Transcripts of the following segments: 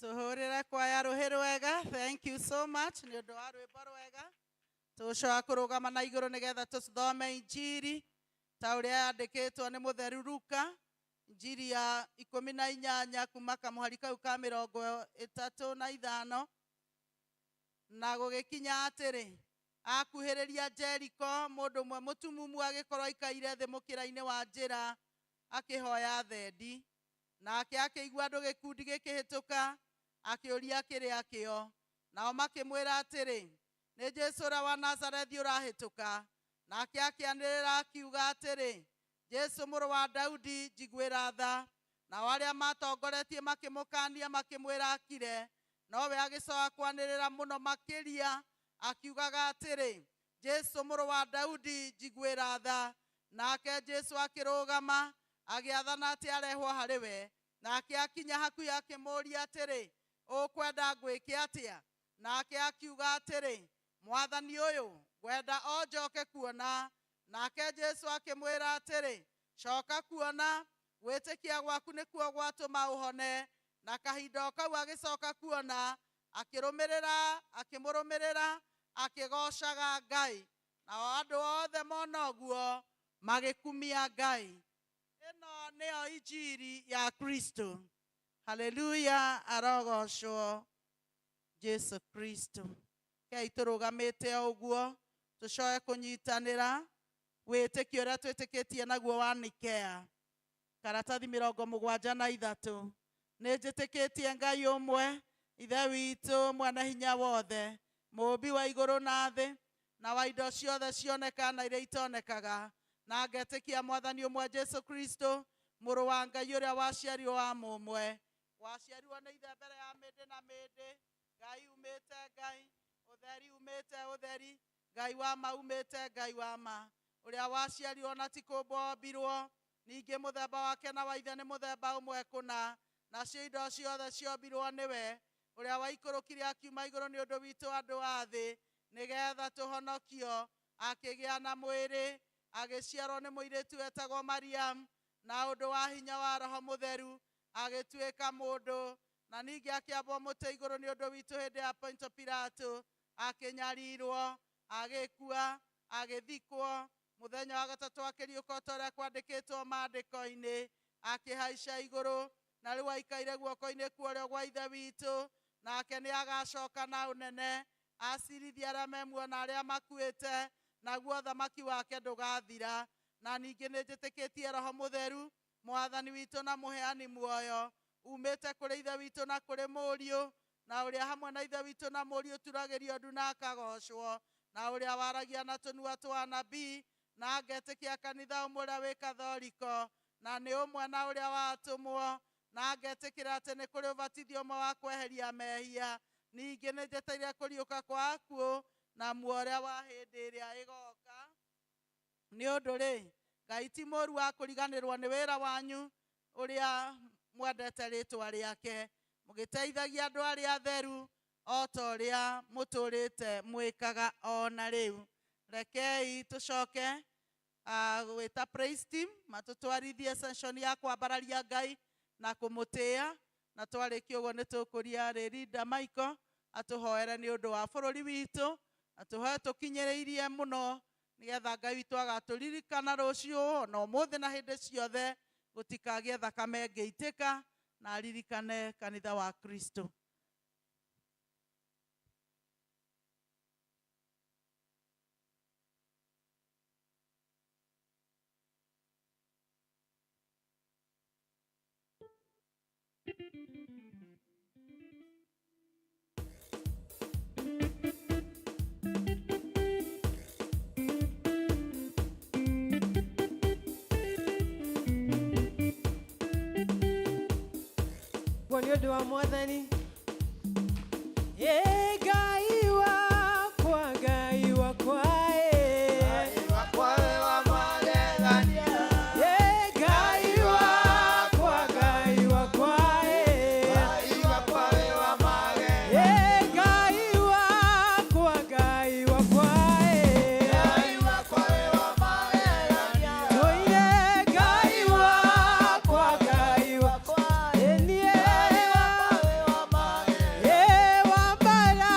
Tuhurire kwaya ruhi rwega. Thank you so much ni undu wa rwimbo rwega. Tucoka kurugama na iguru nigetha tuthome injiri ta uria yandikitwo ni mutheru Luka, injiri ya 18 kuma kamuhari kau ka 35. Na gugikinya atiri, akuhiriria Jeriko, mundu umwe mutumumu agikorwo aikaire thi mukira-ini wa njira akihoya thendi. Nake akĩigua andũ gĩkundi gĩkĩhĩtũka, akĩũria kĩrĩa kĩo. Nao makĩmwĩra atĩrĩ, nĩ Jesũ ũrĩa wa Nazarethi ũrahĩtũka. Nake akĩanĩrĩra akiuga atĩrĩ, Jesũ mũrũ wa Daudi, njiguĩra tha. Nao arĩa matongoretie makĩmũkaania makĩmwĩra akire, nowe agĩcoka kwanĩrĩra mũno makĩria akiugaga atĩrĩ, Jesũ mũrũ wa Daudi, njiguĩra tha. Nake Jesũ akĩrũgama agĩathana atĩ arehwo harĩ we. Nake akinya hakuhĩ akĩmũũria atĩrĩ, ũkwenda ngwĩke atĩa? Nake akiuga atĩrĩ, Mwathani ũyũ, ngwenda o njoke kuona. Nake Jesũ akĩmwĩra atĩrĩ, coka kuona, gwĩtĩkia gwaku nĩkuo gwatũma ũhone. Na kahinda o kau agĩcoka kuona, akĩmũrũmĩrĩra, akĩgoocaga Ngai. Nao andũ othe mona ũguo magĩkumia Ngai. Ĩno nĩyo injiri ya Kristo. Haleluya, arogocwo Jesu Kristo. Kei tũrũgamĩte o ũguo, tũcoe kũnyitanĩra wĩtĩkio ũrĩa twĩtĩkĩtie naguo wa Nikea. Karatathi 73. Nĩ njĩtĩkĩtie Ngai ũmwe, Ithe witũ mwene hinya wothe, mũũmbi wa igũrũ na thĩ, na wa indo ciothe cionekaga na iria itonekaga. Na ngetĩkia Mwathani ũmwe Jesu Kristo, mũrũ wa Ngai ũrĩa waciarirwo wa mũmwe, waciarirwo nĩ Ithe mbere ya mĩndĩ na mĩndĩ, Ngai umĩte Ngai, ũtheri umĩte ũtheri, Ngai wa ma umĩte Ngai wa ma, ũrĩa waciarirwo na ti kũũmbwo ombirwo, ningĩ mũthemba wake na wa Ithe nĩ mũthemba ũmwe kũna, nacio indo ciothe ciombirwo nĩwe, ũrĩa waikũrũkire akiuma igũrũ nĩ ũndũ witũ andũ a thĩ, nĩgetha tũhonokio, akĩgĩa na mwĩrĩ, agĩciarwo nĩ mũirĩtu wetagwo Mariam, na ũndũ wa hinya wa Roho Mũtheru, agĩtuĩka mũndũ, na ningĩ akĩambwo mũtĩ igũrũ nĩ ũndũ witũ hĩndĩ ya Ponto Pilato, akĩnyarirwo, agĩkua, agĩthikwo, mũthenya wa gatatũ akĩriũka o ta ũrĩa kwandĩkĩtwo maandĩko-inĩ, akĩhaica igũrũ, na rĩu aikaire guoko-inĩ kwa ũrĩo gwa Ithe witũ, nake nĩ agacoka na ũnene, acirithie arĩa me muoyo na arĩa makuĩte, naguo thamaki wake ndũgathira. Na ningĩ nĩ njĩtĩkĩtie Roho Mũtheru, Mwathani witũ na mũheani muoyo, umĩte kũrĩ Ithe witũ na kũrĩ Mũriũ, na ũrĩa hamwe na Ithe witũ na Mũriũ turagĩrio ndu na akagocwo, na ũrĩa waragia na tũnua twa anabii, na ngetĩkia kanitha ũmwe ũrĩa wĩ Kathoriko, na nĩ ũmwe na ũrĩa wa atũmwo, Na ngetĩkĩra atĩ nĩ kũrĩ ũbatithio ũmwe wa kweheria mehia. Ningĩ nĩ njetereire kũriũka kwa akuũ na muoyo ũrĩa wa hĩndĩ ĩrĩa ĩgoka. Nĩ ũndũ rĩ, Ngai ti mũũru wa kũriganĩrwo nĩ wĩra wanyu ũrĩa mwendete rĩtwa rĩake, mũgĩteithagia andũ arĩa atheru o ta ũrĩa mũtũrĩte mwĩkaga o na rĩu. Rekei tũcoke gwĩta praise team matũtwarithie session ya kwambararia Ngai na kũmũtĩĩa, na twarĩkia ũguo nĩ tũkũria Rĩrinda Michael atũhoere nĩ ũndũ wa bũrũri witũ, na tũhoe tũkinyĩrĩirie mũno nĩgetha Ngai witũ agatũririkana rũciũ na ũmũthĩ na hĩndĩ ciothe, gũtikagĩe thakame ĩngĩitĩka, na aririkane kanitha wa Kristo. Guo nĩ ũndũ wa Mwathani. Ĩ Ngai wakwa, Ngai wakwa, ĩ. Ĩ Ngai wakwa, Ngai wakwa, ĩ. Ĩ Ngai wakwa, Ngai wakwa, ĩ. Tũire Ngai wakwa, Ngai wakwa, ĩ niĩ. Ĩ wambara.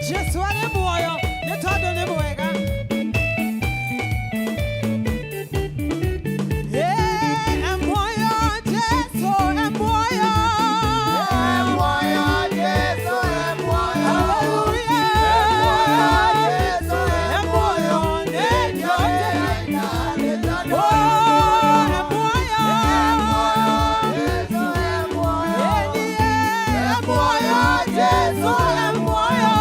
Jesu arĩ muoyo nĩ tondũ nĩ mwega. E muoyo Jesu, e muoyo. Hallelujah. E muoyo nĩ kĩote. Oh, e muoyo. E muoyo Jesu, e muoyo.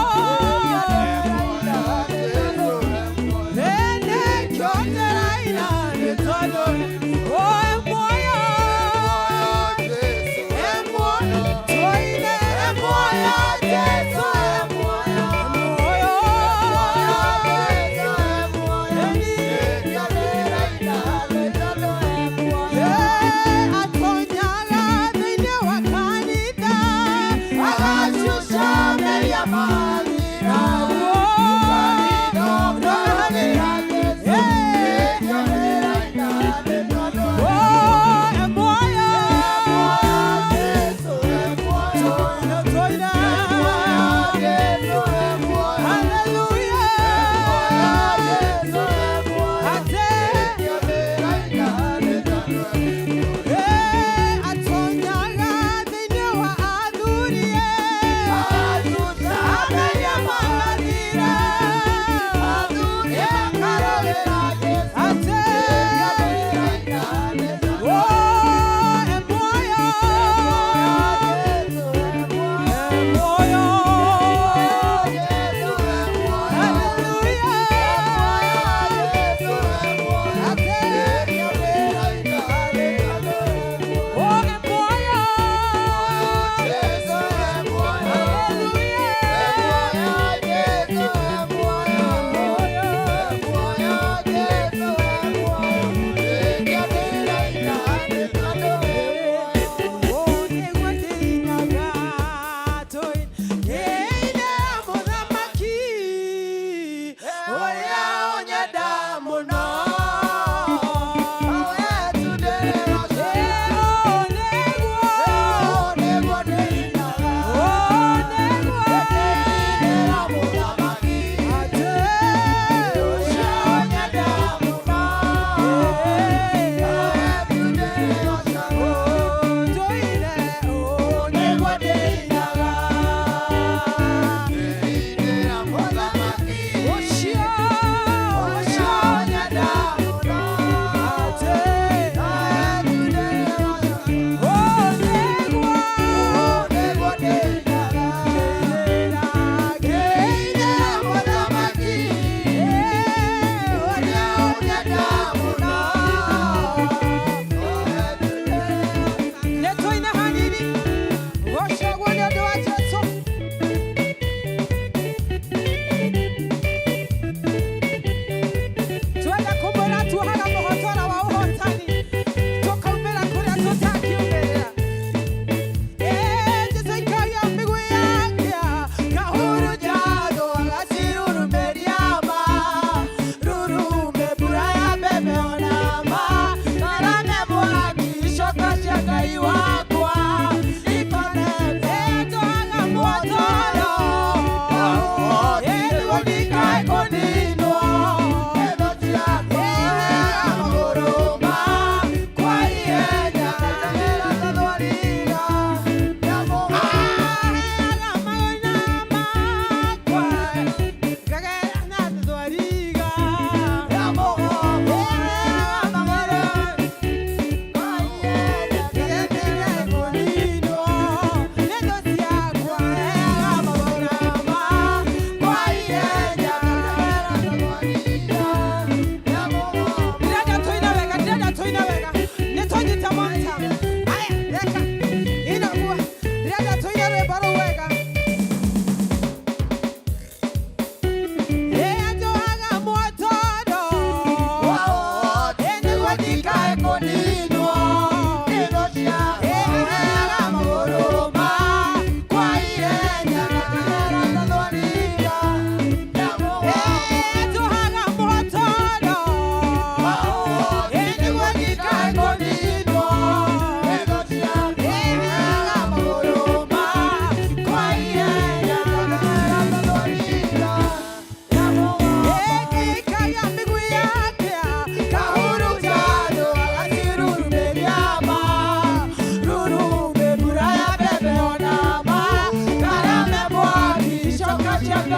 Hallelujah.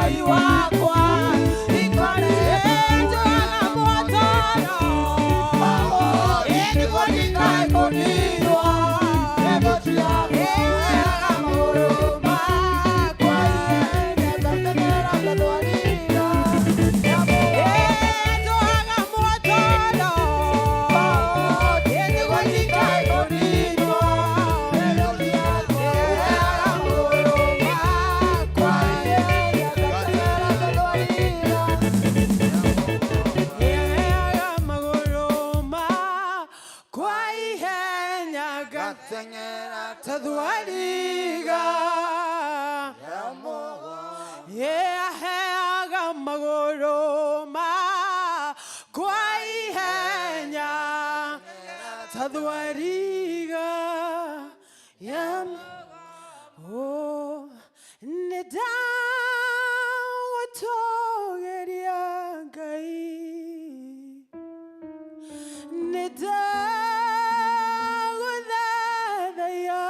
Ngai wakwa Njohaga muotoro Nĩguo ndikae kũninwo Heaga magũrũ makwa Njohaga muotoro nĩguo ndikae kũninwo Heaga magũrũ makwa. Heaga magũrũ makwa ihenya tathwariga. Heaga magũrũ makwa ihenya tathwariga. Yam oh nĩndagũtũgĩria Ngai, nĩndagũthathaiya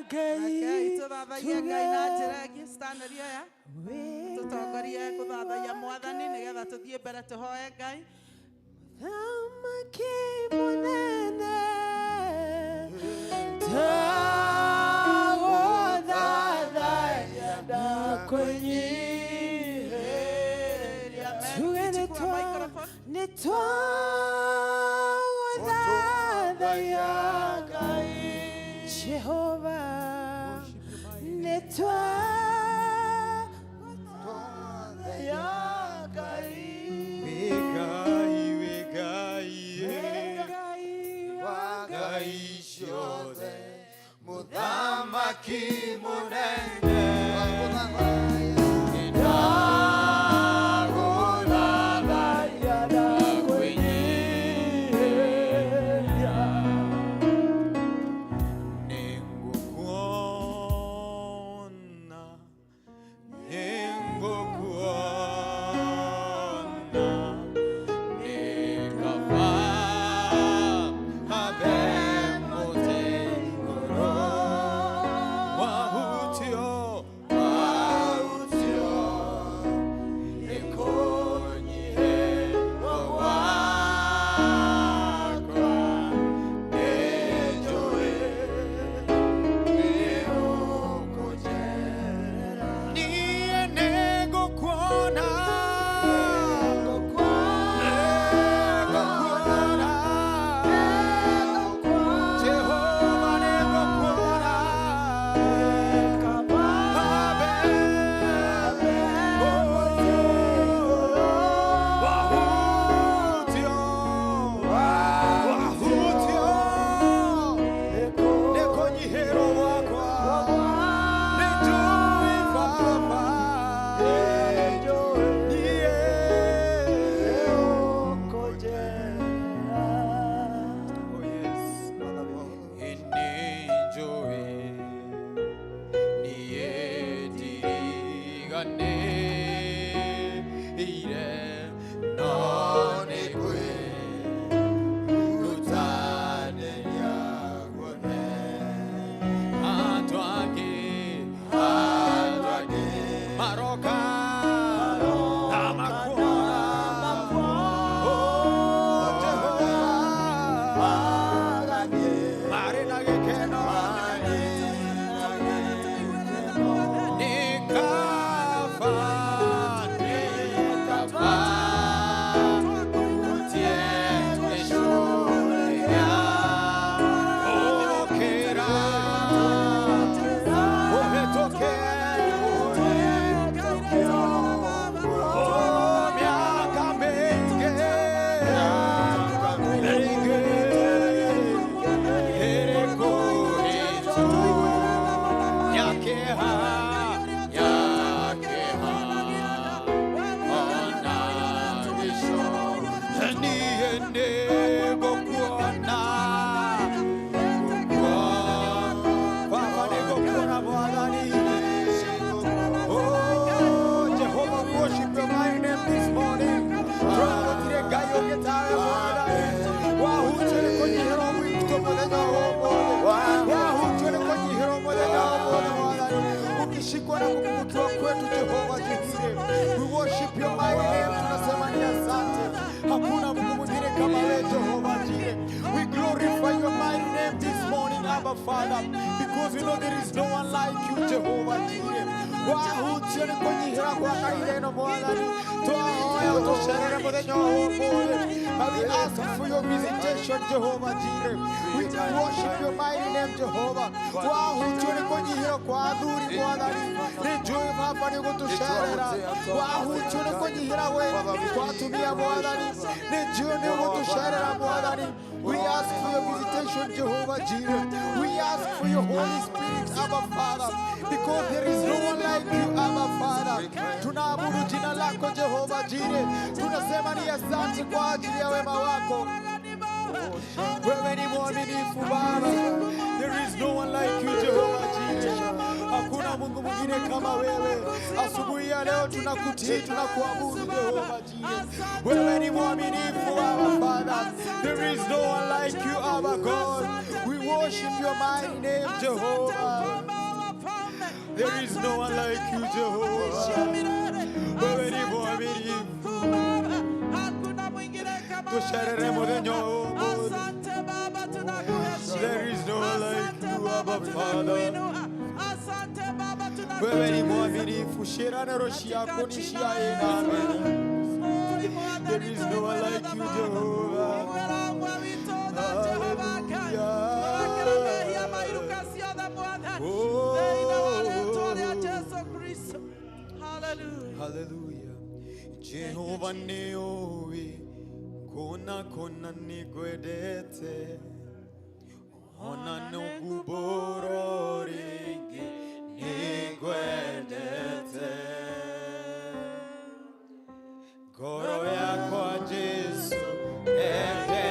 Ngai. Rekei tũthathaiye Ngai na njĩra ĩngĩ. Stanley oya tũtongorie gũthathaiya mwathani nĩgetha tũthiĩ mbere tũhoe Ngai. Thamaki mũnene ndagũthathaiya ndakwĩnyihĩria. Tuge Chukua microphone. Nĩtwagũthathaiya Ngai Jehova, nĩtwagũthathaiya Ngai. Wĩ Ngai, wĩ Ngai, Ngai wa Ngai ciothe, Mũthamaki mũnene, ndagũthathaiya ndakwĩnyihĩria. Nĩngũkuona, nĩngũkuona, nĩ kaba habe mũtĩ igũrũ, wahutio, wahutio, nĩ kũnyihĩrwo gwakwa, nĩnjũĩ niĩ nĩngũkuona, nĩngũkuona, Jehova nĩngũkuona, habe wahutio, wahutio, nĩkũnyihĩrwo gwakwa. Nĩnjũĩ Baba, niĩ. Oh yes. Nĩnjũĩ, niĩ ndiriganĩire, no nĩ kwĩrutanĩria guothe. Andũ angĩ, andũ angĩ maroka na makuona. Oh, Jehova, marĩ na gĩkeno. Nĩ kaba Ukiwa kwetu Jehova Jireh. We worship your mighty name. Tunasema ni asante. Hakuna Mungu mwingine kama wewe, Jehova Jireh. We glorify your mighty name this morning, Abba Father, because we know there is no one like you, Jehovah Jireh. Wahutio nĩ kũnyihĩra gwa kahinda ĩno, Mwathani. Twahoya ũtũcerere mũthenya wa ũmũthĩ. And we ask for your visitation, Jehovah Jireh. We worship your mighty name, Jehovah. Wahutio nĩ kũnyihĩra kwa athuri, Mwathani. Nĩ njũĩ Baba nĩ ũgũtũcerera. Wahutio nĩ kũnyihĩra we kwa atumia, Mwathani. Nĩ njũĩ nĩ ũgũtũcerera, Mwathani. We ask for your visitation, Jehovah Jireh. We ask for your Holy Spirit, Abba Father, because there is no one like you, Abba Father. Tunaabudu jina lako, Jehovah Jireh. Tunasema ni asante kwa ajili ya wema wako. Wewe ni mwaminifu, Baba. There is no one like you, Jehovah Jireh. Hakuna Mungu mwingine kama wewe. Asubuhi ya leo tunakutii, tunakuabudu, Jehovah Jireh. Wewe ni mwaminifu, Abba Father. There is no one like you, Abba God. We worship your mighty name, Jehovah. There is no one like you, Jehovah. Wewe ni mwaminifu. Hakuna mwingine kama Tucerere mũthenya wa ũmũthĩ. Asante Baba, tunakuheshimu. There is no one like Asante you, Baba, Abba Father. tunakuinua. Asante Baba, Wewe ni tunakutukuza. mwaminifu. Ciĩranĩro ciaku nĩ cia ĩ na amen. There is no one like you, Jehovah. Oh. Hallelujah. Hallelujah. Jehova nĩũĩ kũna kũna nĩngwendete, ona nĩngũmbũrwo rĩngĩ nĩngwendete. Ngoro yakwa, Jesu, reke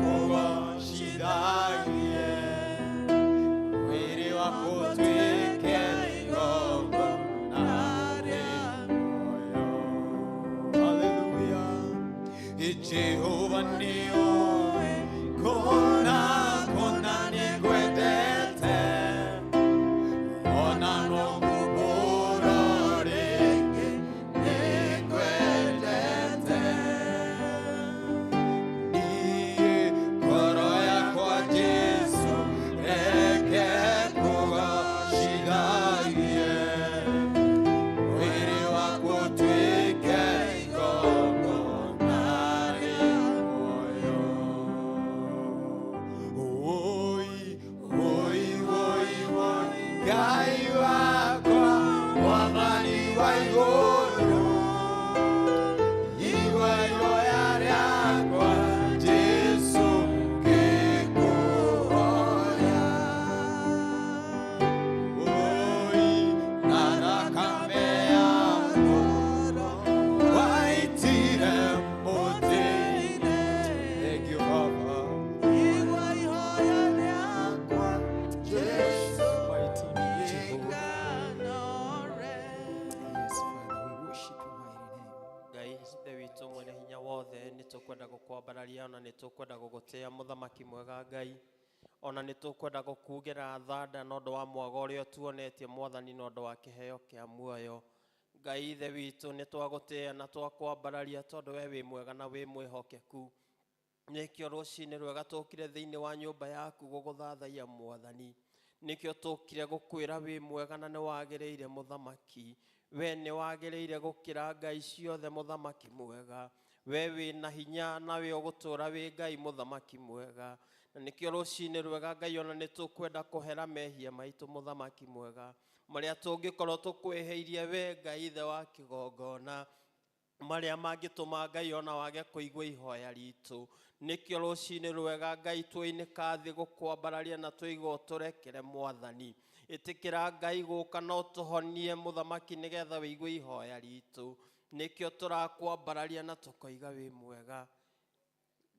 kũgocithagie, mwĩrĩ wakwa ũtuĩke igongona rĩ muoyo. Hallelujah. Jehova nĩũĩ kũna kũna nĩngwendete, ona no ngumbũrwo rĩngĩ nĩngwendete. Niĩ ngoro yakwa, Jesu, reke kũgocithagie, mwĩrĩ wakwa ũtuĩke igongona rĩ muoyo. Oi, oi, oi, oi, Ngai wakwa, Mwathani wa igũrũ, igua ihoya rĩakwa, Jesu, ngĩkũhoya. Oi, na thakame yaku waitire mũtĩ-inĩ. Thank you, Papa. Jesu, Mighty Jehovah. Yes, Father, we worship your mighty name. Ngai Ithe witũ mwene hinya wothe, nĩ tũkwenda gũkwambararia ona nĩ tũkwenda gũgũtĩa, mũthamaki mwega Ngai. Ona nĩ tũkwenda gũkugĩra thanda na ũndũ wa mwago ũrĩa ũtuonetie, Mwathani, na ũndũ wa kĩheo kĩa muoyo. Ngai Ithe witũ, nĩ twagũtĩa na twakwambararia tondũ we wĩ mwega na wĩ mwĩhokeku. Nĩkĩo rũcinĩ rwega tũkire thĩinĩ wa nyũmba yaku gũgũthathaiya, Mwathani. Nĩkĩo tũkire gũkwĩra wĩ mwega na nĩ wagĩrĩire, mũthamaki. We nĩ wagĩrĩire gũkĩra ngai ciothe, mũthamaki mwega. We wĩ na hinya na wĩ ũgũtũũra wĩ Ngai, mũthamaki mwega. Na nĩkĩo rũcinĩ rwega, Ngai, ona nĩ tũkwenda kũhera mehia maitũ, mũthamaki mwega, marĩa tũngĩkorwo tũkwĩhĩirie we, Ngai Ithe wa kĩgongona, marĩa mangĩtũma, Ngai, ona wage kũigua ihoya ritũ. Nĩkĩo rũcinĩ rwega, Ngai, tũinĩka thĩ gũkwambararia na tũigua ũtũrekere. Mwathani, ĩtĩkĩra, Ngai, gũka no tũhonie, mũthamaki, nĩgetha wĩigue ihoya ritũ. Nĩkĩo tũrakwambararia na tũkoiga wĩ mwega.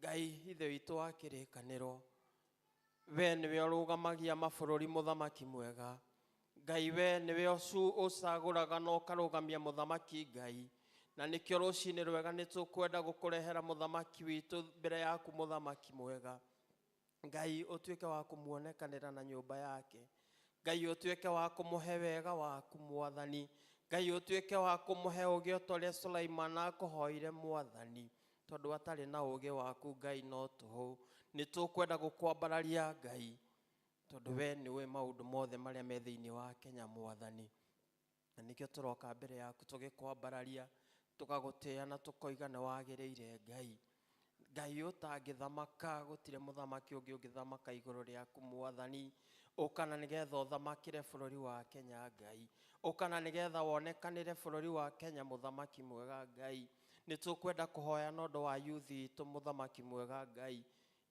Ngai Ithe witũ wa kĩrĩkanĩro, we nĩwe ũrũgamagia mabũrũri, mũthamaki mwega. Ngai, we nĩwe ũcagũraga na ũkarũgamia mũthamaki, Ngai. Na nĩkĩo rũcinĩ rwega nĩ tũkwenda gũkũrehera mũthamaki witũ mbere yaku, mũthamaki mwega. Ngai, ũtuĩke wa kũmuonekanĩra na nyũmba yake. Ngai ũtuĩke wa kũmũhe wega waku Mwathani. Ngai ũtuĩke wa kũmũhe ũũgĩ o ta ũrĩa Sulaiman akũhoire Mwathani, tondũ atarĩ na ũũgĩ waku Ngai no tũhũ. Nĩ tũkwenda gũkwambararia Ngai, tondũ we nĩũĩ maũndũ mothe marĩa me thĩinĩ wa Kenya Mwathani. Na nĩkĩo tũroka mbere yaku tũgĩkwambararia, tũgagũtĩĩa na tũkoiga nĩ wagĩrĩire Ngai. Ngai ũtangĩthamaka, gũtirĩ mũthamaki ũngĩ ũngĩthamaka igũrũ rĩaku Mwathani. Ũkana nĩgetha ũthamakĩre bũrũri wa Kenya Ngai. Ũkana nĩgetha wonekanĩre bũrũri wa Kenya mũthamaki mwega Ngai. Nĩ tũkwenda kũhoya na ũndũ wa youth itũ mũthamaki mwega Ngai.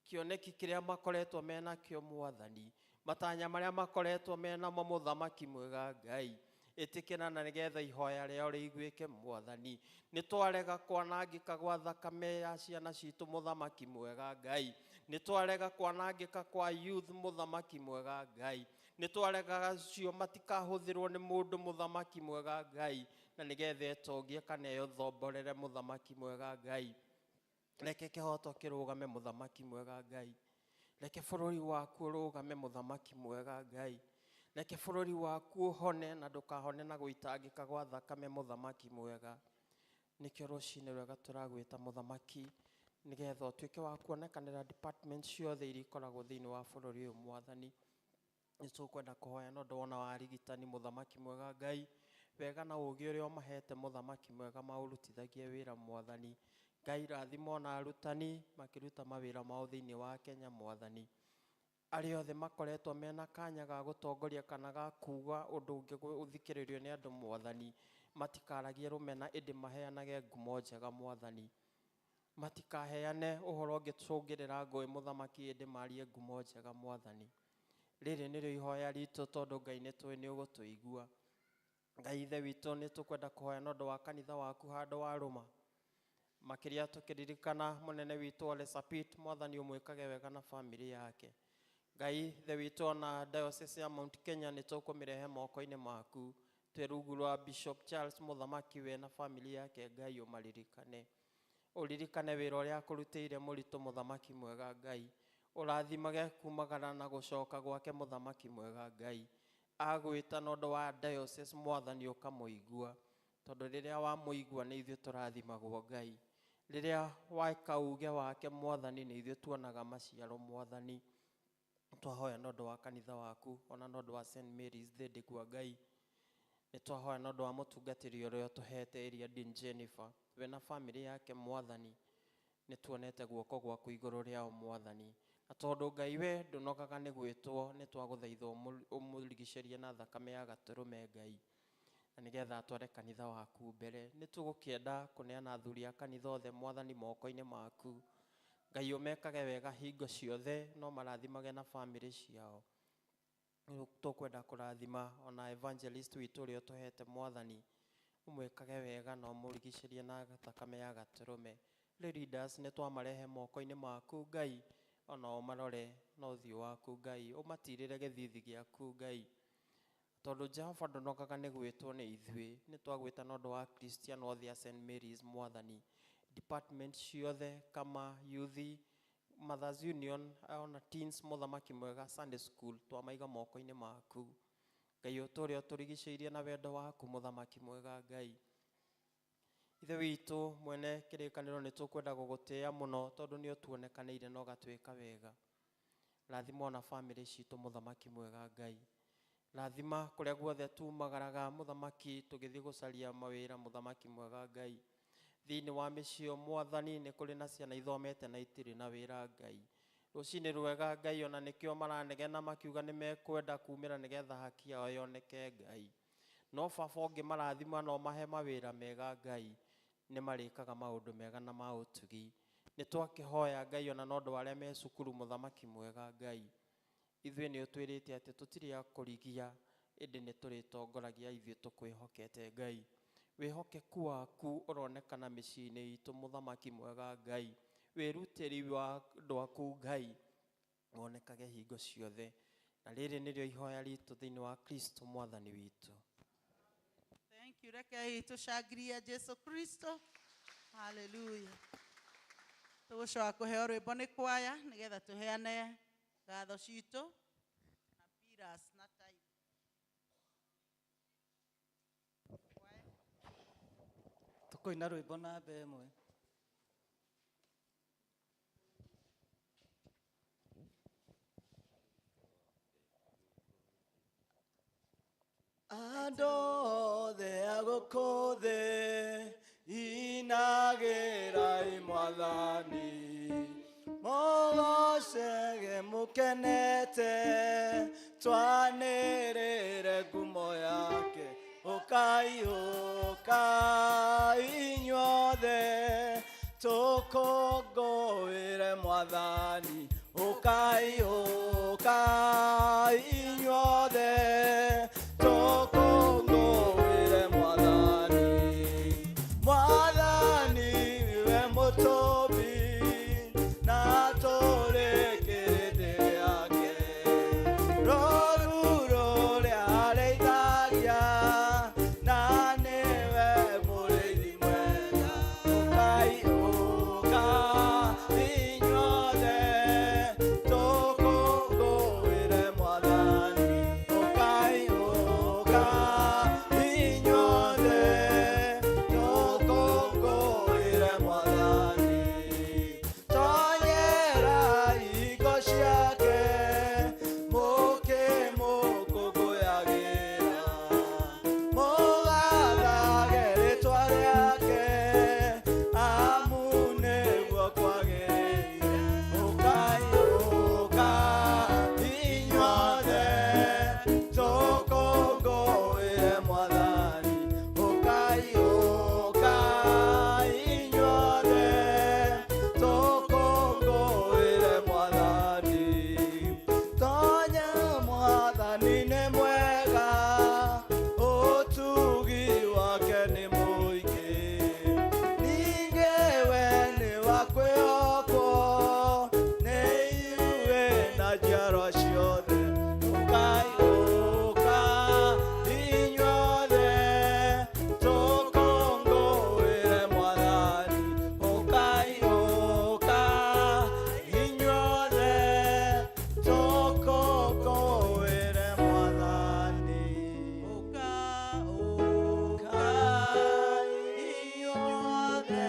Kĩoneki kĩrĩa makoretwo menakĩo Mwathani, matanya marĩa makoretwo menamo mũthamaki mwega Ngai, ĩtĩkĩra na nĩgetha ihoya rĩao rĩiguĩke Mwathani. Nĩ twarega kwanangĩka gwa thakame ya ciana citũ mũthamaki mwega Ngai. Nĩ twarega kwanangĩka kwa youth mũthamaki mwega Ngai. Nĩ twarega acio matikahũthĩrwo nĩ mũndũ mũthamaki mwega Ngai, na nĩgetha ĩtongie kana ĩyothomborere mũthamaki mwega Ngai. Reke kĩhoto kĩrũgame mũthamaki mwega Ngai. Reke bũrũri waku ũrũgame mũthamaki mwega Ngai. Reke bũrũri waku ũhone na ndũkahone na gũitangĩka gwa thakame mũthamaki mwega. Nĩkĩo rũcinĩ rwega tũragwĩta mũthamaki, nĩgetha ũtuĩke wa kuonekanĩra department ciothe iria ikoragwo thĩinĩ wa bũrũri ũyũ Mwathani. Nĩ tũkwenda kũhoya na ũndũ wona wa arigitani mũthamaki mwega Ngai, wega na ũũgĩ ũrĩa ũmahete mũthamaki mwega maũrutithagie wĩra Mwathani. Ngai rathima ona arutani makĩruta mawĩra mao thĩinĩ wa Kenya Mwathani. Arĩa othe makoretwo mena kanya ga gũtongoria kana ga kuga ũndũ ũngĩ ũthikĩrĩrio nĩ andũ Mwathani, matikaragie rũmena ĩndĩ maheanage ngumo njega Mwathani. Matikaheane ũhoro ũngĩcũngĩrĩra ngũĩ mũthamaki ĩndĩ marie ngumo njega Mwathani. Rĩrĩ nĩrĩo ihoya ritũ tondũ Ngai nĩ tũĩ nĩ ũgũtũigua. Ngai ithe witũ, nĩ tũkwenda kũhoya na ũndũ wa kanitha waku handũ wa rũma, makĩria tũkĩririkana mũnene witũ Ole Sapit, Mwathani ũmwĩkage wega na bamĩrĩ yake. Ngai ithe witũ, ona diocese ya Mount Kenya nĩ tũkũmĩrehe moko-inĩ maku, twĩ rungu rwa Bishop Charles mũthamaki, we na bamĩrĩ yake. Ngai ũmaririkane, ũririkane wĩra ũrĩa akũrutĩire mũritũ mũthamaki mwega Ngai. Ũrathimage kumagara na gũcoka gwake mũthamaki mwega Ngai. Agwĩta na ũndũ wa diocese Mwathani ũkamũigua, tondũ rĩrĩa wamũigua nĩ ithuĩ tũrathimagwo Ngai. Rĩrĩa weka uge wake Mwathani nĩ ithuĩ tuonaga maciaro Mwathani. Twahoya na ũndũ wa kanitha waku ona na ũndũ wa St Mary's Thindigua Ngai. Nĩ twahoya na ũndũ wa mũtungatĩri ũrĩa ũtũhete area Dean Jennifer, we na bamĩrĩ yake Mwathani. Nĩ tuonete guoko gwaku igũrũ rĩao Mwathani, na tondũ Ngai we ndũnogaga nĩ gwĩtwo, nĩ twagũthaitha ũmũrigicĩrie na thakame ya gatũrũme Ngai, na nĩgetha atware kanitha waku mbere. Nĩ tũgũkĩenda kũneana athuri a kanitha othe Mwathani moko-inĩ maku Ngai, ũmekage wega hingo ciothe, no marathimage na bamĩrĩ ciao. Nĩ tũkwenda kũrathima ona evangelist witũ ũrĩa ũtũhete Mwathani, ũmwĩkage wega na ũmũrigicĩrie na thakame ya gatũrũme. Rĩ leaders nĩ twamarehe moko-inĩ maku Ngai, ona ũmarore na ũthiũ waku Ngai, ũmatirĩre gĩthithi gĩaku Ngai, tondũ Jehova ndũnogaga nĩ gwĩtwo nĩ ithuĩ. Nĩ twagwĩta na ũndũ wa Christian othe a St Mary's Mwathani, department ciothe kama youth, Mothers Union, ona teens mũthamaki mwega, Sunday school, twamaiga moko-inĩ maku Ngai, ũtũrĩa ũtũrigicĩirie na wendo waku mũthamaki mwega Ngai. Ithe witũ mwene kĩrĩkanĩro, nĩ tũkwenda gũgũtĩĩa mũno tondũ nĩ ũtuonekanĩire na ũgatwĩka wega. Rathima ona bamĩrĩ citũ mũthamaki mwega Ngai. Rathima kũrĩa guothe tumagaraga mũthamaki tũgĩthiĩ gũcaria mawĩra mũthamaki mwega Ngai. Thĩinĩ wa mĩciĩ Mwathani nĩ kũrĩ na ciana ithomete na itirĩ na wĩra Ngai. Rũcinĩ rwega Ngai, ona nĩkĩo maranegena makiuga nĩ mekwenda kumĩra nĩgetha haki yao yoneke Ngai. No baba ũngĩmarathima no mahe mawĩra mega Ngai, nĩ marĩkaga maũndũ mega na ma ũtugi. Nĩ twakĩhoya Ngai ona na ũndũ wa arĩa me cukuru mũthamaki mwega Ngai. Ithuĩ nĩ ũtwĩrĩte atĩ tũtirĩ a kũrigia, ĩndĩ nĩ tũrĩtongoragia ithuĩ tũkwĩhokete Ngai. Wĩhokeku waku ũronekana mĩciĩ-inĩ itũ mũthamaki mwega Ngai. Wĩrutĩri wa andũ aku Ngai wonekage hingo ciothe. Na rĩrĩ nĩrĩo ihoya ritũ thĩinĩ wa Kristo Mwathani witũ. Thank you. Rekei tũcangirie Jesu Kristo. Hallelujah. Tũgũcoka kũheo rwĩmbo nĩ kwaya nĩgetha tũheane ngatho citũ na pillars na tithe. Tũkũina rwĩmbo namba ĩmwe. Andũ othe a gũkũ thĩ inagĩrai Mwathani, mũgocege mũkenete, twanĩrĩre ngumo yake. Ũkai, ũkai inyuothe, tũkũngũĩre Mwathani. Ũkai, ũkai inyuothe, tũkũngũĩre Mwathani. Mwathani we mũtũmbi, na tũrĩ kĩrĩndĩ gĩake. Rũũru rũrĩa arĩithagia, na nĩwe mũrĩithi mwega. Ũkai, ũkai inyuothe, tũkũngũĩre Mwathani. Ũkai, ũkai inyuothe, tũkũngũĩre Mwathani. Tonyera igo ciake, mũkĩmũkũngũyagĩra. Mũgathage rĩĩtwa rĩake, amu nĩguo kwagĩrĩire. Ũkai, ũkai inyuothe, tũkũngũĩre Mwathani. Ũkai, ũkai inyuothe, tũkũngũĩre Mwathani. Tonya Mwathani nĩ mwega, ũtugi wake nĩ mũingĩ. Ningĩ we nĩ wa kwĩhokwo nĩ ithuĩ na njiarwa ciothe. Ũkai, ũkai inyuothe, tũkũngũĩre Mwathani. Ũkai, ũkai inyuothe, tũkũngũĩre Mwathani. Ũka, ũkai inyuothe,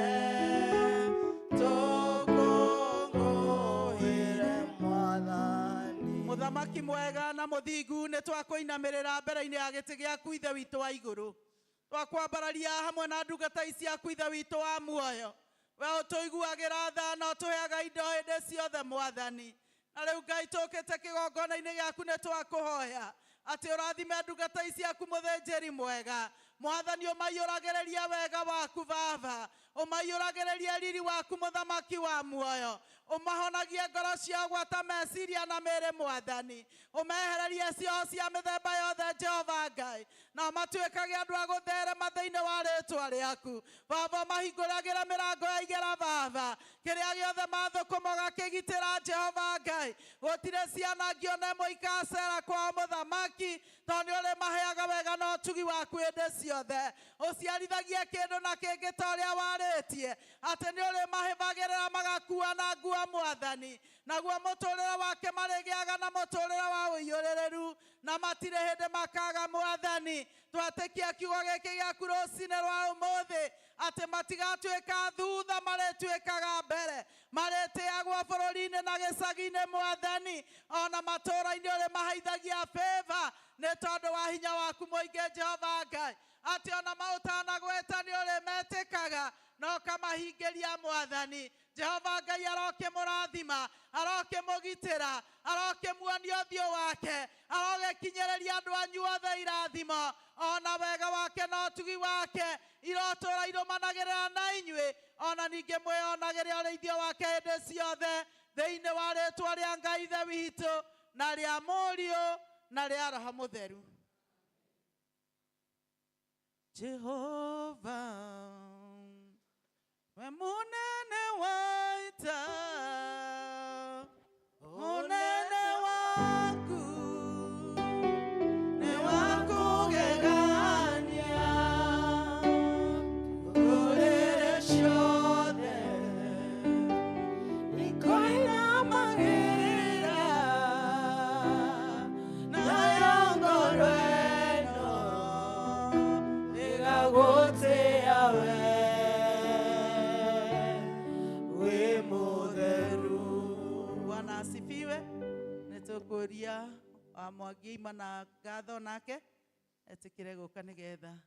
tũkũngũĩre Mwathani. Mũthamaki mwega na mũthingu, nĩ twakũinamĩrĩra mbere-inĩ ya gĩtĩ gĩaku Ithe witũ wa igũrũ. Twakwambararia hamwe na ndungata ici ciaku Ithe witũ wa muoyo. We ũtũiguagĩra tha na ũtũheaga indo hĩndĩ ciothe Mwathani. Na rĩu Ngai tũkĩte kĩgongona-inĩ gĩaku nĩ twakũhoya atĩ ũrathime ndungata ici ciaku mũthĩnjĩri mwega. Mwathani, ũmaiyũragĩrĩria wega waku Baba, ũmaiyũragĩrĩria riri waku mũthamaki wa muoyo, ũmahonagie ngoro ciao gwata meciria na mĩĩrĩ Mwathani, ũmehererie cioho cia mĩthemba yothe Jehova Ngai, na matuĩkage andũ a gũtherema thĩinĩ wa rĩtwa rĩaku Baba. Ũmahingũragĩre mĩrango ya igera Baba, kĩrĩa gĩothe mathũkũma ũgakĩgitĩra Jehova Ngai. Gũtirĩ ciana ngione ĩmwe ikacera kwao mũthamaki, tondũ nĩ ũrĩmaheaga wega na ũtugi waku hĩndĩ ciothe. Ũciarithagie kĩndũ na kĩngĩ ta ũrĩa warĩtie atĩ nĩ ũrĩmahĩmbagĩrĩra magakua na ngua Mwathani, naguo mũtũrĩre wake marĩgĩaga na mũtũrĩre wa ũiyũrĩrĩru na matirĩ hĩndĩ makaga Mwathani. Twetĩkia kiugo gĩkĩ gĩaku rũcinĩ rwa ũmũthĩ atĩ matigatuĩka thutha, marĩtuĩkaga mbere, marĩtĩagwo bũrũri-inĩ na gĩcagi-inĩ Mwathani, ona matũũra-inĩ ũrĩmaheithagia favor nĩ tondũ wa hinya waku mũingĩ Jehova Ngai, atĩ ona maũtanagweta nĩ ũrĩmetĩkaga na ũkamahingĩria Mwathani. Jehova Ngai arokĩmũrathima, arokĩmũgitĩra, arokĩmuonia ũthiũ wake, arogĩkinyĩrĩria andũ anyu othe irathimo ona wega wake na ũtugi wake irotũra irũmanagĩrĩra na inyuĩ, ona ningĩ mwĩonagĩre ũrĩithio wake hĩndĩ ciothe thĩinĩ wa rĩtwa rĩa Ngai Ithe witũ na rĩa Mũriũ na rĩa Roho Mũtheru. Jehova we munene wa ita, munene waku nĩ wa kũgegania, ndũrĩrĩ ciothe ikoinamagĩrĩra, nayo ngoro ĩno ĩgagũtĩithia. Mũrũria wa Mwangi aima na ngatho nake etĩkĩre gũka nĩgetha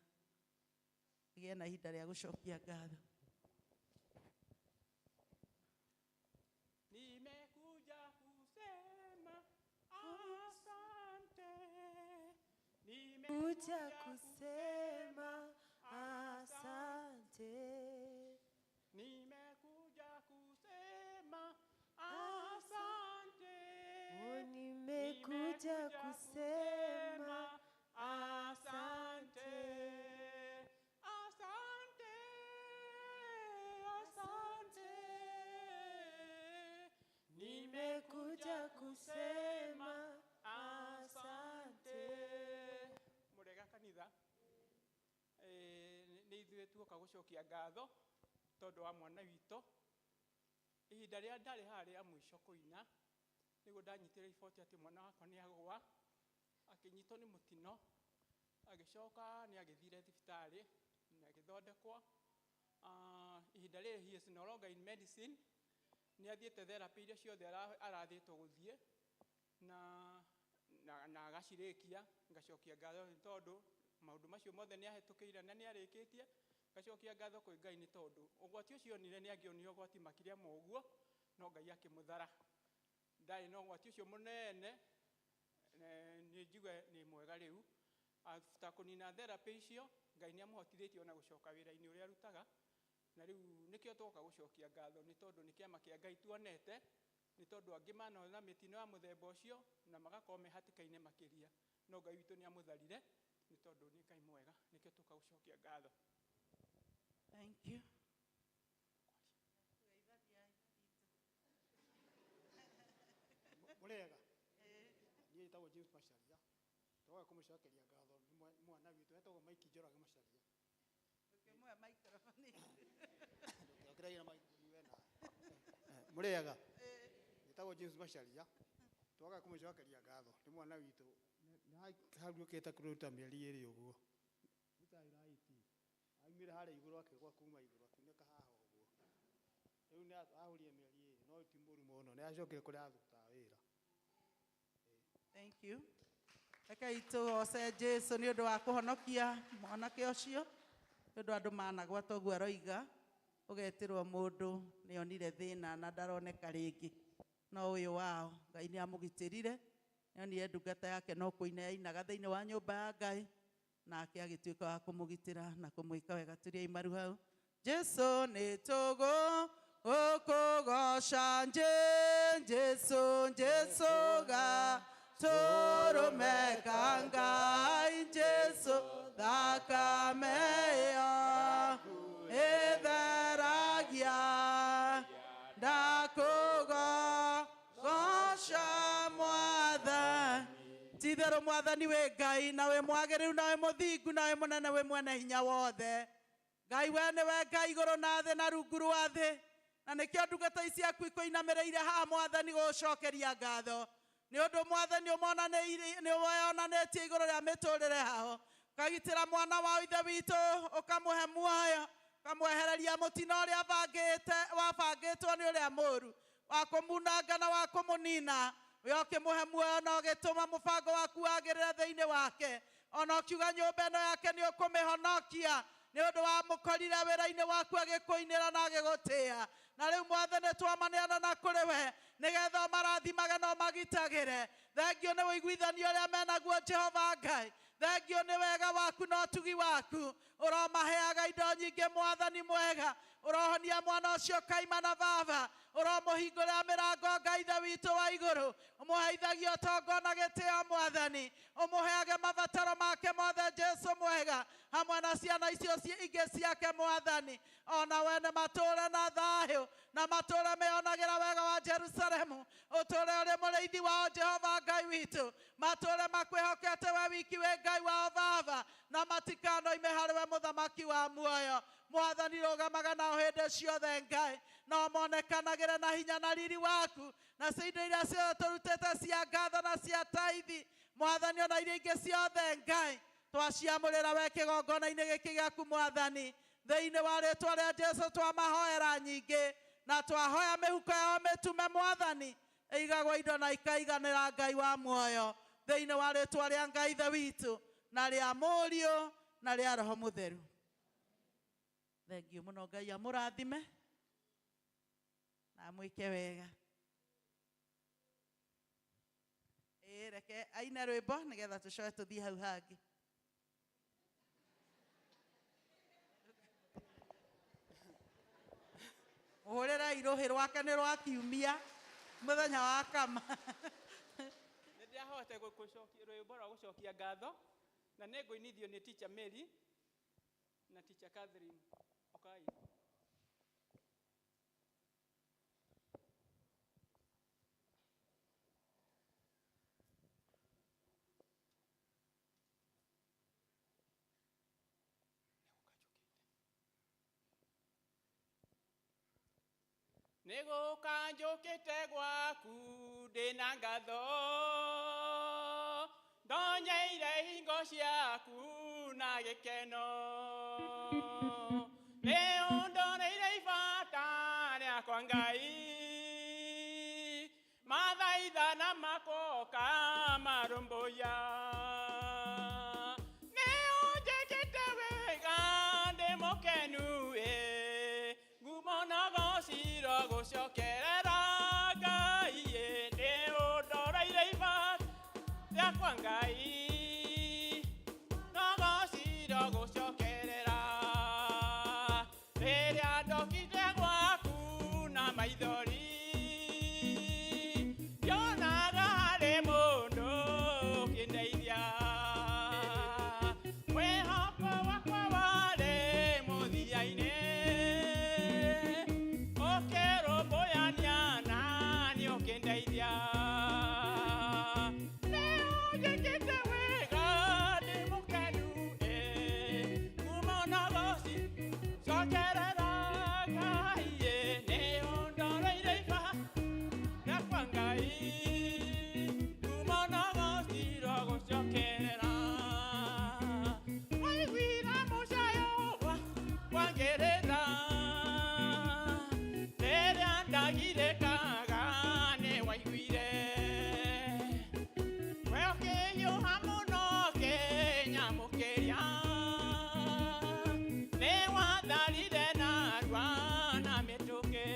agĩe na ihinda rĩa gũcokia ngatho. Nimekuja kusema asante. Kuja kusema asante. Nimekuja kusema asante. Oh, nimekuja kusema asante. Asante. Asante. Nimekuja kusema asante. Murega kanitha nĩ ithuĩ tuoka gũcokia ngatho tondũ wa mwana witũ. Ihinda rĩrĩa ndarĩ harĩa mũico kũina nĩguo ndanyitire riboti atĩ mwana wakwa nĩ agũa, akĩnyitwo nĩ mũtino, agĩcoka nĩ agĩthire thibitarĩ na agĩthondekwo. Ihinda rĩrĩ he is no longer in medicine, nĩ athiĩte therapy iria ciothe arathĩtwo gũthiĩ na agacirĩkia. Ngacokia ngatho nĩ tondũ maũndũ macio mothe nĩ ahĩtũkĩire na nĩ arĩkĩtie. Ngacokia ngatho kwĩ Ngai nĩ tondũ ũgwati ũcio onire nĩ angĩonire ũgwati makĩria ma ũguo, no Ngai akĩmũthara. Ndarĩ na ũgwati ũcio mũnene, nĩ njigue nĩ mwega rĩu. After kũnina therapy icio, Ngai nĩ amũhotithĩtie ona gũcoka wĩra-inĩ ũrĩa arutaga, na rĩu nĩkĩo twoka gũcokia ngatho nĩ tondũ nĩ kĩama kĩa Ngai tuonete, nĩ tondũ angĩ manona mĩtino ya mũthemba ũcio na magakorwo me hatĩka-inĩ makĩria, no Ngai witũ nĩ amũtharire nĩ tondũ nĩ Ngai mwega, nĩkĩo twoka gũcokia ngatho. Thank you. Mũrĩega? Niĩ njĩtagwo James Macharia. Twoka kũmũcokeria ngatho nĩ mwana witũ etagwo Mike Njoroge Macharia. Ũkĩmũhe microphone. Ndũkĩragia na microphone we nawe. Mũrĩega? Njĩtagwo James Macharia. Twoka kũmũcokeria ngatho nĩ mwana witũ. Nĩ hahurũkĩte kũruta mĩeri ĩrĩ ũguo. Mita iraiti. Aumire harĩa igũrũ akĩgwa kuma igũrũ akiunĩka haha ũguo. Rĩu nĩ ahũrire mĩeri ĩrĩ no ti mũru mũno. Nĩ acokire kũrĩa arutaga wĩra. Thank you. Rekei tũgoce Jesu nĩ ũndũ wa kũhonokia mwanake ũcio, nĩ ũndũ andũ managwa toguo aroiga, ũgetĩrwo mũndũ nĩ onire thĩna na ndaroneka rĩngĩ. No ũyũ wao Ngai nĩ amũgitĩrire, nĩ onire ndungata yake no kũina yainaga thĩinĩ wa nyũmba ya Ngai, nake agĩtuĩka wa kũmũgitĩra na kũmwĩka wega. Tũrĩ aimaru hau. Jesu nĩ tũgũ gũkũgoca Jesu Jesu ga tũrũme ka Ngai Jesu thakame ĩyo ĩtheragia ndakũgoca Mwathani. Ti-itherũ Mwathani wĩ Ngai na wĩ mwagĩrĩru na wĩ mũthingu na wĩ mũnene wĩ mwene hinya wothe. Ngai we nĩwe Ngai igũrũ na thĩ na rungu rwa thĩ, na nĩkĩo ndungata ici ciaku ikũinamĩrĩire haha Mwathani gũgũcokeria ngatho nĩ ũndũ Mwathani nĩ weyonanĩtie igũrũ rĩa mĩtũrĩre hao, ũkagitĩra mwana wa ithe witũ, ũkamũhe muoyo, ũkamwehereria mũtino ũrĩa wabangĩtwo nĩ ũrĩa mũũru wa kũmunanga na wa kũmũnina. We ũkĩmũhe muoyo na ũgĩtũma mũbango waku wagĩrĩre thĩinĩ wake, ona ũkiuga nyũmba ĩno yake nĩ ũkũmĩhonokia nĩ ũndũ wa mũkorire wĩra-inĩ waku agĩkũinĩra na agĩgũtĩĩa. Na rĩu Mwathani twamaneana na kũrĩ we nĩgetha ũmarathimage na ũmagitagĩre. Thengio nĩ ũiguithanio ũrĩa menaguo Jehova Ngai. Thengio nĩ wega waku na ũtugi waku. Ũromaheaga indo nyingĩ Mwathani mwega. Ũrohonia mwana ũcio kaima na baba. Ũromũhingũrĩra mĩrango Ngai Ithe witũ wa igũrũ. Ũmũheithagie ũtonga na gĩtĩo Mwathani. Ũmũheage mabataro make mothe Jesu mwega, hamwe na ciana icio ingĩ ciake Mwathani. Ona we nĩ matũũre na thayũ na matũũre meyonagĩra wega wa Jerusalemu. Ũtũũre ũrĩ mũrĩithi wao Jehova Ngai witũ. Matũũre makwĩhokete we wiki wĩ Ngai wao Baba, na matikanoime harĩ we mũthamaki wa muoyo. Mwathani rũgamaga nao hĩndĩ ciothe Ngai, no monekanagĩre na hinya na riri waku, na cio indo iria ciothe tũrutĩte cia ngatho na cia taithi Mwathani, ona iria ingĩ ciothe Ngai twaciamũrĩra we kĩgongona-inĩ gĩkĩ gĩaku Mwathani. Thĩinĩ wa rĩtwa rĩa Jesu twamahoera nyingĩ na twahoya mĩhuko yao mĩtume Mwathani Ĩigagwo indo na ikaiganĩra Ngai wa muoyo thĩinĩ wa rĩtwa rĩa Ngai Ithe witũ na rĩa Mũriũ na rĩa Roho Mũtheru. Thengiũ mũno, Ngai amũrathime na amwĩke wega. Ĩĩ, reke aine rwĩmbo nĩgetha tũcoke tũthiĩ hau hangĩ. Mũhũrĩrei rũhĩ rwake nĩ rwa kiumia mũthenya wa kama. Nĩ ndĩrahota gũcokia rwĩmbo rwa gũcokia ngatho na nĩ ngũinithio nĩ Teacher Mary na Teacher Catherine. Okai. Nĩgũka njũkĩte gwaku ndĩna ngatho, ndonyeire hingo ciaku na gĩkeno. Nĩ ũndoneire ibata rĩakwa Ngai, mathaithana makoka marũmbũiya. Nĩ ũnjĩkĩte wega ndĩ mũkenu ĩ, ngumo na gociro gũcokerera Ngai ĩ, nĩ ũndoreire ibata rĩakwa Ngai, no gociro gũcokerera. Rĩrĩa ndokire gwaku na maithori, ndionaga harĩ mũndũ ũkĩndeithia. Mwĩhoko wakwa warĩ mũthia-inĩ, ũkĩrũmbũyania na niĩ ũkĩndeithia. Nĩ ũnjĩkĩte wega ndĩ mũkenu ĩ, ngumo na goci cokerera Ngai ĩ, nĩ ũndoreire iba rĩakwa Ngai, ngumo na goci rwa gũcokerera. Waiguire mũcayo wangĩrĩra, rĩrĩa ndagirĩkaga nĩ waiguire. We ũkĩhiũha mũno ũkĩnyamũkĩria, nĩ watharire narua na mĩtũkĩ.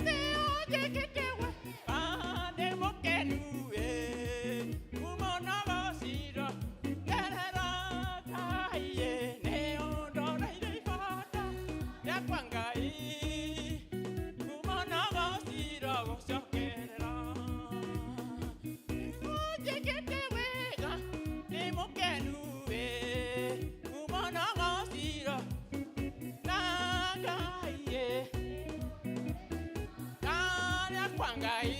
Nĩ ũnjĩkĩte wega ndĩ mũkenu ĩ, ngumo na gociro ngerera Ngai ĩ, nĩ ũndoreire ibata rĩakwa Ngai, ngumo na gociro gũcokerera. Ũnjĩkĩte wega ndĩ mũkenu ĩ, ngumo na gociro na Ngai ĩ, rĩakwa Ngai,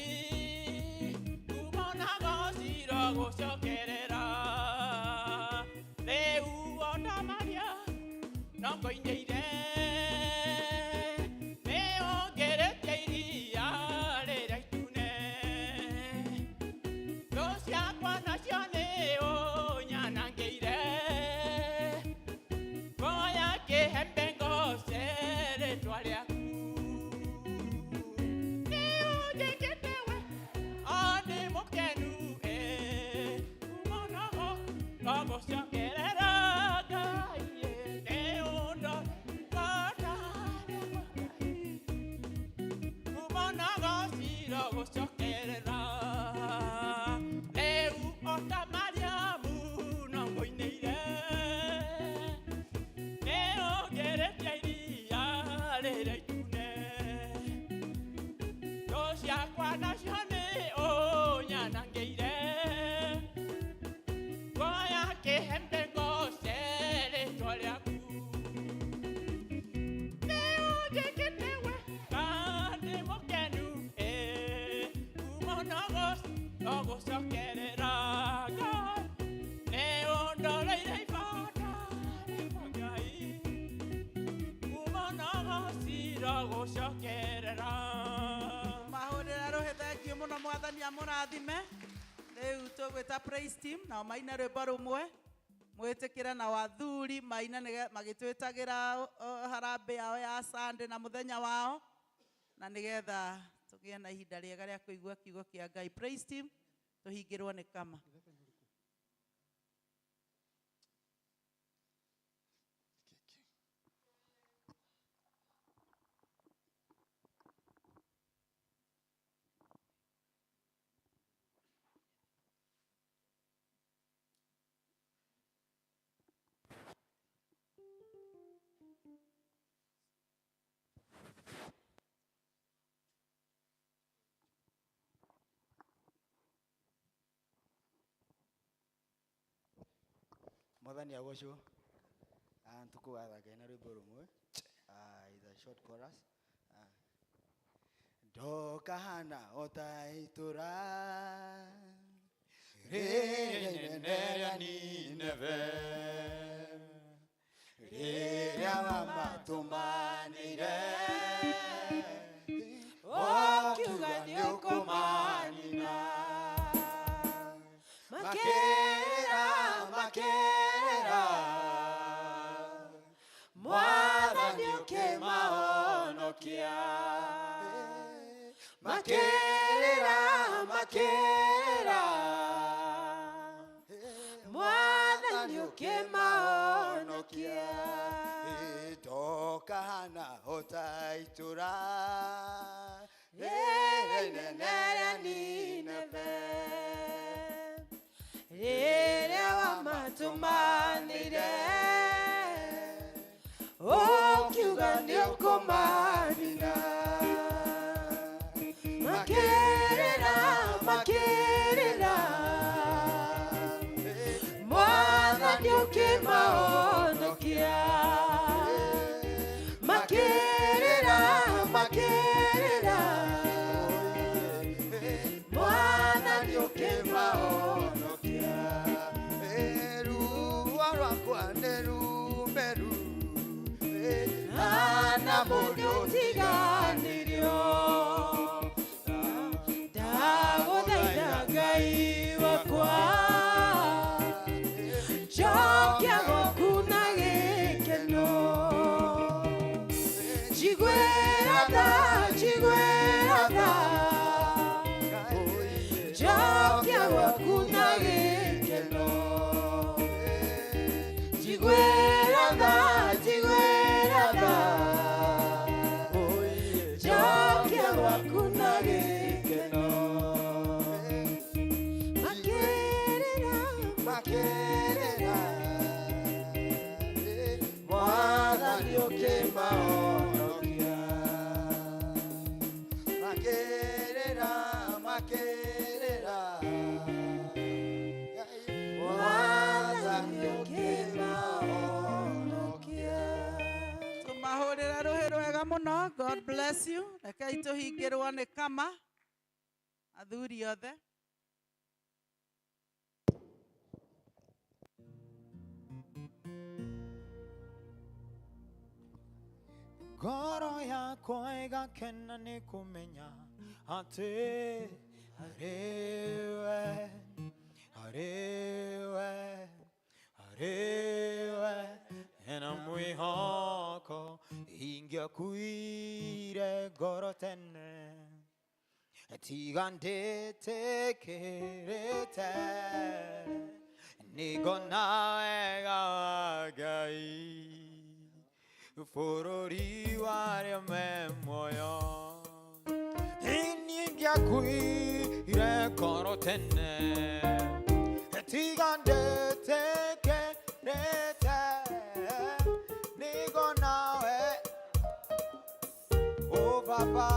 ngumo na gociro gũcokerera. Rĩu ona Maria no ngũinĩire, nĩ ũngĩrĩtie iria rĩrĩa itune. Thũ ciakwa nacio nĩ ũnyanangĩire, ngoya kĩhembe ngoce rĩtwa rĩaku. Nĩ ũnjĩkĩte wega ndĩ mũkenu ĩ, ngumo na gũcokerera Ngai ĩ, nĩ ũndorete ngumo na gociro gũcokerera. Rĩu ota Mariamu no ngũinĩire, nĩ ũngĩrĩtie iria rĩrĩa itune. Thũ ciakwa nacio nĩ ũnyanangĩire, ngoya kĩhembe ngoce rĩtwa rĩaku. Nĩ ũnjĩkĩte wega ndĩ mũkenu ĩ, ngumo na gũcokerera Ngai, nĩ ũndoreire ibata rĩakwa Ngai, ngumo na gociro gũcokerera. Mahũrĩra rũhĩ, thengiũ mũno, Mwathani amũrathime. Rĩu tũgwĩta praise team nao maine rwĩmbo rũmwe mwĩtĩkĩre, na wathuri maine magĩtwĩtagĩra harambĩ yao ya Sunday na mũthenya wao, na nĩgetha Tũgĩe na ihinda rĩega rĩa kũigua kiugo kĩa Ngai. Praise team, tũhingĩrwo nĩ kama. Mwathani agocwo. Tukugatha na rwimbo rumwe. Is a short chorus. Ndokahana ota itura rĩrĩa inene rĩa Nineve rĩrĩa wamatũmanĩire ũkiuga nĩũkũmanina makĩra makĩra Mwathani ũkĩmahonokia makĩra makĩra Mwathani ũkĩmahonokia ndokahana ota itũra rĩrĩa inene rĩa Nineve rĩrĩa wamatũmanĩire ũkiuga nĩũkũmanina makĩrĩra makĩrĩra Mwathani ũkĩmahonokia makĩrĩra makĩrĩra Mwathani ũkĩmahonokia ruo rwakwa nĩ rumeru na mũndũ ũtiganĩrio ndagũthaitha Ngai wakwa njokia gwaku na gĩkeno njiguĩra tha njiguĩra tha njokia gwaku na gĩkeno njiguĩra tha njiguĩra tha njokia gwaku na gĩkeno makĩrĩra makĩrĩra Mwathani ũkĩmahonokia makĩrĩra makĩrĩra Mwathani ũkĩmahonokia. Tũmahũrĩre rũhĩ rwega mũno. God bless you. Rekei tũhingĩrwo nĩ kama athuri othe. Ngoro yakwa ĩgakena nĩ kũmenya atĩ harĩwe harĩwe harĩwe hena mwĩhoko ingĩakuire ngoro tene tiga ndĩtĩkĩrĩte nĩngona wega wa Ngai bũrũri wa arĩa me muoyo. Niĩ ingĩakuire ngoro tene tiga ndĩtĩkĩrĩte nĩngona we o Baba.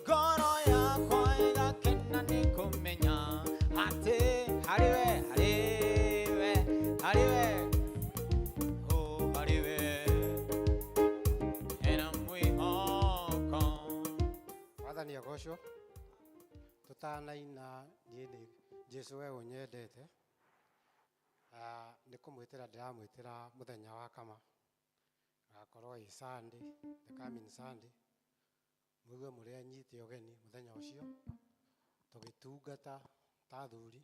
Ngoro yakwa ĩgakena nĩ kũmenya atĩ harĩwe harĩwe harĩwe o harĩwe hena mwĩhoko. Mwathani agocwo. Tũtanaina niĩ nĩ Jesũ we ũnyendete nĩ kũmwĩtĩra ndĩramwĩtĩra mũthenya wa kama gakorwo ĩ Sunday, the coming Sunday, mũigue mũrĩ anyite ũgeni mũthenya ũcio tũgĩtungata ta athuri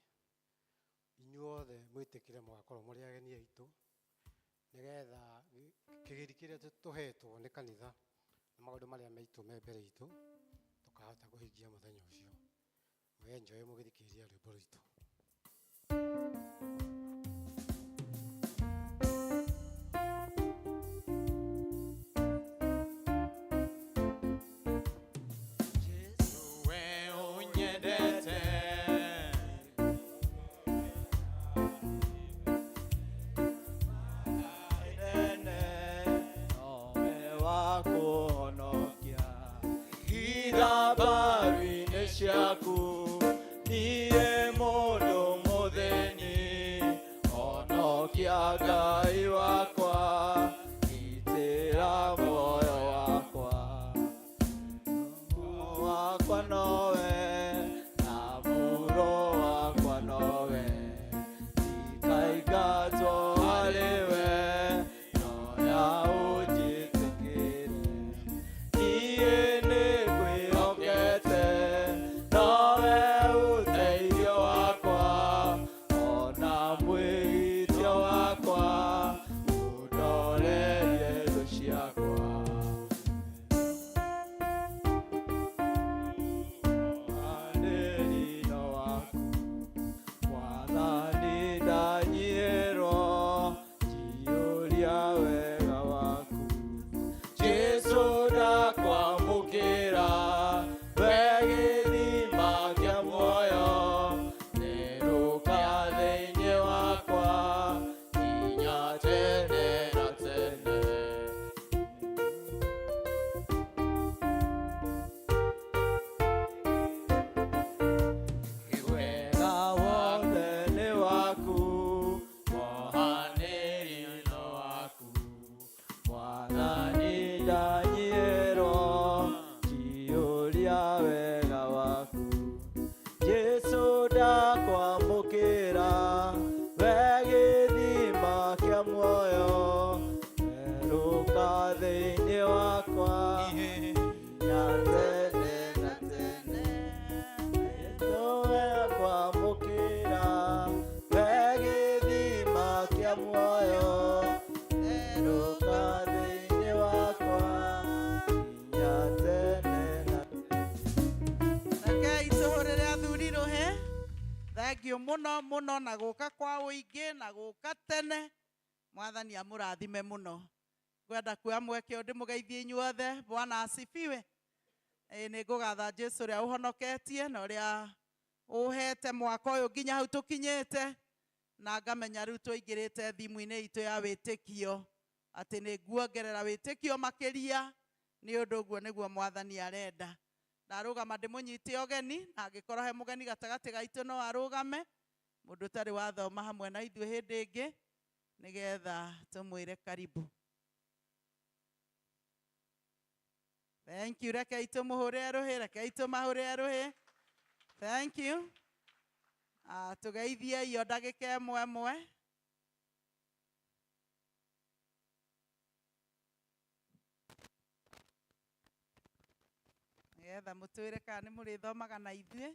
inyuothe mwĩtĩkĩre mũgakorwo mũrĩ ageni aitũ Nĩgetha kĩgĩri kĩrĩa tũhetwo nĩ kanitha na maũndũ marĩa maitũ me mbere itũ tũkahota kũhingia mũthenya ũcio. Mwĩ enjoy mũgĩthikĩrĩria rwĩmbo rwitũ. We unyendete Nene nowe wa kũhonokia Ithabaru-inĩ ciaku niĩ mũndũ mũthĩni honokia Ngai wakwa gitĩra muoyo wakwa wakwa nowe na mũro wakwa nowe ndikaingatwo harĩ we noya ũnjĩtĩkĩre niĩ nĩngwĩhokete nowe ũteithio wakwa ona mwĩgitio wakwa ũndorerie thũ ciakwa. Mwathani waku Mwathani ndanyihĩrwo njiyũria wega waku Jesũ ndakwamũkĩra we gĩthima kĩa muoyo therũka thĩinĩ wakwa nginya tene na tene. Wega wothe nĩ waku wohanĩri no waku Mwathani ndanyihĩrwo njiyũria wega waku Jesũ ndakwamũkĩra we gĩthima kĩa muoyo therũka thĩinĩ wakwa nginya tene na tene. Jesũ kwamũkĩra we gĩthima kĩa muoyo therũka thĩinĩ wakwa nginya tene na Rekei tũhũrĩre athuri rũhĩ. Thengiũ mũno mũno na gũka kwa ũingĩ na gũka tene. Mwathani amũrathime mũno. Ngwenda kuoya mweke ũyũ ndĩmũgeithie inyuothe. Bwana asifiwe. Ĩĩ nĩ ngũgatha Jesũ ũrĩa ũhonoketie na ũrĩa ũhete mwaka ũyũ nginya hau tũkinyĩte na ngamenya rĩu tũingĩrĩte thimũ-inĩ itũ ya wĩtĩkio atĩ nĩ nguongerera wĩtĩkio makĩria nĩ ũndũ ũguo nĩguo Mwathani arenda. Ndarũgama ndĩmũnyite ũgeni na angĩkorwo he mũgeni gatagatĩ gaitũ no arũgame mũndũ ũtarĩ wathoma hamwe na ithuĩ hĩndĩ ĩngĩ nĩgetha tũmwĩre karibu. Thank you. Rekei tũmũhũrĩre rũhĩ, rekei tũmahũrĩre rũhĩ. Thank you. Ah, tũgeithiei o ndagĩka ĩmwe ĩmwe. Nĩgetha mũtwĩre kana nĩ mũrĩthomaga na ithuĩ.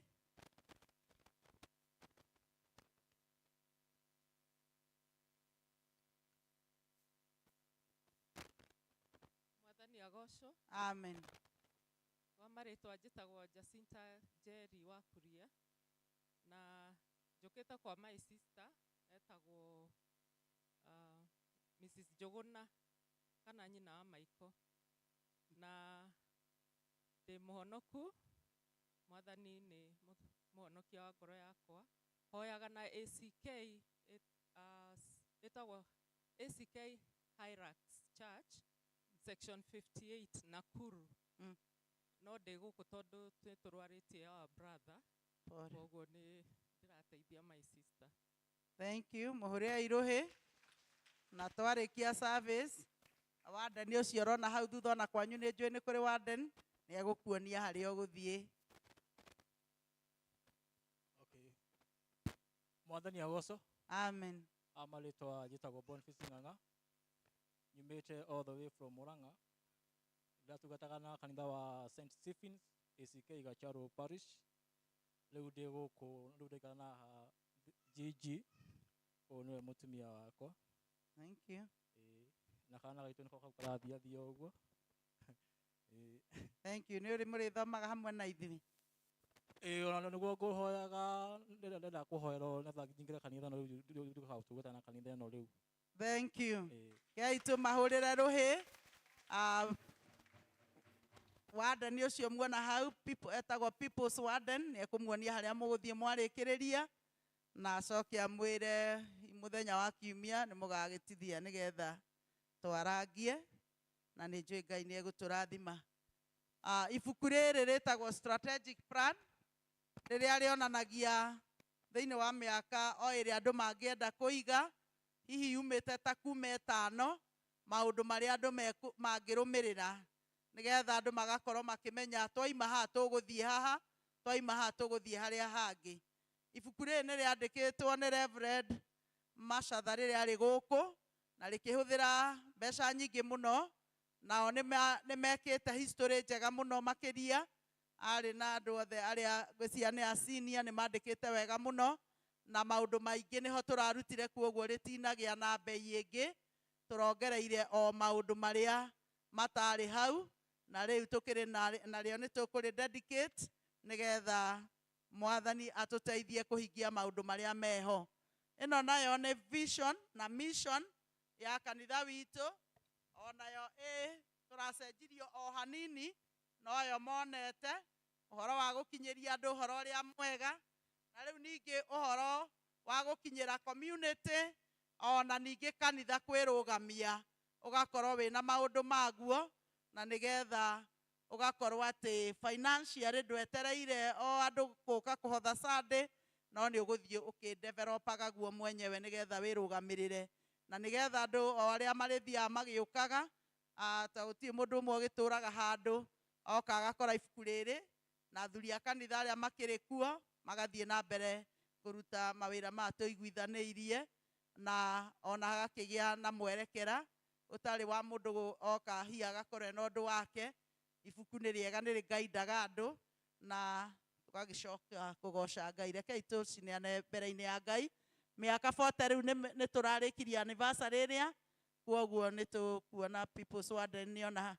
Mwathani agocwo. Amen. Kwa marĩtwa njĩtagwo Jacinta Njeri wa Kuria na njũkĩte kwa my sister etagwo Mrs. Njũgũna kana nyina wa Michael na ndĩ mũhonoku. Mwathani nĩ mũhonokia wa ngoro yakwa. Hoyaga na ACK ĩtagwo ACK Hyrax Church section 58 Nakuru. No ndĩ gũkũ tondũ nĩ tũrwarĩtie our brother. Pole. Koguo nĩ ndĩrateithia my sister. Thank you. Mũhũrĩre irũhĩ. Na twarĩkia service warden ũcio ũrona hau thutha ona kwanyu nĩ njũĩ nĩ kũrĩ warden nĩ egũkuonia harĩa ũgũthiĩ. Okay. Mwathani agocwo. Amen. Amarĩtwa njĩtagwo Boniface Ng'ang'a nyumĩte all the way from Murang'a. Ndatungataga na kanitha wa St Stephen's ACK Gacharu Parish. Rĩu ndĩ gũkũ rĩu ndaikara na haha GG ũyũ nĩwe mũtumia wakwa. Thank you. Na kana gaitũ nĩko kau karathiathia ũguo. Ĩĩ. Thank you. Nĩ ũrĩ mũrĩthomaga hamwe na ithuĩ? Ĩĩ, ona nĩguo ngũhoyaga, ndĩrenda kũhoerwo nĩgetha nyingĩre kanitha ĩno rĩu nduĩke wa gũtungata na kanitha ĩno rĩu. Thank you. Ĩĩ. Kei tũmahũrĩre rũhĩ. Warden ũcio muona hau, etagwo People's Warden, nĩ ekũmuonia harĩa mũgũthiĩ mwarĩkĩrĩria, na acoke amwĩre mũthenya wa kiumia nĩ mũgagĩtithia nĩgetha twarangie, na nĩ njũĩ Ngai nĩ egũtũrathima. Ibuku rĩrĩ rĩtagwo Strategic Plan, rĩrĩa rĩonanagia thĩinĩ wa mĩaka o ĩrĩa andũ mangĩenda kũiga, hihi yumĩte ta kuma ĩtano, maũndũ marĩa andũ mangĩrũmĩrĩra, nĩgetha andũ magakorwo makĩmenya twaima haha tũgũthiĩ haha, twaima haha tũgũthiĩ harĩa hangĩ. Ibuku rĩrĩ nĩ rĩandĩkĩtwo nĩ Reverend Macatha rĩrĩa arĩ gũkũ, na rĩkĩhũthĩra mbeca nyingĩ mũno, nao nĩ mekĩte history njega mũno makĩria, arĩ na andũ othe arĩa ngwĩciria nĩ a senior nĩ mandĩkĩte wega mũno, na maũndũ maingĩ nĩho tũrarutire kuoguo rĩtinagĩa na mbei ĩngĩ, tũrongereire o maũndũ marĩa matarĩ hau, na rĩu tũkĩrĩ narĩo nĩ tũkũrĩ dedicate nĩgetha Mwathani atũteithie kũhingia maũndũ marĩa meho. Ĩno nayo nĩ vision na mission ya kanitha witũ, onayo ĩ tũracenjirio o hanini, noyo monete ũhoro wa gũkinyĩria andũ ũhoro ũrĩa mwega, na rĩu ningĩ ũhoro wa gũkinyĩra community, ona ningĩ kanitha kwĩrũgamia, ũgakorwo wĩna maũndũ maguo, na nĩgetha ũgakorwo atĩ financially ndwetereire o andũ gũka kũhotha Sunday, no nĩ ũgũthiĩ ũkĩdevelopaga guo mwenyewe nĩgetha wĩrũgamĩrĩre, na nĩgetha andũ o arĩa marĩthiaga magĩũkaga, ta gũtirĩ mũndũ ũmwe ũgĩtũraga handũ oka agakora ibuku rĩrĩ, na athuri a kanitha arĩa makĩrĩ kuo magathiĩ na mbere kũruta mawĩra maya tũiguithanĩirie, na ona agakĩgĩa na mwerekera ũtarĩ wa mũndũ oka hihi agakorwo ena ũndũ wake. Ibuku nĩ rĩega, nĩ rĩgaindaga andũ, na tũgagĩcoka kũgoca Ngai. Rekei tũcineane mbere-inĩ ya Ngai. Mĩaka 40 rĩu nĩ tũrarĩkirie anniversary ĩrĩa, kwoguo nĩ tũkuona People's Warden nĩona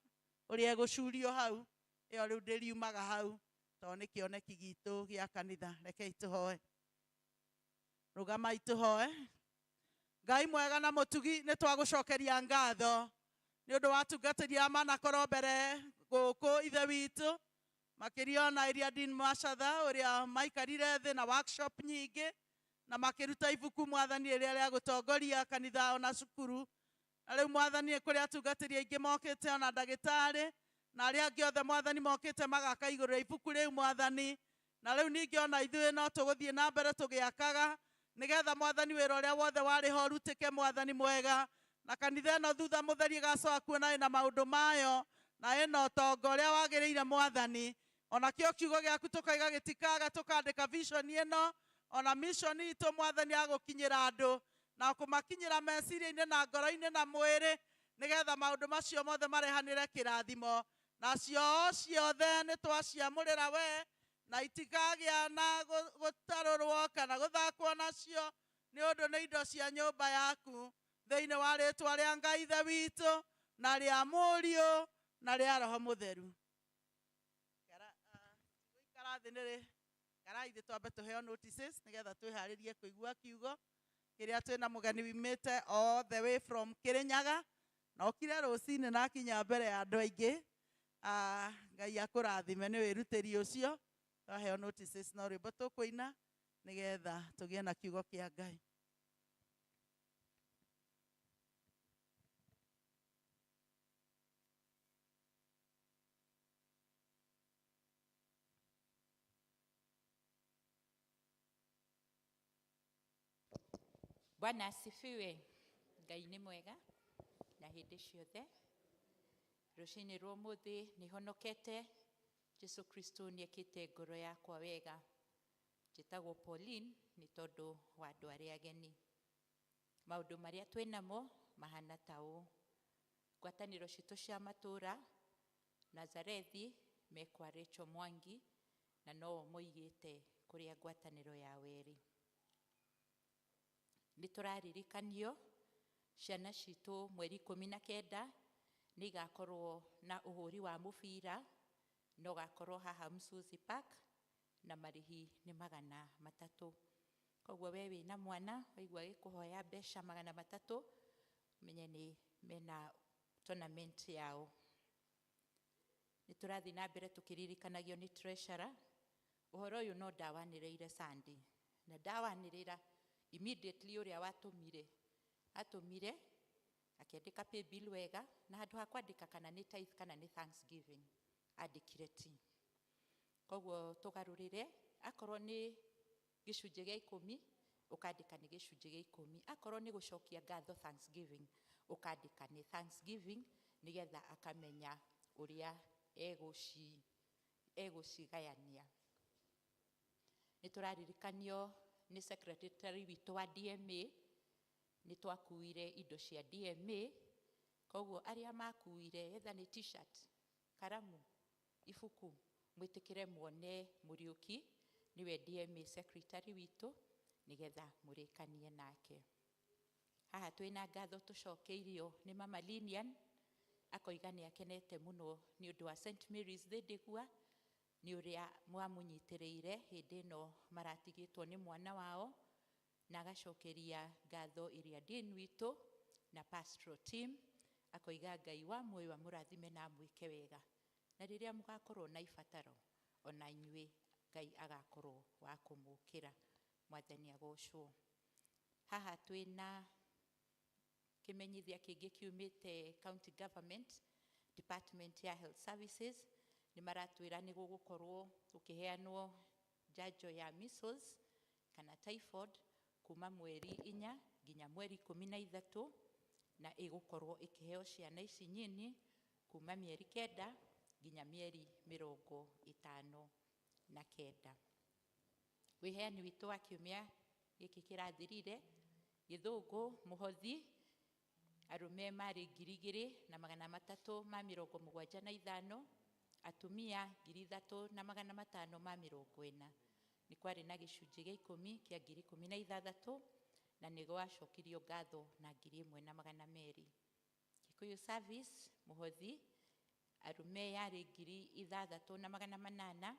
ũrĩa egũcurio hau, ĩyo rĩu ndĩriumaga hau, tondũ nĩ kĩoneki gitũ gĩa kanitha. Rekei tũhoe. Rũgamai tũhoe. Ngai mwega na mũtugi, nĩ twagũcokeria ngatho nĩ ũndũ wa atungatĩri aya manakorwo mbere gũkũ Ithe witũ, makĩria ona Iriadine Dean Macatha ũrĩa maikarire thĩ na workshop nyingĩ na makĩruta ibuku Mwathani rĩrĩa rĩa gũtongoria kanitha ona cukuru. Na rĩu Mwathani kũrĩ atungatĩri aingĩ mokĩte ona ndagĩtarĩ na arĩa angĩ othe Mwathani mokĩte magaka igũrũ rĩa ibuku rĩu Mwathani. Na rĩu ningĩ ona ithuĩ no tũgũthiĩ na mbere tũgĩakaga nĩgetha Mwathani wĩra ũrĩa wothe warĩ ho ũrutĩke Mwathani mwega, na kanitha ĩno thutha mũtheri ĩgacoka kuona ĩna maũndũ mayo na ĩna ũtonga ũrĩa wagĩrĩire Mwathani. Ona kĩo kiugo gĩaku tũkaiga gĩtikaga, tũkandĩka vision ĩno ona mission itũ Mwathani ya gũkinyĩra andũ na kũmakinyĩra meciria-inĩ na ngoro-inĩ na mwĩrĩ, nĩgetha maũndũ macio mothe marehanĩre kĩrathimo. Nacio ciothe nĩ twaciamũrĩra we, na itikagĩa na gũtarũrwo kana gũthakwo nacio, nĩ ũndũ nĩ indo cia nyũmba yaku, thĩinĩ wa rĩtwa rĩa Ngai Ithe witũ na rĩa Mũriũ na rĩa Roho Mũtheru. Gũikara thĩ nĩ rĩ, karai thĩ twambe tũheo notices nĩgetha twĩharĩrie kũigua kiugo kĩrĩa twĩna mũgeni wimĩte all the way from Kĩrĩnyaga, na okire rũcinĩ na akinya mbere ya andũ aingĩ. Ngai akũrathime nĩ wĩrutĩri ũcio. Twaheo notices no rwĩmbo tũkũina nĩgetha tũgĩe na kiugo kĩa Ngai. Bwana asifiwe. Ngai nĩ mwega na hĩndĩ ciothe. Rũcinĩ rwa ũmũthĩ nĩhonokete. Jesu Kristo nĩekĩte ngoro yakwa wega. Njĩtagwo Pauline nĩ tondũ wa andũ arĩa ageni. Maũndũ marĩa twĩnamo mahana ta ũũ: ngwatanĩro citũ cia matũũra, Nazarethi mekwa Rachel Mwangi na no moigĩte kũrĩa ngwatanĩro ya werĩ. Nĩ tũraririkanio Ciana citũ mweri 19 nĩ igakorwo na ũhũri wa mũbira na ũgakorwo haha Msuzi Park na marĩhi nĩ 300. Koguo we wĩna mwana waigua agĩkũhoya mbeca 300, ũmenye nĩ mena tournament yao. Nĩ tũrathiĩ na mbere tũkĩririkanagio nĩ treasurer ũhoro ũyũ no ndawanĩrĩire Sunday na ndawanĩrĩra immediately ũrĩa watũmire atũmire akĩandĩka pay bill wega, na handũ ha kwandĩka kana nĩ tithe kana nĩ thanksgiving andĩkire ti. Koguo tũgarũrĩre, akorwo nĩ gĩcunjĩ gĩa 10 ũkandĩka nĩ gĩcunjĩ gĩa 10, akorwo nĩ gũcokia ngatho thanksgiving ũkandĩka nĩ thanksgiving, nĩgetha akamenya ũrĩa egũcigayania. Nĩ tũraririkanio nĩ secretary witũ wa DMA, nĩ twakuire indo cia DMA, koguo arĩa makuire etha nĩ t-shirt, karamu, ibuku, mwĩtĩkĩre muone Mũriũki nĩwe DMA secretary witũ, nĩgetha mũrĩkanie nake. Haha twĩna ngatho tũcokeirio nĩ Mama Lilian, akoiga nĩ akenete mũno nĩ ũndũ wa St Mary's Thindigua, nĩ ũrĩa mwamũnyitĩrĩire hĩndĩ ĩno maratigĩtwo nĩ mwana wao, na agacokeria ngatho ĩrĩa dean witũ na pastoral team, akoiga Ngai wa muoyo amũrathime na amwĩke wega, na rĩrĩa mũgakorwo na ibataro ona inyuĩ Ngai agakorwo wa kũmũkĩra. Mwathani agocwo. Haha twĩna kĩmenyithia kĩngĩ kiumĩte county government department ya health services, nĩ maratwĩra nĩ gũgũkorwo gũkĩheanwo njanjo ya measles kana typhoid kuma mweri 4 nginya mweri 13, na ĩgũkorwo ĩkĩheo ciana ici nyini kuma mĩeri 9 nginya mĩeri 59. Wĩheani witũ wa kiumia gĩkĩ kĩrathirire, Gĩthũngũ mũhothi arũme marĩ 2375, atumia 3540. Nĩ kwarĩ na gĩcunjĩ gĩa 10 kĩa 16,000, na nĩ gwacokirio ngatho na 1200. Kikuyu service mũhothi arũme yarĩ 6800,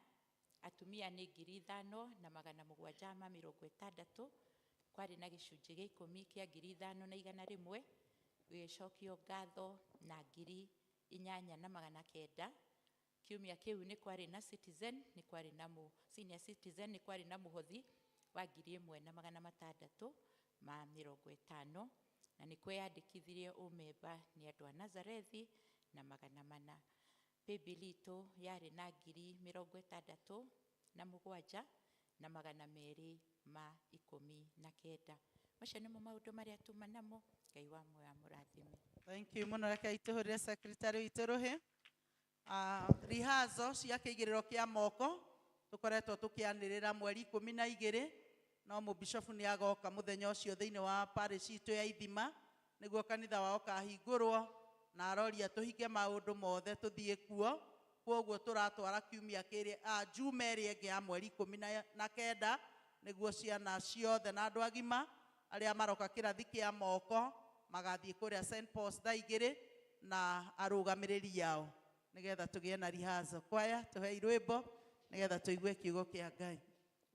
atumia nĩ 5760, kwarĩ na gĩcunjĩ gĩa 10 kĩa 5100, gĩgĩcokio ngatho na 8900. Kiumia kĩu nĩ kwarĩ na citizen, nĩ kwarĩ na senior citizen, nĩ kwarĩ na mũhothi wa 1650, na nĩ kweyandĩkithirie ũmemba nĩ andũ a Nazarethi na 400. Paybill itũ yarĩ na 67,219. Macio nĩmo maũndũ marĩa tuma namo. Ngai wa muoyo amũrathime. Thank you mũno. Reke itũhũrĩre secretary witũ rũhĩ. Rehearsal cia kĩigĩrĩro kĩa moko tũkoretwo tũkĩanĩrĩra mweri 12, no mũbishofu nĩ agoka mũthenya ũcio thĩinĩ wa parish itũ ya Ithima, nĩguo kanitha wao ũkahingũrwo, na aroria tũhinge maũndũ mothe tũthiĩ kuo. Koguo tũratwara kiumia kĩrĩa Juma ĩrĩa ĩngĩ ya mweri 19, nĩguo ciana ciothe na andũ agima arĩa maroka kĩrathi kĩa moko magathiĩ kũrĩa St Paul's thaa 2 na arũgamĩrĩri ao, nĩgetha tũgĩe na rehearsal. Kwaya tũhei rwĩmbo nĩgetha tũigue kiugo kĩa Ngai.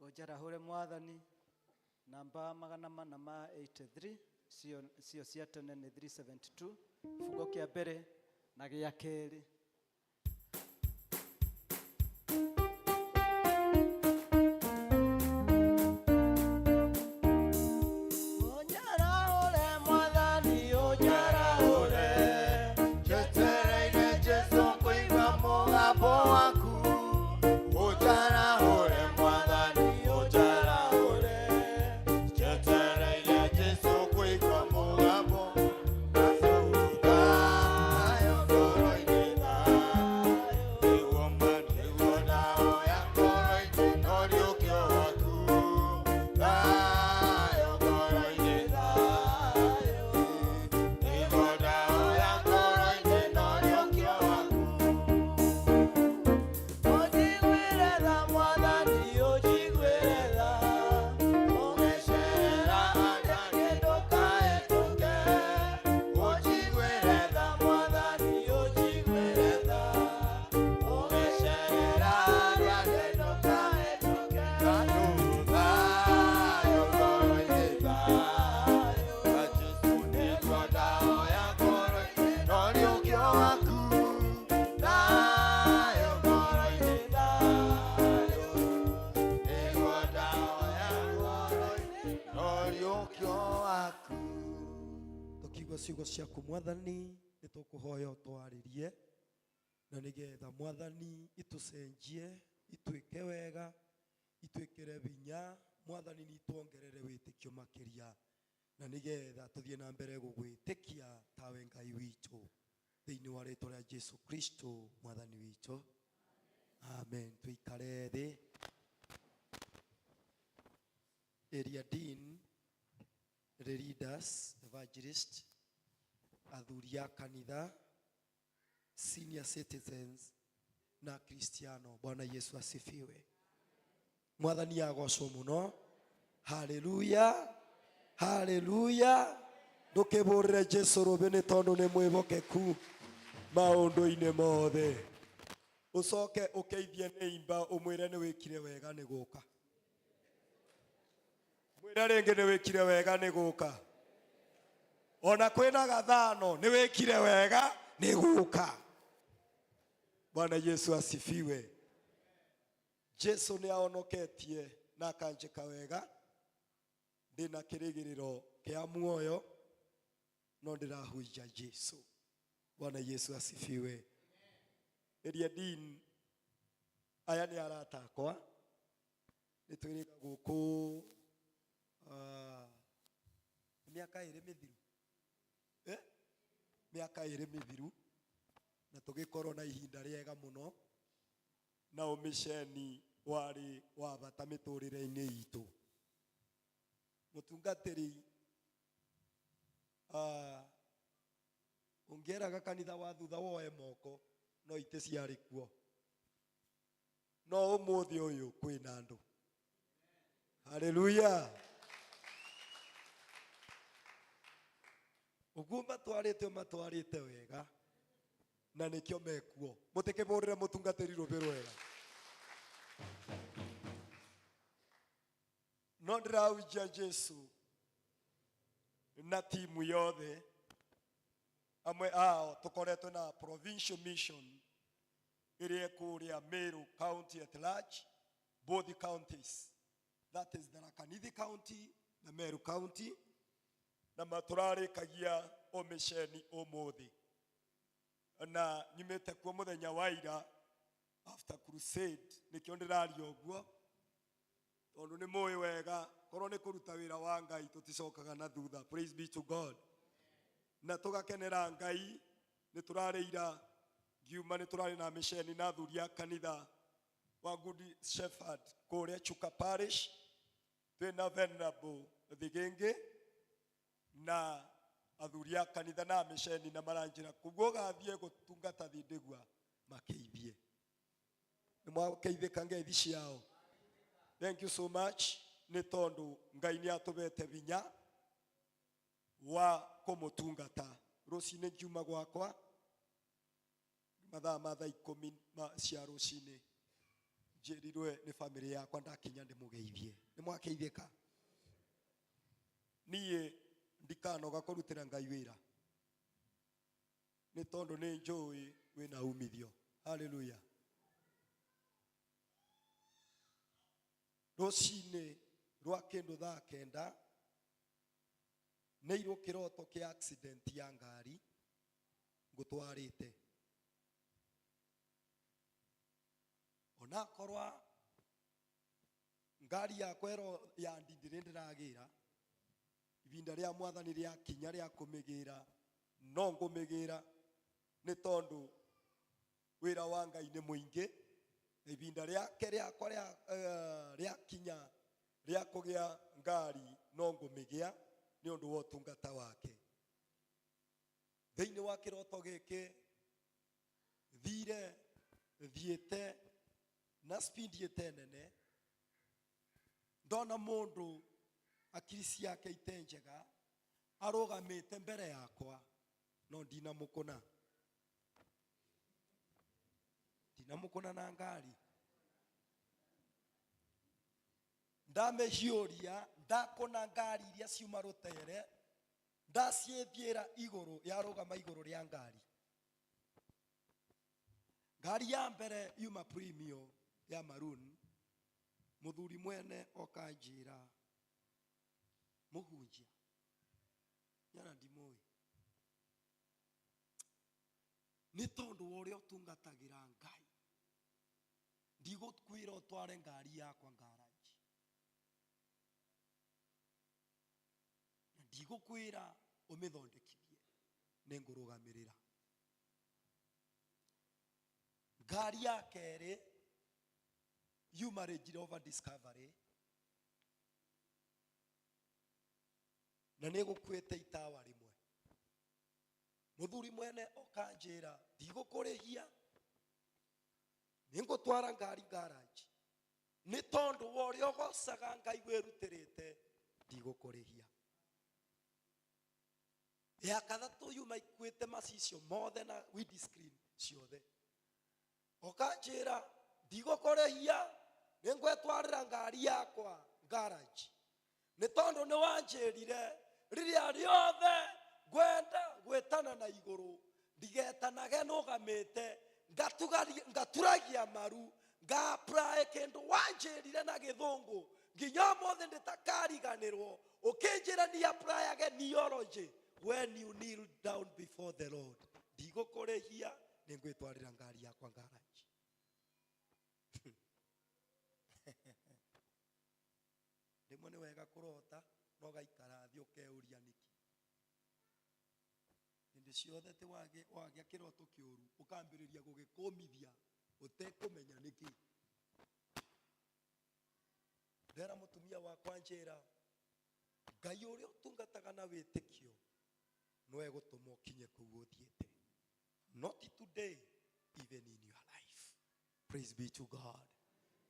Ũnjarahũre Mwathani, namba 483, cio cia tene nĩ 372, kĩbungo kĩa mbere na gĩa kerĩ. Ũnjarahũre Mwathani, ũnjarahũre, njetereire Jesũ kũigua mũgambo waku. Ũnjarahũre Mwathani, ũnjarahũre, njetereire Jesũ kũigua mũgambo. Thayũ ngoro-inĩ, Tũraigua ciugo ciaku Mwathani, nĩ tũkũhoya ũtwarĩrie na nĩgetha Mwathani itũcenjie, itwĩke wega, itwĩkĩre binya, Mwathani nĩ ituongerere wĩtĩkio makĩria na nĩgetha tũthiĩ na mbere gũgwĩtĩkia tawe Ngai witũ thĩinĩ wa rĩtwa rĩa Jesu Kristo Mwathani witũ. Amen. Tuikare thĩ. Area Dean, the leaders, evangelist, athuri a kanitha, senior citizens na Kristiano. Bwana Yesu asifiwe. Mwathani agocwo muno. Haleluya, haleluya. Ndũkĩbũrĩre Jesu rũbĩ nĩ tondũ nĩ mwĩhokeku maũndũ-inĩ mothe. Ũcoke ũkeithie nĩimba ũmwĩre nĩ wĩkire wega nĩ gũka. Mwĩre rĩngĩ nĩ wĩkire wega nĩ gũka. Ona kwĩna gathano nĩ wĩkire wega nĩ gũka. Bwana Yesu asifiwe. Jesu nĩ ahonoketie na akanjĩka wega, ndĩna kĩrĩgĩrĩro kĩa muoyo no ndĩrahunjia Jesu. Bwana Yesu asifiwe. Ĩria Dean, aya nĩ arata akwa, nĩ twĩrĩga gũkũ mĩaka ĩrĩ mĩthiru, mĩaka ĩrĩ mĩthiru, na tũgĩkorwo na ihinda rĩega mũno na ũmĩceni warĩ wa bata mĩtũrĩre-inĩ itũ. Mũtungatĩri, ũngĩeraga kanitha wa thutha woe moko no itĩ ciarĩ kuo, no ũmũthĩ ũyũ kwĩna andũ. Haleluya. Ũguo matwarĩte matwarĩte wega na nĩkĩo mekuo. Mũtikĩbũrĩre mũtungatĩri rũbĩ rwega. No ndĩrahunjia Jesu na timu yothe, amwe ao tũkoretwo na provincial mission ĩrĩa ĩkũrĩa Meru County at large, both counties, that is Tharaka Nithi County na Meru County, na matũrarĩkagia ũmĩceni ũmũthĩ. Na nyumĩte kuo mũthenya wa ira after crusade, nĩkĩo ndĩraria ũguo tondũ nĩ mũĩ wega korwo nĩ kũruta wĩra wa Ngai tũticokaga na thutha. Praise be to God. Na tũgakenera Ngai nĩ tũrarĩ ira ngiuma nĩ tũrarĩ na mĩceni na athuri a kanitha wa Good Shepherd kũrĩa Chuka Parish, twĩna Venerable Thigĩngĩ na athuri a kanitha na mĩceni na maranjĩra koguo ũgathiĩ gũtungata thindĩgua makeithie. Nĩ mwakeithĩka ngeithi ciao. Thank you so much nĩ tondũ Ngai nĩ atũbete binya wa kũmũtungata. Rũcinĩ ngiuma gwakwa mathaa ma thaa ikũmi cia rũcinĩ njĩrirwe nĩ bamĩrĩ yakwa ndakinya ndĩmũgeithie. Nĩ mwakeithĩka? Niĩ ndikanoga kũrutĩra Ngai wĩra nĩ tondũ nĩ njũĩ wĩna umithio. Haleluya. Rũcinĩ rwa kĩndũ thaa kenda nĩirwo kĩroto kĩa accident ya ngari ngũtwarĩte, onakorwa ngari yakwa ĩro ya ndindĩrĩ ndĩragĩra ibinda rĩa Mwathani rĩakinya rĩa kũmĩgĩra no ngũmĩgĩra nĩ tondũ wĩra wa Ngai nĩ mũingĩ na ibinda rĩake rĩakwa rĩakinya rĩa kũgĩa ngari no ngũmĩgĩa nĩ ũndũ wa ũtungata wake. Thĩinĩ wa kĩroto gĩkĩ thire thiĩte na speed ĩte nene, ndona mũndũ akiri ciake ite njega arũgamĩte mbere yakwa no ndinamũkũna, ndinamũkũna na ngari, ndamĩhiũria ndakũna ngari iria ciuma rũtere ndaciĩthiĩra igũrũ yarũgama igũrũ rĩa ngari. Ngari ya mbere yuma premium ya maroon, mũthuri mwene oka njĩra mũhunjia nyana ndimũĩ Nĩ tondũ wa ũrĩa ũtungatagĩra Ngai, ndigũkwĩra ũtware ngari yakwa ngaraji, na ndigũkwĩra ũmĩthondekithie, nĩ ngũrũgamĩrĩra. Ngari ya kerĩ yuma Range Rover Discovery, na nĩ ĩgũkuĩte itawa rĩmwe. Mũthuri mwene okanjĩra ndigũkũrĩhia, nĩngũtwara ngari garage, nĩ tondũ wa ũrĩa ũgocaga Ngai wĩrutĩrĩte, ndigũkũrĩhia. Ya kathatũ yuma ikuĩte macicio mothe na windscreen ciothe, okanjĩra ndigũkũrĩhia, nĩngwetwarĩra ngari yakwa garage, nĩ tondũ nĩ wanjĩrire rĩrĩa rĩothe ngwenda gwĩtana na igũrũ ndigetanage nũgamĩte, ngaturagia maru, ngaapply kĩndũ wanjĩrire na gĩthũngũ nginya ũmũthĩ ndĩtakariganĩrwo, ũkĩnjĩra ni applyage neology when you kneel down before the Lord. Ndigũkũrĩhia, nĩngwĩtwarĩra ngari yakwa garage. Rĩmwe nĩ wega kũrota no gaikara thĩ ũkeuria nĩkĩ. Hĩndĩ ciothe ti wagĩa kĩroto kĩũru ũkambĩrĩria gũgĩkũmithia ũtekũmenya nĩkĩ. Ndera mũtumia wakwa njĩra, Ngai ũrĩa ũtungataga na wĩtĩkio no egũtũma ũkinye kũu ũthiĩte. Not today, even in your life. Praise be to God.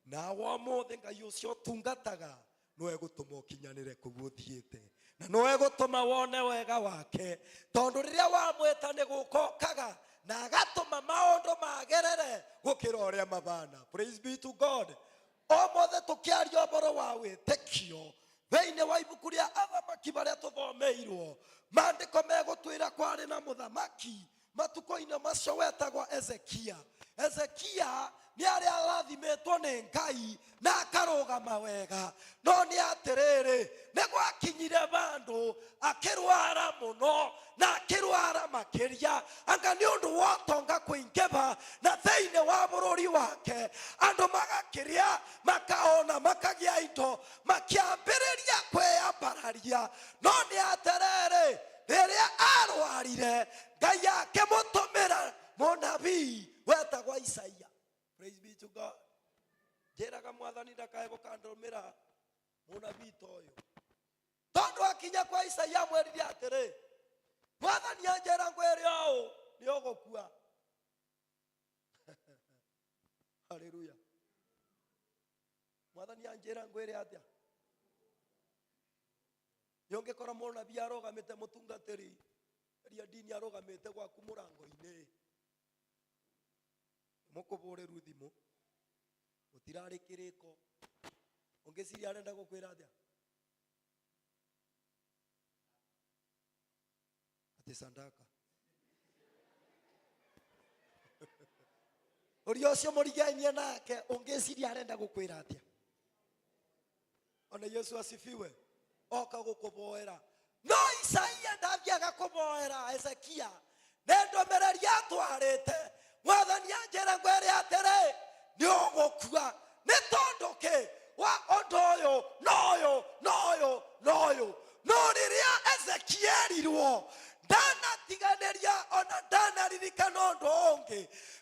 Nawe ũmũthĩ Ngai ũcio ũtungataga no egũtũma ũkinyanĩre kũu ũthiĩte, na no egũtũma wone wega wake, tondũ rĩrĩa wamwĩta nĩ gũkokaga na agatũma maũndũ magerere gũkĩra ũrĩa mabana. Praise be to God. Ũmũthĩ tũkĩaria ũhoro wa wĩtĩkio thĩinĩ wa ibuku rĩa athamaki marĩa tũthomeirwo, maandĩko megũtwĩra kwarĩ na mũthamaki matukũ-inĩ macio wetagwo Ezekia. Ezekia nĩ arĩa arathimĩtwo nĩ Ngai na akarũgama wega, no nĩ atĩrĩrĩ, nĩ gwakinyire vandũ akĩrwara mũno na akĩrwara makĩria, anga nĩ ũndũ wa ũtonga kũingĩha na thĩinĩ wa bũrũri wake, andũ magakĩrĩa makaona makagĩa indo, makĩambĩrĩria kwĩyambararia. No nĩ atĩrĩrĩ, rĩrĩa arwarire, Ngai akĩmũtũmĩra mũnabii wetagwo Isaia. Praise be to God. Njĩraga mwathani ndakae gũkandũmĩra mũnabii ta ũyũ, tondũ akinya kwa Isaia amwĩrire atĩrĩ, mwathani anjĩra ngwĩre ũũ, nĩ ũgũkua. Haleluya. Mwathani anjĩra ngwĩre atĩa? Yũngĩkora mũnabii arũgamĩte, mũtungatĩri ria ndini arũgamĩte gwaku mũrango-inĩ, mũkũbũrĩru thimũ, gũtirarĩ kĩrĩko, ũngĩciria arenda gũkwĩra atĩa? Atĩ sandaka. Ũrĩa ũcio mũrigainie nake ũngĩciria arenda gũkwĩra atĩa? Ona Yesu asifiwe. Oka gũkũboera. No Isaia ndathiaga kũboera Hezekia, nĩ ndũmĩrĩri atwarĩte. Mwathani anjĩra ngwĩre atĩrĩ, nĩ ũgũkua. Nĩ tondũ kĩ? Wa ũndũ ũyũ na ũyũ na ũyũ na ũyũ. No rĩrĩa Hezekia erirwo, ndanatiganĩria ona ndanaririkana ũndũ ũngĩ,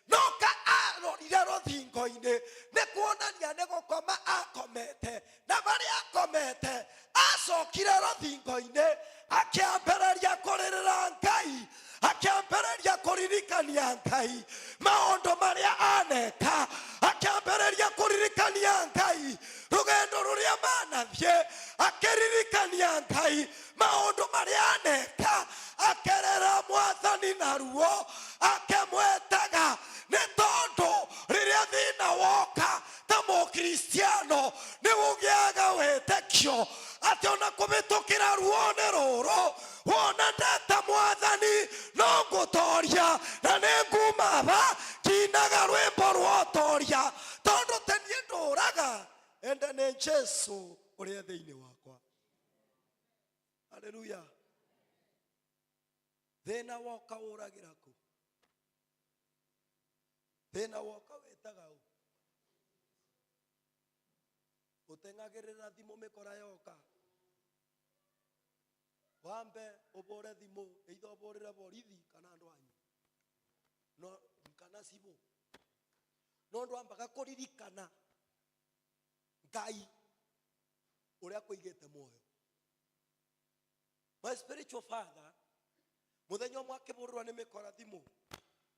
no ka arorire rũthingo-inĩ, nĩ kuonania nĩ gũkoma akomete, na marĩa akomete acokire rũthingo-inĩ akĩambĩrĩria kũrĩrĩra Ngai, akĩambĩrĩria kũririkania Ngai maũndũ marĩa aneka, akĩambĩrĩria kũririkania Ngai rũgendo rũrĩa manathiĩ, akĩririkania Ngai maũndũ marĩa aneka, akerera mwathani na ruo, akĩmwetaga. Nĩ tondũ rĩrĩa thĩna woka ta mũkristiano nĩ ũgĩaga wĩtĩkio atĩ ona kũhĩtũkĩra ruo-nĩ rũrũ, wona ndeta mwathani no ngũtoria, na nĩ nguma ba nginaga rwĩmbo rwa ũtoria, tondũ te niĩ ndũraga, ende nĩ Jesu ũrĩa thĩinĩ wakwa. Haleluya. Thĩna woka ũragĩra kũ? Thĩna woka wĩtaga ũ? Ũteng'agĩrĩra thimũ mĩkora yoka. Wambe ũbũre thimũ, either ũbũrĩre borithi kana andũ anyu. No kana cibũ. No ndwambaga kũririkana Ngai ũrĩa akũigĩte muoyo. My spiritual father muthenya ũmwe akĩbũrĩrwo nĩ mĩkora thimũ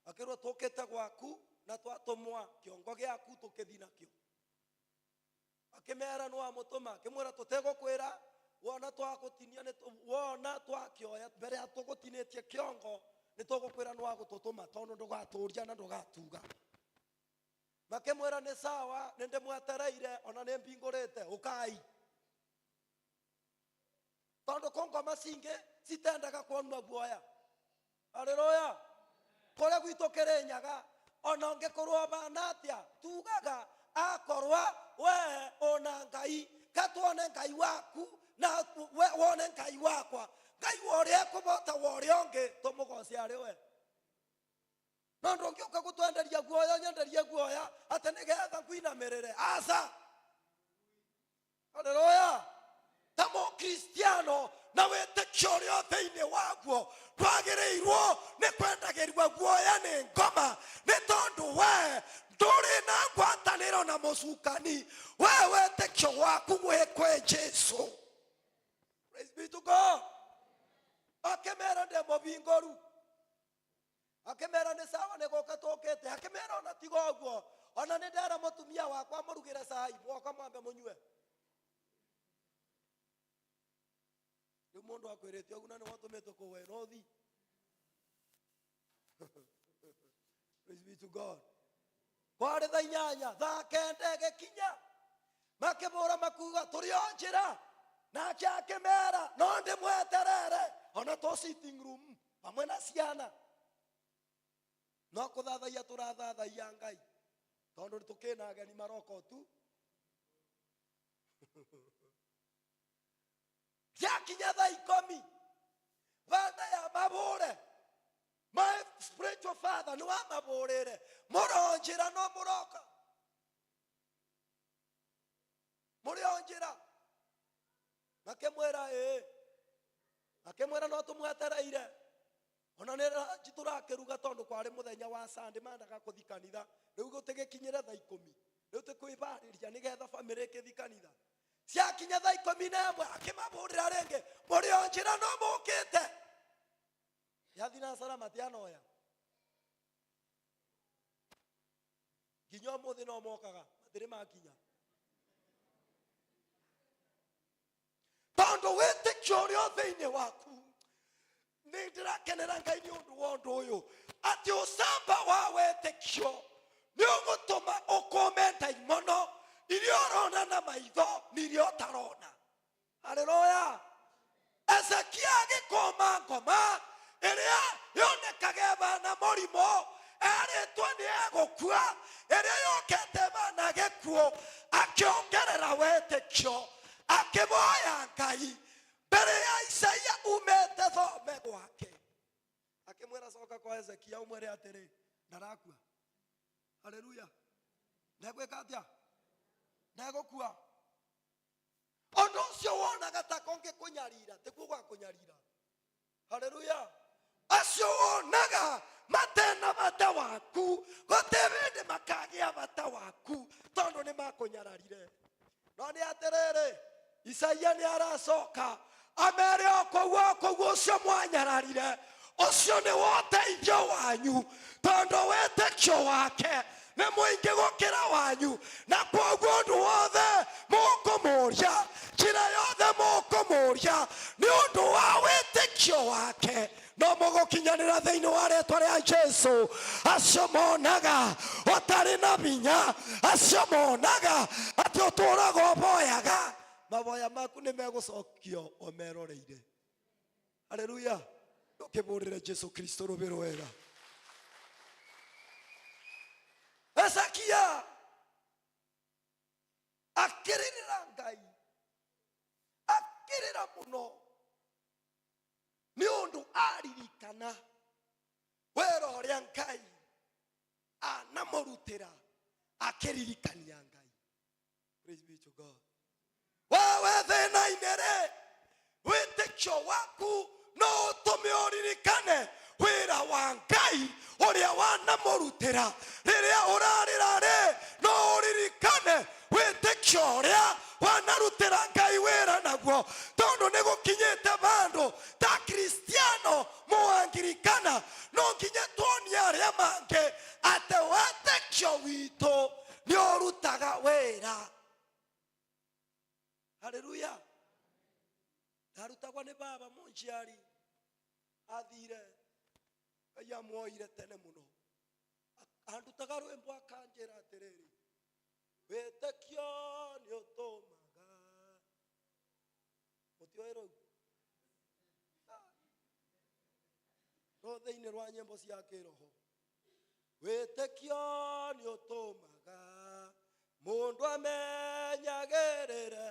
akĩrwo tũkĩte gwaku na twatũmwa kĩongo gĩaku tũkĩthi nakĩo. Akĩmera nĩ wamũtũma, akĩmwĩra tũtegũkwĩra wona twagũtinia nĩ wona twakĩoya mbere ya tũgũtinĩtie kĩongo nĩ tũgũkwĩra nĩ wagũtũtũma tondũ ndũgatũria na ndũgatuga. Makĩmwĩra nĩ sawa, nĩ ndĩmwetereire ona nĩ mbingũrĩte, ũkai. Tondũ kũ ngoma cingĩ citendaga kuonua guoya. Haleluya. Kũrĩa gwitũ Kĩrĩnyaga ona ũngĩkorwo bana atĩa tugaga akorwa we ona Ngai katuone Ngai waku na we wone Ngai wakwa, Ngai wa ũrĩa ekũbota wa ũrĩa ũngĩ tũmũgoce arĩ we. No ndũngĩũka gũtwenderia guoya ũnyenderie guoya atĩ nĩgetha ngwinamĩrĩre, aca. Haleluya. Ta mũkristiano na wĩtĩkio ũrĩa thĩinĩ waguo ndwagĩrĩirwo nĩ kwendagĩrua guoya nĩ ngoma, nĩ tondũ we ndũrĩ na ngwatanĩro na mũcukani, we wĩtĩkio waku wĩ kwĩ Jesu. Praise be to God. Akĩmera ndĩ mũbingũru, akĩmera nĩ sawa nĩ gũka tũkĩte, akĩmera ona tiga ũguo, ona nĩ ndera mũtumia wakwa mũrugĩre cai mwoka mwambe mũnyue. Rĩu mũndũ akwĩrĩte ũguo na nĩ watũmĩtwo kũwe nothi. Praise be to God. Kwarĩ thaa inyanya, thaa kenda ĩgĩkinya, makĩbũra makuga tũrĩ o njĩra, nake akĩmera no ndĩmweterere ona tũ sitting room hamwe na ciana, no kũthathaiya tũrathathaiya Ngai tondũ tũkĩna ageni maroka tu. Gĩakinya thaa ikũmi banda ya mabũre, my spiritual father nĩ wamabũrĩre mũro njĩra no mũroka mũrĩ o njĩra, makĩmwĩra ĩĩ, akĩmwĩra no tũmwetereire ona nĩ ranji tũrakĩruga tondũ kwarĩ mũthenya wa Sunday mendaga kũthi kanitha, rĩu gũtigĩkinyĩre thaa ikũmi, rĩu tũkwĩbarĩria nĩgetha bamĩrĩ ĩkĩthi kanitha. Ciakinya thaa ikũmi na ĩmwe akĩmabũrĩra rĩngĩ mũrĩ o njĩra no mũkĩte yathi na sara matianoya nginya ũmũthĩ no mokaga matirĩ makinya, tondũ wĩtĩkio ũrĩa thĩinĩ waku. Nĩ ndĩrakenera Ngai nĩ ũndũ wa ũndũ ũyũ atĩ ũcamba wa wĩtĩkio nĩ ũgũtũma ũkũme ndaimono iria ũrona na maitho na iria ũtarona. Haleluya. Ezekia agĩkũma ngoma ĩrĩa yonekaga ĩbana mũrimũ, erĩtwo nĩ egũkua, ĩrĩa yokete ĩbana gĩkuũ, akĩongerera wĩtĩkio, akĩboya Ngai mbere ya Isaia umĩte thome gwake, akĩmwĩra coka kwa Hezekia ũmwĩre atĩrĩ ndarakua. Haleluya. Ndegwĩka atĩa? Ndegũkua. Ũndũ ũcio wonaga ta kũngĩkũnyarira tiguo gwakũnyarira. Haleluya. Acio wonaga matena bata waku gũtirĩ hĩndĩ makagĩa bata waku tondũ nĩ makũnyararire. No nĩ atĩrĩrĩ, Isaia nĩ aracoka amere o kũu o kũu ũcio mwanyararire ũcio nĩ woteithio wanyu, tondũ wĩtĩkio wake nĩ mũingĩ gũkĩra wanyu, na kwoguo ũndũ wothe mũkũmũria, njĩra yothe mũkũmũria nĩ ũndũ wa wĩtĩkio wake no mũgũkinyanĩra thĩinĩ wa rĩtwa rĩa Jesu. Acio monaga ũtarĩ na hinya, acio monaga atĩ ũtũraga ũboyaga, maboya maku nĩ megũcokio o meroreire. Haleluya. Ndũkĩbũrĩre Jesu Kristo rũbĩ rwega. Hezekia akĩrĩrĩra Ngai, akĩrĩra mũno nĩ ũndũ aririkana wĩra ũrĩa Ngai anamũrutĩire. Akamũrutĩra akĩririkania Ngai. Praise be to God. Wewe thĩna-inĩ rĩ, wĩtĩkio waku no ũtũme ũririkane wĩra wa Ngai ũrĩa wanamũrutĩra. Rĩrĩa ũrarĩra rĩ, no ũririkane wĩtĩkio ũrĩa wanarutĩra Ngai wĩra naguo, tondũ nĩ gũkinyĩte vandũ ta Kristiano mũangirikana no nginya tuonie arĩa mangĩ atĩ wĩtĩkio witũ nĩ ũrutaga wĩra. Haleluya. Ndarutagwo nĩ baba mũnjiari, athire Ngai amuoire tene mũno, andutaga rwĩmbo akanjĩra atĩrĩrĩ, wĩtĩkio nĩ ũtũmaga mũtioĩ rũu rũ thĩinĩ rwa nyĩmbo cia kĩroho. Wĩtĩkio nĩ ũtũmaga mũndũ amenyagĩrĩre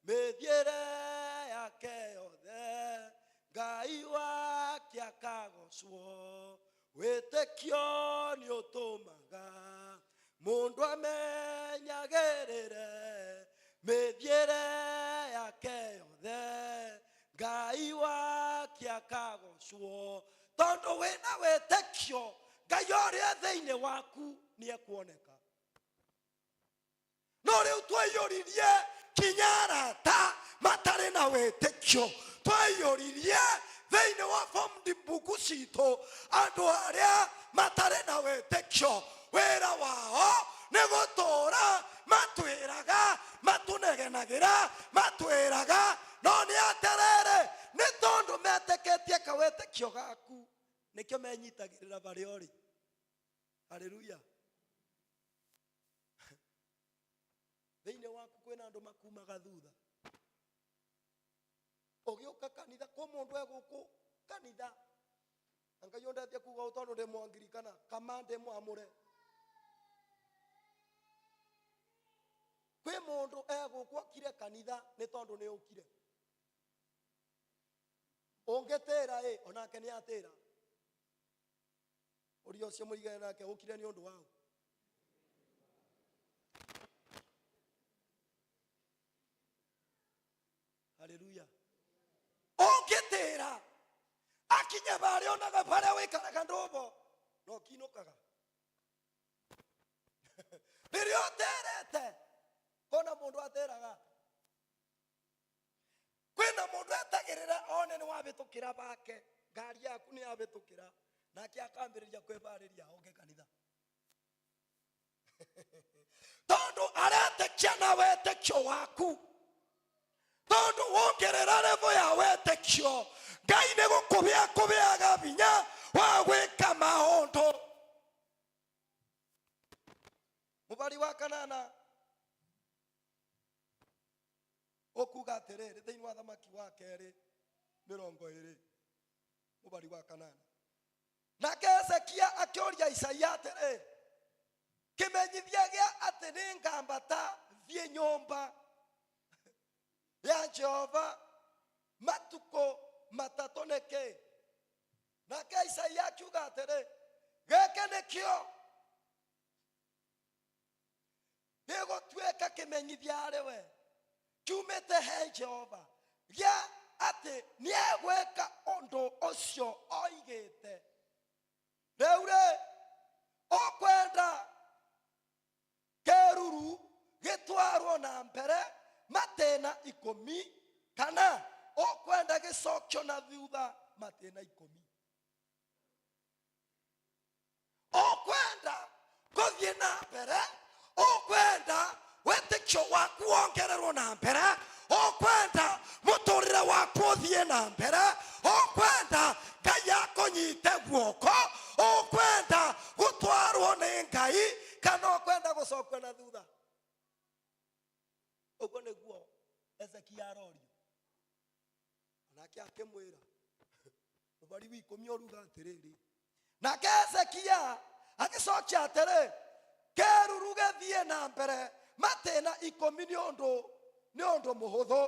mĩthiĩre yake yothe, Ngai wake akagocwo. Wĩtĩkio nĩ ũtũmaga mũndũ amenyagĩrĩre mĩthiĩre yake yothe, Ngai wake akagocwo. Tondũ wĩna wĩtĩkio, Ngai ũrĩa thĩinĩ waku nĩ ekuoneka. No rĩu twaiyũririe kinya arata matarĩ na wĩtĩkio, twaiyũririe thĩinĩ wa formed book citũ andũ arĩa matarĩ na wĩtĩkio, wĩra wao nĩ gũtũũra matwĩraga, matũnegenagĩra, matwĩraga, no nĩ atĩrĩrĩ, nĩ tondũ metĩkĩtie kawĩtĩkio gaku, nĩkĩo menyitagĩrĩra barĩa ũrĩ. Haleluya. Thĩinĩ waku kwĩna andũ makumaga thutha. Ũgĩũka kanitha, kwĩ mũndũ egũkũ kanitha, na Ngai ũndetie kuga ũũ tondũ ndĩ mũangirikana, kama ndĩ mwamũre. Kwĩ mũndũ egũkũ okire kanitha nĩ tondũ nĩ ũkire. Ũngĩtĩra ĩ, onake nĩ atĩra. Ũria ũcio mũigane nake ũkire nĩ ũndũ waũ. Haleluya. Ũngĩtĩra akinye barĩa onaga barĩa wĩkaraga ndũbo no kinũkaga. Rĩrĩa ũtĩrĩte, kona mũndũ atĩraga, kwĩna mũndũ etagĩrĩra one nĩ wabĩtũkĩra bake, ngari yaku nĩ yabĩtũkĩra, nake akambĩrĩria kwĩbarĩria oke kanitha. Tondũ aretĩkia na wĩtĩkio waku, tondũ wongerera level ya wĩtĩkio, Ngai nĩ gũkũbĩa kũbĩaga binya wa gwĩka maũndũ. Mũbari wa kanana ũkuga atĩrĩrĩ, thĩinĩ wa thamaki wa kerĩ mĩrongo ĩrĩ mũbari wa kanana, nake Hezekia akĩũria Isaia atĩrĩ, kĩmenyithia gĩa atĩ nĩ ngambata thiĩ nyũmba ya Jehova matukũ matatũ nĩ kĩ? Nake Isaia akiuga atĩrĩ, gĩkĩ nĩkĩo gĩgũtuĩka kĩmenyithia harĩ we kiumĩte he Jehova gĩa atĩ nĩegwĩka ũndũ ũcio oigĩte. Rĩu rĩ, ũkwenda kĩruru gĩtwarwo na mbere matĩna ikũmi, kana ũkwenda gĩcokio na thutha matĩna ikũmi? Ũkwenda gũthiĩ na mbere, ũkwenda wĩtĩkio waku wongererwo na mbere, ũkwenda mũtũrĩre waku ũthiĩ na mbere, ũkwenda Ngai akũnyite guoko, ũkwenda gũtwarwo nĩ Ngai, kana ũkwenda gũcokio na thutha? Ũguo nĩguo Hezekia arorio. Nake akĩmwĩra mũbari wa ikũmi ũruga atĩrĩrĩ, nake Hezekia agĩcokia atĩrĩ, kĩruru gĩthiĩ na mbere matĩna ikũmi nĩ ũndũ mũhũthũ,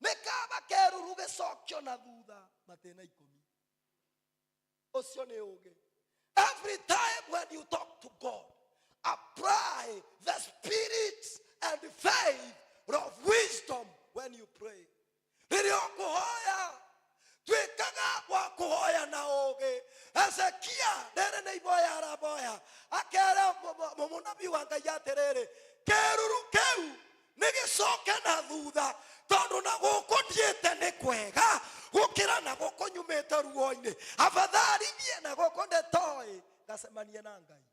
nĩ kaba kĩruru gĩcokio na thutha matĩna ikũmi. Ũcio nĩ ũũgĩ. Every time when you talk to God, apply the spirit and faith of wisdom when you pray. Rĩrĩa ũkũhoya, tuĩkaga wa kũhoya na ũũgĩ. Hezekia rĩrĩ nĩ iboya araboya, akera mũnabii wa Ngai atĩrĩrĩ, kĩruru kĩu nĩ gĩcoke na thutha, tondũ na gũkũ ndiĩte nĩ kwega gũkĩra na gũkũ nyumĩte ruo-inĩ. Afadhali thiĩ na gũkũ ndĩtoĩ ngacemanie na Ngai.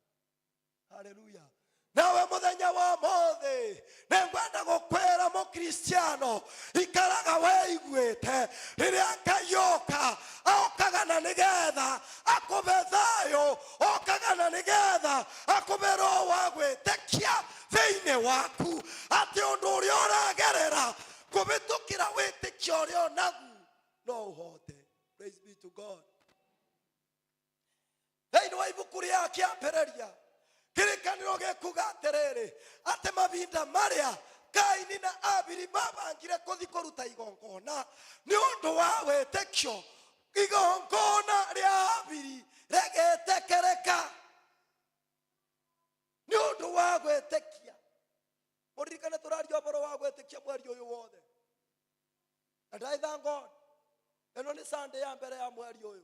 Haleluya. Nawe muthenya wa mũthĩ nĩngwenda gũkwĩra mũkristiano, ikaraga weiguĩte. Rĩrĩa Ngai oka, okaga na nĩgetha akũbe thayũ, okaga na nĩgetha akũbe roho wa gwĩtĩkia thĩinĩ waku, atĩ ũndũ ũrĩa ũragerera kũhĩtũkĩra wĩtĩkio ũrĩa ũnagu no ũhote. Praise be to God. Thĩinĩ wa ibuku rĩa kĩambĩrĩria, kĩrĩkanĩro gĩkuga atĩrĩrĩ, atĩ mahinda marĩa Kaini na Abili mabangire kũthi kũruta igongona, nĩ ũndũ wa wĩtĩkio igongona rĩa Abili rĩgĩtĩkĩrĩka nĩ ũndũ wa gwĩtĩkia. Mũririkane tũraria ũhoro wa gwĩtĩkia mweri ũyũ wothe. And I thank God, ĩno nĩ Sunday ya mbere ya mweri ũyũ.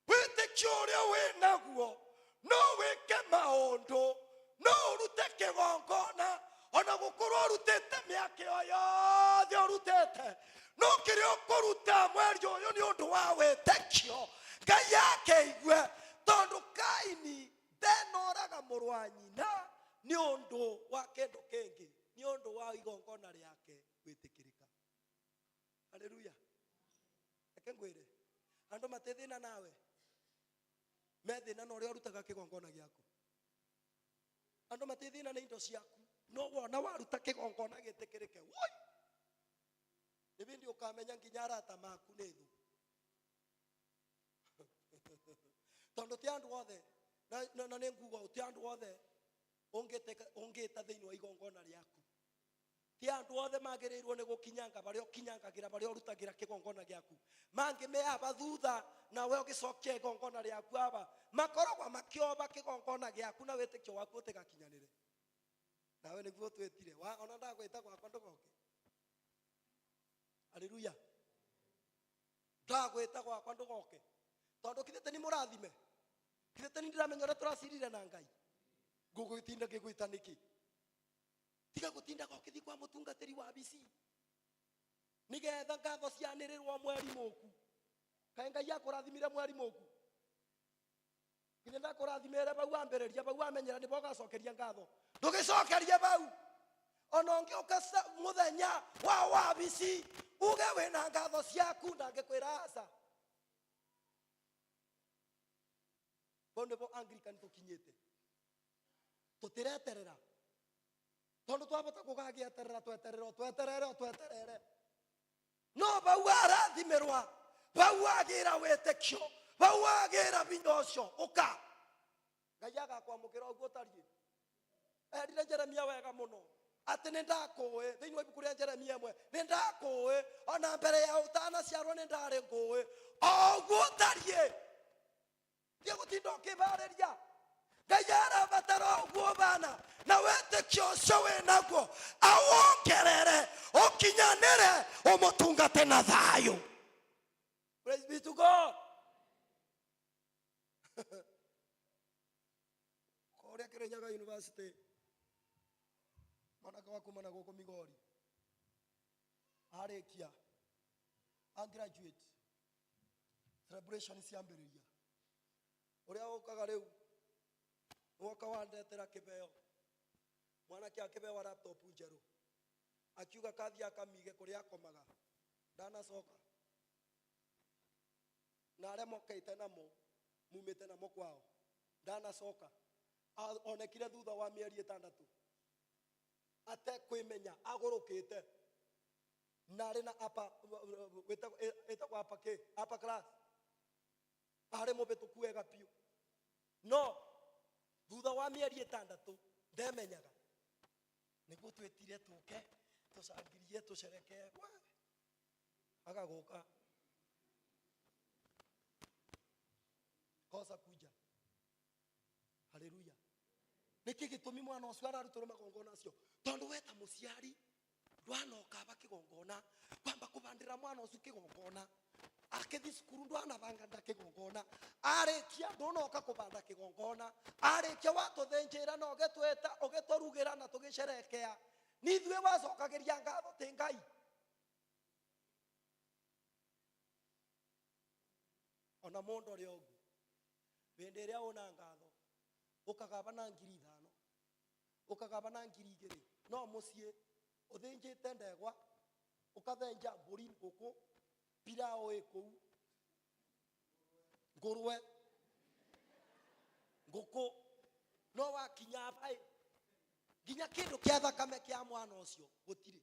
Wĩtĩkio ũrĩa wĩ naguo no wĩke maũndũ, no ũrute kĩgongona, ona gũkorwo ũrutĩte mĩaka ĩyo yothe ũrutĩte, no kĩrĩa ũkũruta mweri ũyũ nĩ ũndũ wa wĩtĩkio Ngai akeigue, tondũ Kaini ndenoraga mũrũ wa nyina nĩ ũndũ wa kĩndũ kĩngĩ, nĩ ũndũ wa igongona rĩake gwĩtĩkĩrĩka. Haleluya. Reke ngwĩre, andũ matithĩna nawe, me thĩna na ũrĩa ũrutaga kĩgongona gĩaku. Andũ matithĩna nĩ indo ciaku, no wona waruta kĩgongona gĩtĩkĩrĩke, woi, nĩ bindi ũkamenya nginya arata maku nĩ thũ. Tondũ ti andũ othe, na nĩ nguga ũũ, ti andũ othe ũngĩta thĩinĩ wa igongona rĩaku. Ti andũ othe magĩrĩirwo nĩ gũkinyanga barĩa ũkinyangagĩra, barĩa ũrutagĩra kĩgongona gĩaku. Mangĩ me aba thutha, nawe ũgĩcokia igongona rĩaku aba, makoragwo makĩoba kĩgongona gĩaku na wĩtĩkio waku ũtigakinyanĩre. Nawe nĩguo twĩtire, ona ndagwĩta gwakwa ndũgoke. Haleluya. Ndagwĩta gwakwa ndũgoke, tondũ kithĩte nĩ mũrathime, kithĩte nĩ ndĩramenya ũrĩa tũracirire na Ngai. Ngũgũtinda ngĩgwĩta nĩkĩ? Tiga gũtindaga ũkĩthiĩ kwa mũtungatĩri wa BC nĩgetha ngatho cianĩrĩrwo mweri mũku. Kaĩ Ngai akũrathimire mweri mũku? Githĩ ndakũrathimire bau wambĩrĩria, bau wamenyera nĩbo ũgacokeria ngatho? Ndũgĩcokerie bau. Ona ũngĩũka mũthenya wa wabici uge wĩna ngatho ciaku, ndangĩkwĩra aca. Bau nĩbo Anglican tũkinyĩte. Tũtireterera, tondũ twabota kũgagĩeterera, tweterere, tweterere, tweterere. No bau arathimirwa, bau agĩra wĩtĩkio, bau agĩra binya ũcio, ũka. Ngai agakwamũkĩra ũguo ũtariĩ. Erire Jeremia wega mũno atĩ nĩ ndakũĩ. Thĩinĩ wa ibuku rĩa Jeremia ĩmwe, nĩ ndakũĩ ona mbere ya ũtanaciarwo, nĩ ndarĩ ngũĩ o ũguo ũtariĩ. Tiga gũtinda ũkĩbarĩria. Ngai arabatara ũguo bana, na wĩtĩkio ũcio wĩnaguo awongerere, ũkinyanĩre, ũmũtungate na thayũ. Praise be to God. Kũrĩa Kirinyaga University, mwanake wa kuma na gũkũ Migori arĩkia a graduate celebration ciambĩrĩria, ũrĩa ũkaga rĩu nĩwoka wandetera kĩbeo. Mwanake akĩbewa laptop njerũ, akiuga kathiĩ akamige kũrĩa akomaga, ndanacoka. Na arĩa mokĩte namo mumĩte namo kwao, ndanacoka. Onekire thutha wa mĩeri 6 atekwĩmenya, agũrũkĩte na arĩ na upper, ĩtagwo upper kĩ, upper class, arĩ mũhĩtũku wega biũ. No thutha wa mĩeri 6 ndemenyaga. Nĩguo twĩtire tũke tũcangirie tũcerekee, agagũka. Unakosa kuja. Haleluya. Niki gitumi mwana ucio ararutwo magongona acio? Tondu we ta muciari ndwanoka ba kigongona kwamba kubandira mwana ucio kigongona akithi cukuru ndwanabanga nda kigongona arikia ndunoka kubanda kigongona arikia watuthinjira na ugetweta ugeturugira na tugicerekea ni ithuĩ wacokagiria ngatho ti Ngai. Ona mundu ũrĩa ũngĩ hĩndĩ ĩrĩa una ngatho ũkagaba na 5,000 ũkagaba na 2,000 no mũciĩ ũthĩnjĩte ndegwa ũkathenja mbũri ngũkũ pilau ĩ kũu ngũrwe ngũkũ no wakinya bai nginya kĩndũ kĩa thakame kĩa mwana ũcio gũtirĩ.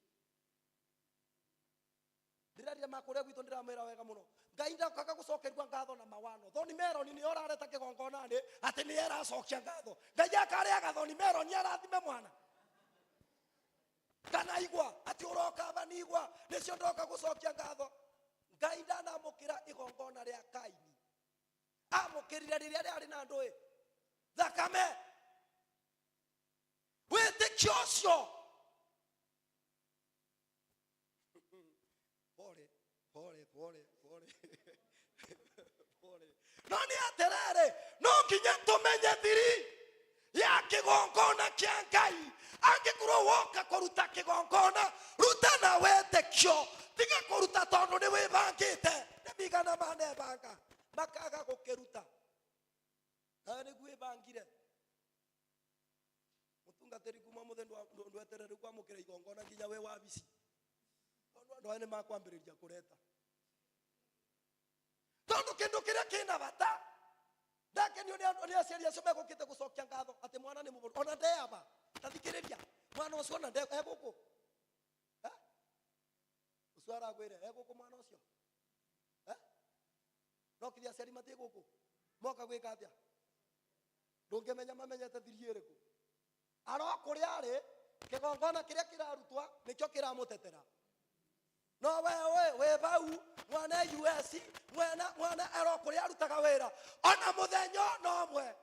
Ndĩraria makũrĩa gwitũ ndĩramwĩra wega mũno Ngai ndaũkaga gũcokerua ngatho na mawano. Thoni meroni nĩyo ũrareta kĩgongona-inĩ atĩ nĩye ĩracokia ngatho. Ngai akarĩaga thoni meroni arathime mwana kana igwa atĩ ũroka aba nĩ igwa nĩcio ndoka gũcokia ngatho. Ngai ndanamũkĩra igongona rĩa Kaini, amũkĩrire rĩrĩa rĩarĩ na ndũĩ thakame. Wĩtĩkio ũcio. Pole pole pole pole pole. No nĩ atĩrĩrĩ, no nginya tũmenye thiri ya kĩgongona kĩa Ngai. Angĩkorwo woka kũruta kĩgongona, ruta na wĩtĩkio, tiga kũruta tondũ nĩ wĩbangĩte. Nĩ migana manebanga makaga gũkĩruta, nawe nĩguo wĩbangire. Mũtungatĩri kuma mũthĩ ndweterere kwamũkĩra igongona nginya wĩ wabici, tondũ andũ aya nĩ makwambĩrĩria kũreta, tondũ kĩndũ kĩrĩa kĩna bata ndakenio nĩ aciari acio megũkĩte gũcokia ngatho atĩ mwana nĩ mũbũrũ ona ndeaba. Ta thikĩrĩria mwana ũcio ona egũkũ ũcio aragwĩre egũkũ mwana ũcio no kithia aciari matiĩ gũkũ moka gwĩka atĩa? Ndũngĩmenya mamenyete thiri ĩrĩkũ. Aro kũrĩa arĩ kĩgongona kĩrĩa kĩrarutwa nĩkĩo kĩramũtetera. No wewe wĩ bau mwana US mwana aro kũrĩa arutaga wĩra ona mũthenya no ũmwe.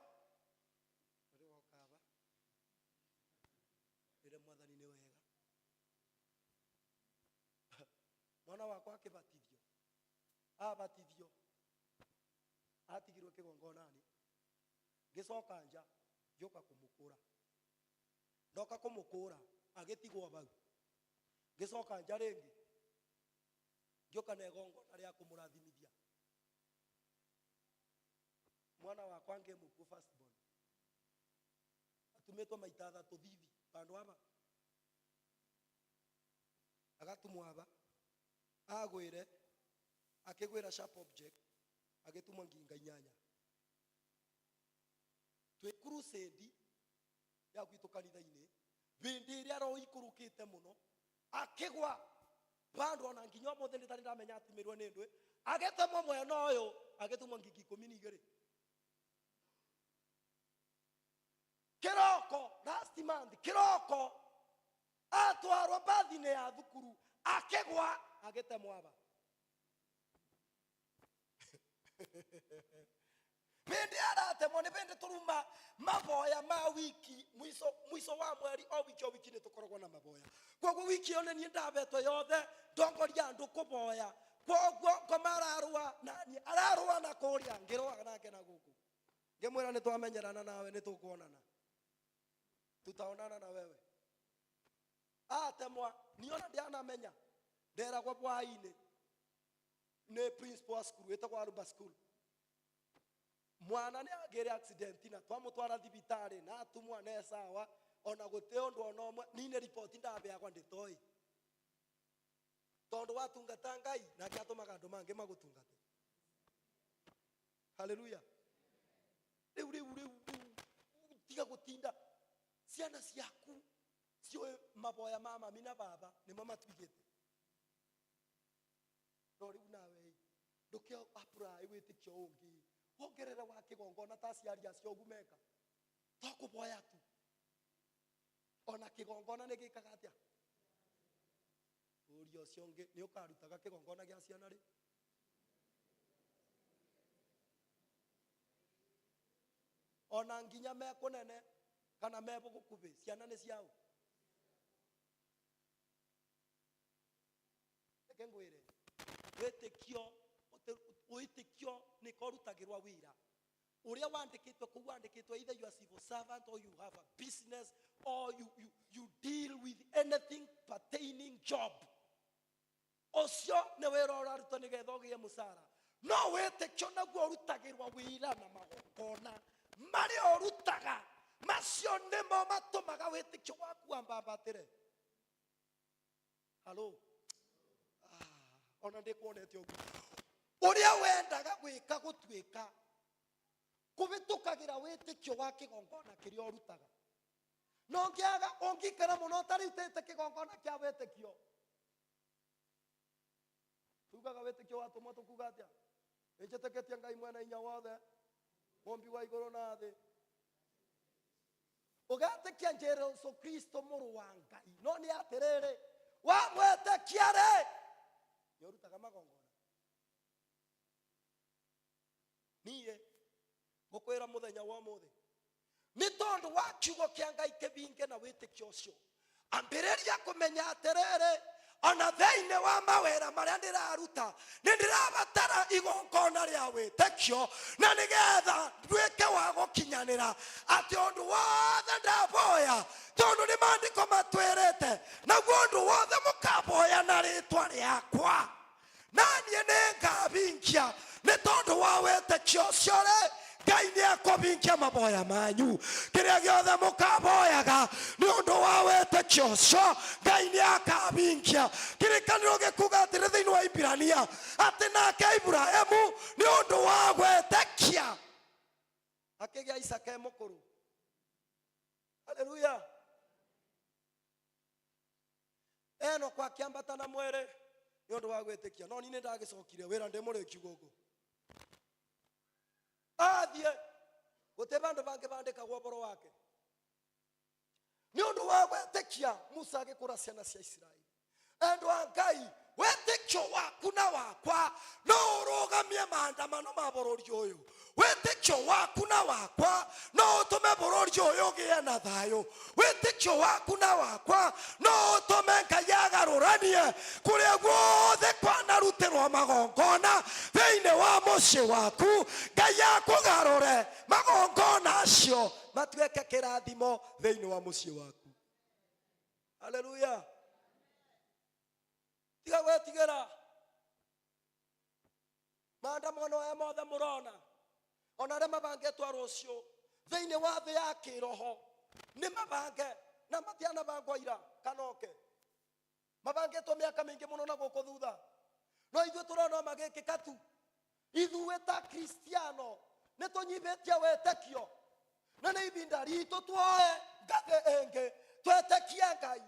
Rĩrĩa mwathani nĩ wega. Mwana wakwa akĩbatithio, abatithio atigirwo kĩgongona-inĩ, ngĩcoka nja ngĩũka kũmũkũra. Ndoka kũmũkũra agĩtigwo bau, ngĩcoka nja rĩngĩ ngĩũka na igongona rĩa kũmũrathimithia. Mwana wakwa ngĩmũkuo first born atumĩtwo maita athatũ thithi bandũ aba agatumwo aba agwĩre akĩgwĩra sharp object agĩtumwo nginga inyanya. Twĩ crusade ya gwitũ kanitha-inĩ hĩndĩ ĩrĩa roho ikũrũkĩte mũno akĩgwa bandũ ona nginya ũmũthĩ nĩtarĩ ndamenya atimirwo nĩ ndwĩ agĩtemwo mwena ũyũ agĩtumwo ngingi 12 kĩroko last month kĩroko atwarwo bathi-inĩ ya thukuru akĩgwa agĩtemwo aba. Bindi aratemwo nĩ bindi tũruma maboya ma wiki mwico wa mweri o wiki nĩ tũkoragwo na maboya. Koguo wiki ĩyo nĩ niĩ ndabetwo yothe ndongoria andũ kũboya. Koguo ngoma ararũa na niĩ ararũa na kũrĩa ngĩrũaga nake na gũkũ ngĩmwĩra nĩ twamenyerana nawe nĩ tũkuonana tutaonana na wewe. Atemwa niĩ ona ndianamenya nderagwo bwainĩ nĩ principal wa cukuru ĩtagwo Aruba School. Mwana nĩ agĩire accident na twamũtwara thibitarĩ na atumwa ne sawa ona gũtĩ ũndũ ona ũmwe. Niĩ nĩ riboti ndabeagwa ndĩtoĩ tondũ watungata Ngai nake atũmaga andũ mangĩ magũtungate. Haleluya. Rĩu rĩu rĩu tiga gũtinda ciana ciaku ciũĩ maboya ma mami na baba nĩmo matuigĩte. No rĩu nawe ndũke apply wĩtĩkio ũngĩ wongerere wa kĩgongona ta aciari acio ũguo meka to kũboya tu ona kĩgongona nĩ gĩkaga atĩa? Ũria ũcio ũngĩ nĩ ũkarutaga kĩgongona gĩa ciana rĩ? Ona nginya me kunene kana me gukubi ciana ni ciao. Reke ngwire witikio witikio ni korutagirwa wira uria wandikitwe kuu wandikitwe either you are civil servant or you have a business or you deal with anything pertaining job. Ucio ni wira urarutwo nigetha ugie mucara. No witikio naguo urutagirwa wira na magongona maria urutaga macio nimo matumaga witikio waku wambambatire. Halo. Ona ndikuonete uguo uria wendaga gwika gutuika kubitukagira witikio wa kigongona kiria urutaga. No ngiaga ungikara muno utarutite kigongona kia witikio. Tugaga witikio watumwo tukuga atia? Njitikitie Ngai mwene inya wothe mumbi wa iguru na thi. Ugetikia Jesu Kristo muru wa Ngai. No ni atiriri wamwetikia ri ni urutaga magongona. Niye ngukwira muthenya wa muthi ni tondu wa kiugo kia Ngai kibinge na witikio ucio ambiriria kumenya atiriri ona thiini wa mawira maria ndiraruta ni ndirabatara igongona ria witikio na nigetha nduike wa gukinyanira ati undu wothe ndaboya tondu ni maandiko matwirite naguo undu wothe mukaboya na ritwa riakwa na nie ningabingia ni tondu wa witikio ucio ri Ngai ni akubingia maboya manyu kiria giothe mukaboyaga ni undu wa witikio ucio Ngai ni akabingia. Kirikaniro gikuga atiri thiini wa Ibrania ati nake Ibrahimu ni undu wa gwitikia akigia Isaka e mukuru. Haleluya. Eno kwa kiambata na mwere ni undu wa gwitikia. No ni ndagicokire wira ndi murikiu guku athie guti bandu bangi bandikagwo uboro wake ni undu wa gwitikia. Musa agikura ciana cia Israeli. Andu a Ngai witikio waku na wakwa no urugamie maandamano ma bururi uyu. Witikio waku na wakwa no utume bururi uyu ugie na thayu. Witikio waku na wakwa no utume Ngai agaruranie kuria guothe kwanarutirwo magongona thiini wa mucii waku. Ngai akugarure magongona acio matuike kirathimo thiini wa mucii waku. Haleluya. Tiga gwetigera maandamano aya mothe murona ona aria mabangĩtwo rũciũ thĩinĩ wa thĩ ya kĩroho nĩ mabange na matianabangwo ira kana oke mabangĩtwo mĩaka mĩingĩ mũno na gũkũ thutha no ithuĩ tũrona magĩkĩka tu. Ithuĩ ta Kristiano nĩ tũnyibĩtie wĩtĩkio na nĩ ibinda ritũ tuoe ngathĩ ĩngĩ twĩtĩkie Ngai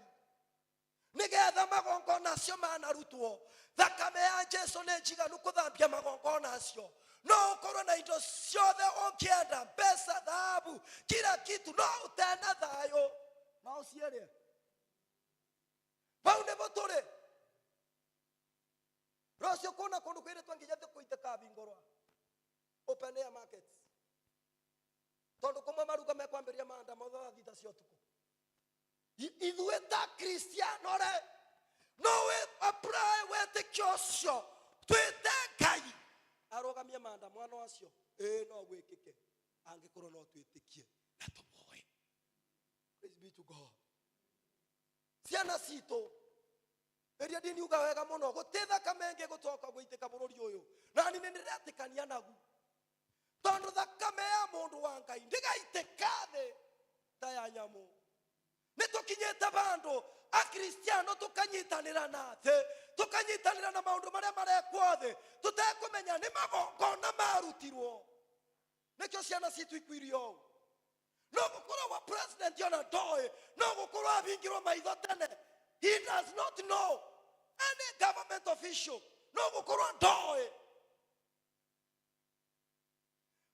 nigetha magongona acio manarutwo. Thakame ya Jesu nĩ njiganu kũthambia magongona acio. No ukorwo na indo ciothe ũngĩenda, mbeca, thahabu, kila kitu, no ũtena thayũ no ũciĩrĩe. Bau nĩbo tũrĩ rũciũ kuna kũndũ kwĩrĩtwo nginya thĩ kũitĩkabingũrwa open air markets tondũ kũmwe maruga mekwambĩrĩria maandamano thaa thita cia ũtukũ. Ithuĩ ta Kristiano rĩ no we apply wĩtĩkio ũcio twĩte Ngai arũgamie maandamano acio. Ĩĩ no gwĩkĩke angĩkorwo no twĩtĩkie na tũboe. Praise be to God. Ciana citũ iria ndiniuga wega mũno gũtĩ thakame ĩngĩ gũcoka gũitĩka bũrũri ũyũ na niĩ nĩndĩretĩkania nagu tondũ thakame ya mũndũ wa Ngai ndĩgaitĩka thĩ ta ya nyamũ. Nĩ tũkinyĩte bandũ akristiano tũkanyitanĩra na thĩ tũkanyitanĩra na maũndũ marĩa marekwo thĩ tũtekũmenya nĩ magongona marutirwo. Nĩkĩo ciana citũ ikuirio ũũ. No gũkorwo wa president ona ndoĩ, no gũkorwo abingirwo maitho tene. He does not know any government official. No gũkorwo ndoĩ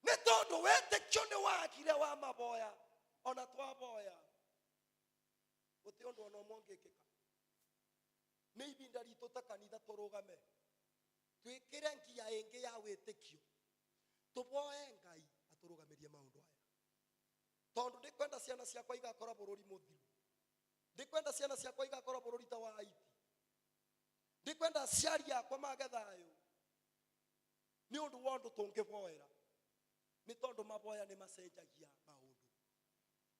nĩ tondũ wĩtĩkio nĩ wagire wa maboya. Ona twaboya gũtirĩ ũndũ ona ũmwe ũngĩkĩka. Nĩ ibinda ritũ ta kanitha tũrũgame twĩkĩre ngia ĩngĩ ya wĩtĩkio tũboe Ngai atũrũgamĩrie maũndũ aya. Tondu ndikwenda ciana ciakwa igakora bururi muthiru, ndikwenda ciana ciakwa igakora bururi ta wa Haiti, ndikwenda aciari akwa mage thayo ni undu wa undu tungiboera, ni tondu maboya ni macenjagia maundu.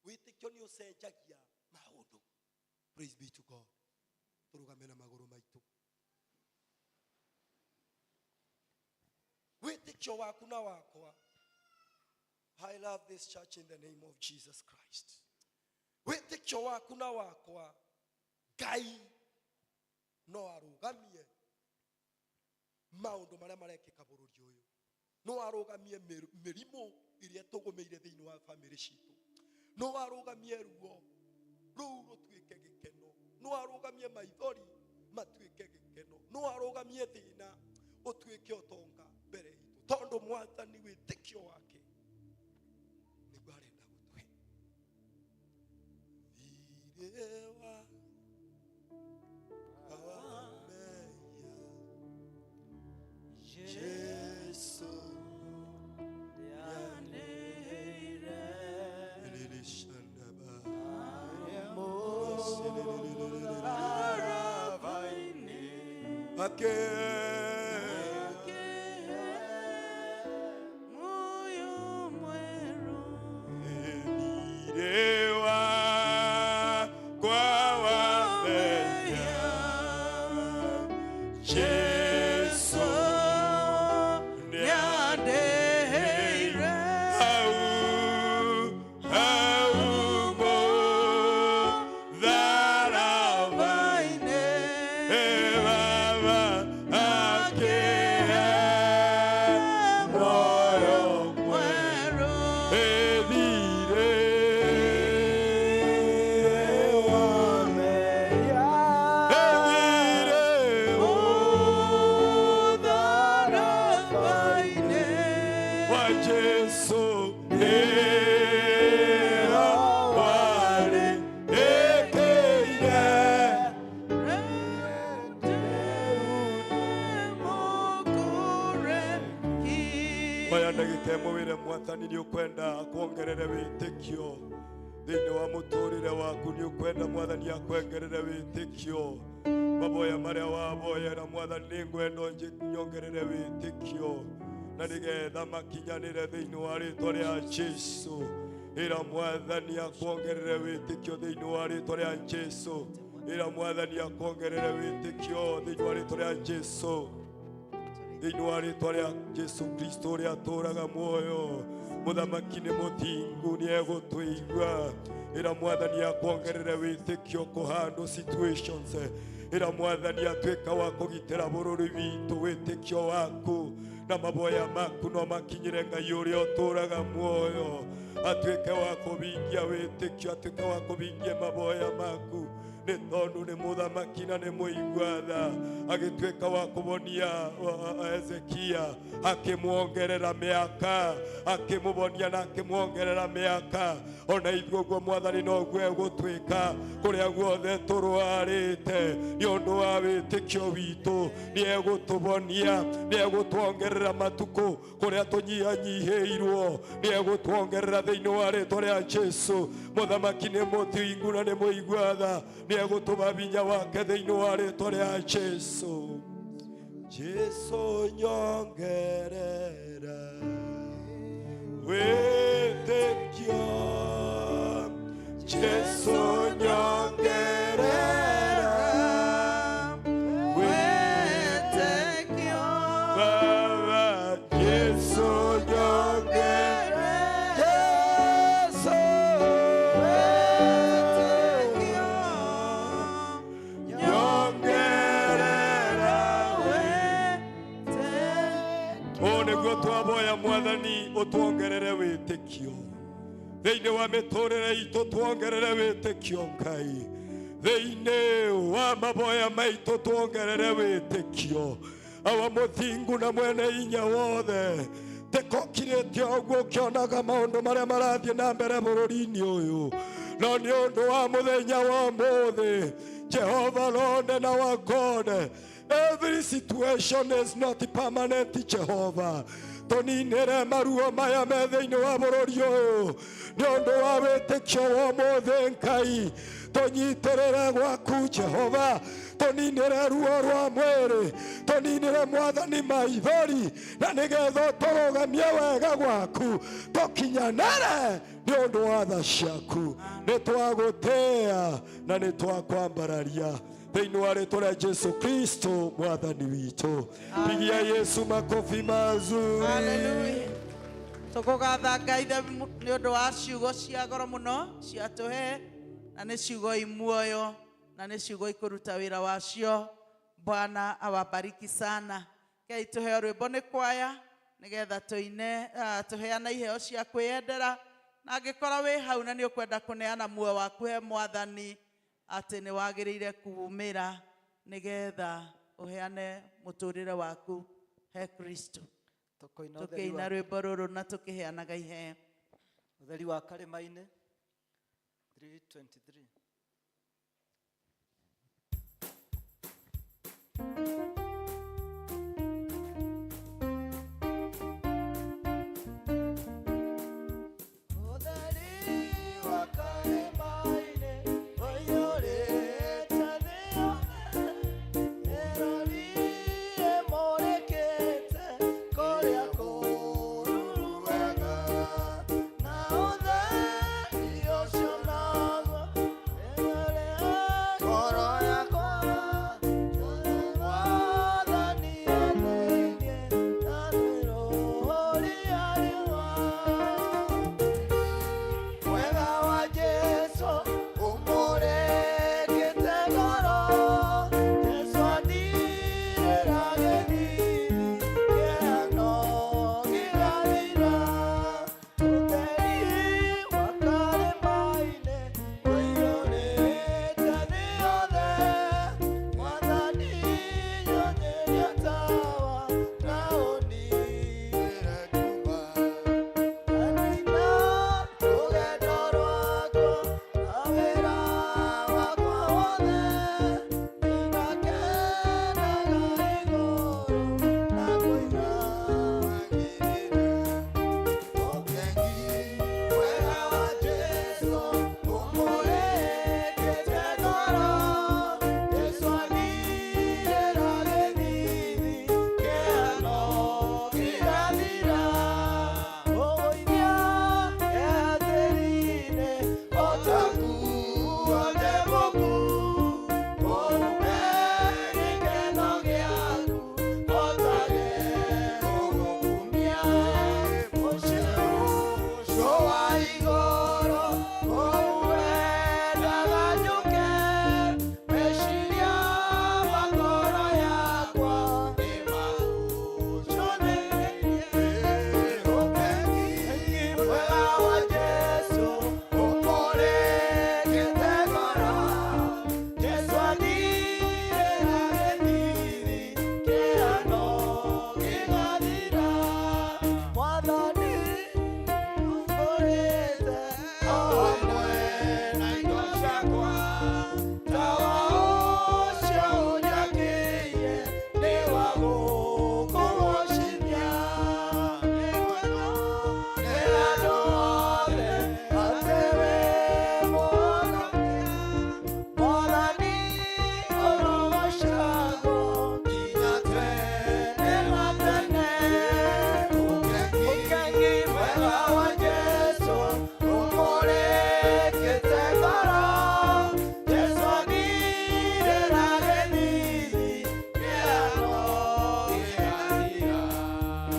Witikio ni ucenjagia maundu. Praise be to God. Turugame na maguru maitu. Witikio waku na wakwa. I love this church in the name of Jesus Christ. Witikio waku na wakwa, Ngai no arugamie maundu maria marekika bururi uyu, no arugamie mirimu iria tugumiire thiini wa family citu, no arugamie ruo ruu rutuike gikeno, no arugamie maithori matuike gikeno, no arugamie thina utuike utonga mbere itu, tondu Mwathani witikio wake niguo arenda gutuhe. Thirewa awameya Jesu Nĩanĩire Elilishandaba Mũtharaba-inĩ Ake muoyo mwerũ. Nirewa kwa wameya Jesu Nĩanĩire au au mũtharaba-inĩ Baba akĩhe muoyo mwerũ ethire ethire Mũtharaba-inĩ wa Jesu ĩra warĩ ĩkĩire oya ndagĩka ĩmwe wĩre Mwathani nĩ ũkwenda akuongerere wĩtĩkio thĩinĩ wa mũtũrĩre waku, nĩ ũkwenda Mwathani akuongerere wĩtĩkio. Maboya marĩa waboyera Mwathani nĩ ngwenda nyongerere wĩtĩkio na nĩgetha makinyanĩre thĩinĩ wa rĩtwa rĩa Jesu. Ĩra Mwathani akuongerere wĩtĩkio thĩinĩ wa rĩtwa rĩa Jesu. Ĩra Mwathani akuongerere wĩtĩkio thĩinĩ wa rĩtwa rĩa Jesu. Thĩinĩ wa rĩtwa rĩa Jesu Kristo ũrĩa atũũraga muoyo, mũthamaki nĩ mũthingu, nĩ egũtũigua. Ĩra Mwathani akuongerere wĩtĩkio kũhandũ situations. Ĩra Mwathani atuĩka wa kũgitĩra bũrũri witũ, wĩtĩkio waku na maboya maku no makinyĩre Ngai ũrĩa ũtũũraga muoyo. Atuĩke wa kũhingia wĩtĩkio, atuĩke wa kũhingia maboya maku, nĩ tondũ nĩ mũthamaki na nĩ mũigua tha. Agĩtuĩka wa kũbonia Hezekia, akĩmuongerera mĩaka, akĩmũbonia na akĩmuongerera mĩaka. Ona ithuĩ ũguo Mwathani noguo egũtuĩka kũrĩa guothe tũrwarĩte nĩ ũndũ wa wĩtĩkio witũ. Nĩ egũtũbonia, nĩ egũtuongerera matukũ kũrĩa tũnyihanyihĩirwo, nĩ egũtuongerera thĩinĩ wa rĩtwa rĩa Jesu. Mũthamaki nĩ mũthingu na nĩ mũigua tha, nĩ egũtũma hinya wake thĩinĩ wa rĩtwa rĩa Jesu. Jesu nyongerera wĩtĩkio, Jesu nyongerera Wĩtĩkio. Baba Jesu nyongerera, Jesu Wĩtĩkio. nyongerera Wĩtĩkio. Ũũ nĩguo twaboya Mwathani ũtuongerere wĩtĩkio thĩinĩ wa mĩtũrĩre itũ, tuongerere wĩtĩkio Ngai thĩinĩ wa maboya maitũ, tuongerere wĩtĩkio. Awa mũthingu na mwene inya wothe, tekokirĩte ũguo ũkĩonaga maũndũ marĩa marathiĩ na mbere bũrũri-inĩ ũyũ, no nĩ ũndũ wa mũthenya wa ũmũthĩ, Jehovah Lord and our God, every situation is not permanent, Jehovah. Tũninĩre maruo maya me thĩinĩ wa bũrũri ũyũ nĩ ũndũ wa wĩtĩkio wa ũmũthĩ Ngai. Tũnyitĩrĩre gwaku Jehova, tũninĩre ruo rwa mwĩrĩ, tũninĩre Mwathani maithori, na nĩgetha ũtũrũgamie wega gwaku, tũkinyanĩre nĩ ũndũ wa tha ciaku. Nĩ twagũtĩĩa na nĩ twakwambararia thĩinĩ wa rĩtwa rĩa Jesu Kristo Mwathani witũ. Pigia Yesu makofi mazuri. Hallelujah. Tũkũgatha Ngai nĩ ũndũ wa ciugo cia goro mũno ciatũhe, na nĩ ciugo i muoyo, na nĩ ciugo ikũruta wĩra wacio. Bwana awabariki sana. Ngai tũheo rwĩmbo nĩ kwaya nĩgetha tũine, tũheane iheo cia kwĩyendera, na angĩkorwo wĩ hau na nĩ ũkwenda kũneana muoyo waku he Mwathani atĩ nĩ wagĩrĩire kumĩra nĩgetha ũheane mũtũrĩre waku he Kristo. Tũkũina ũtheri Tũkĩina wa rwĩmbo rũrũ na tũkĩheanaga iheo. Ũtheri wa karĩma-inĩ 323.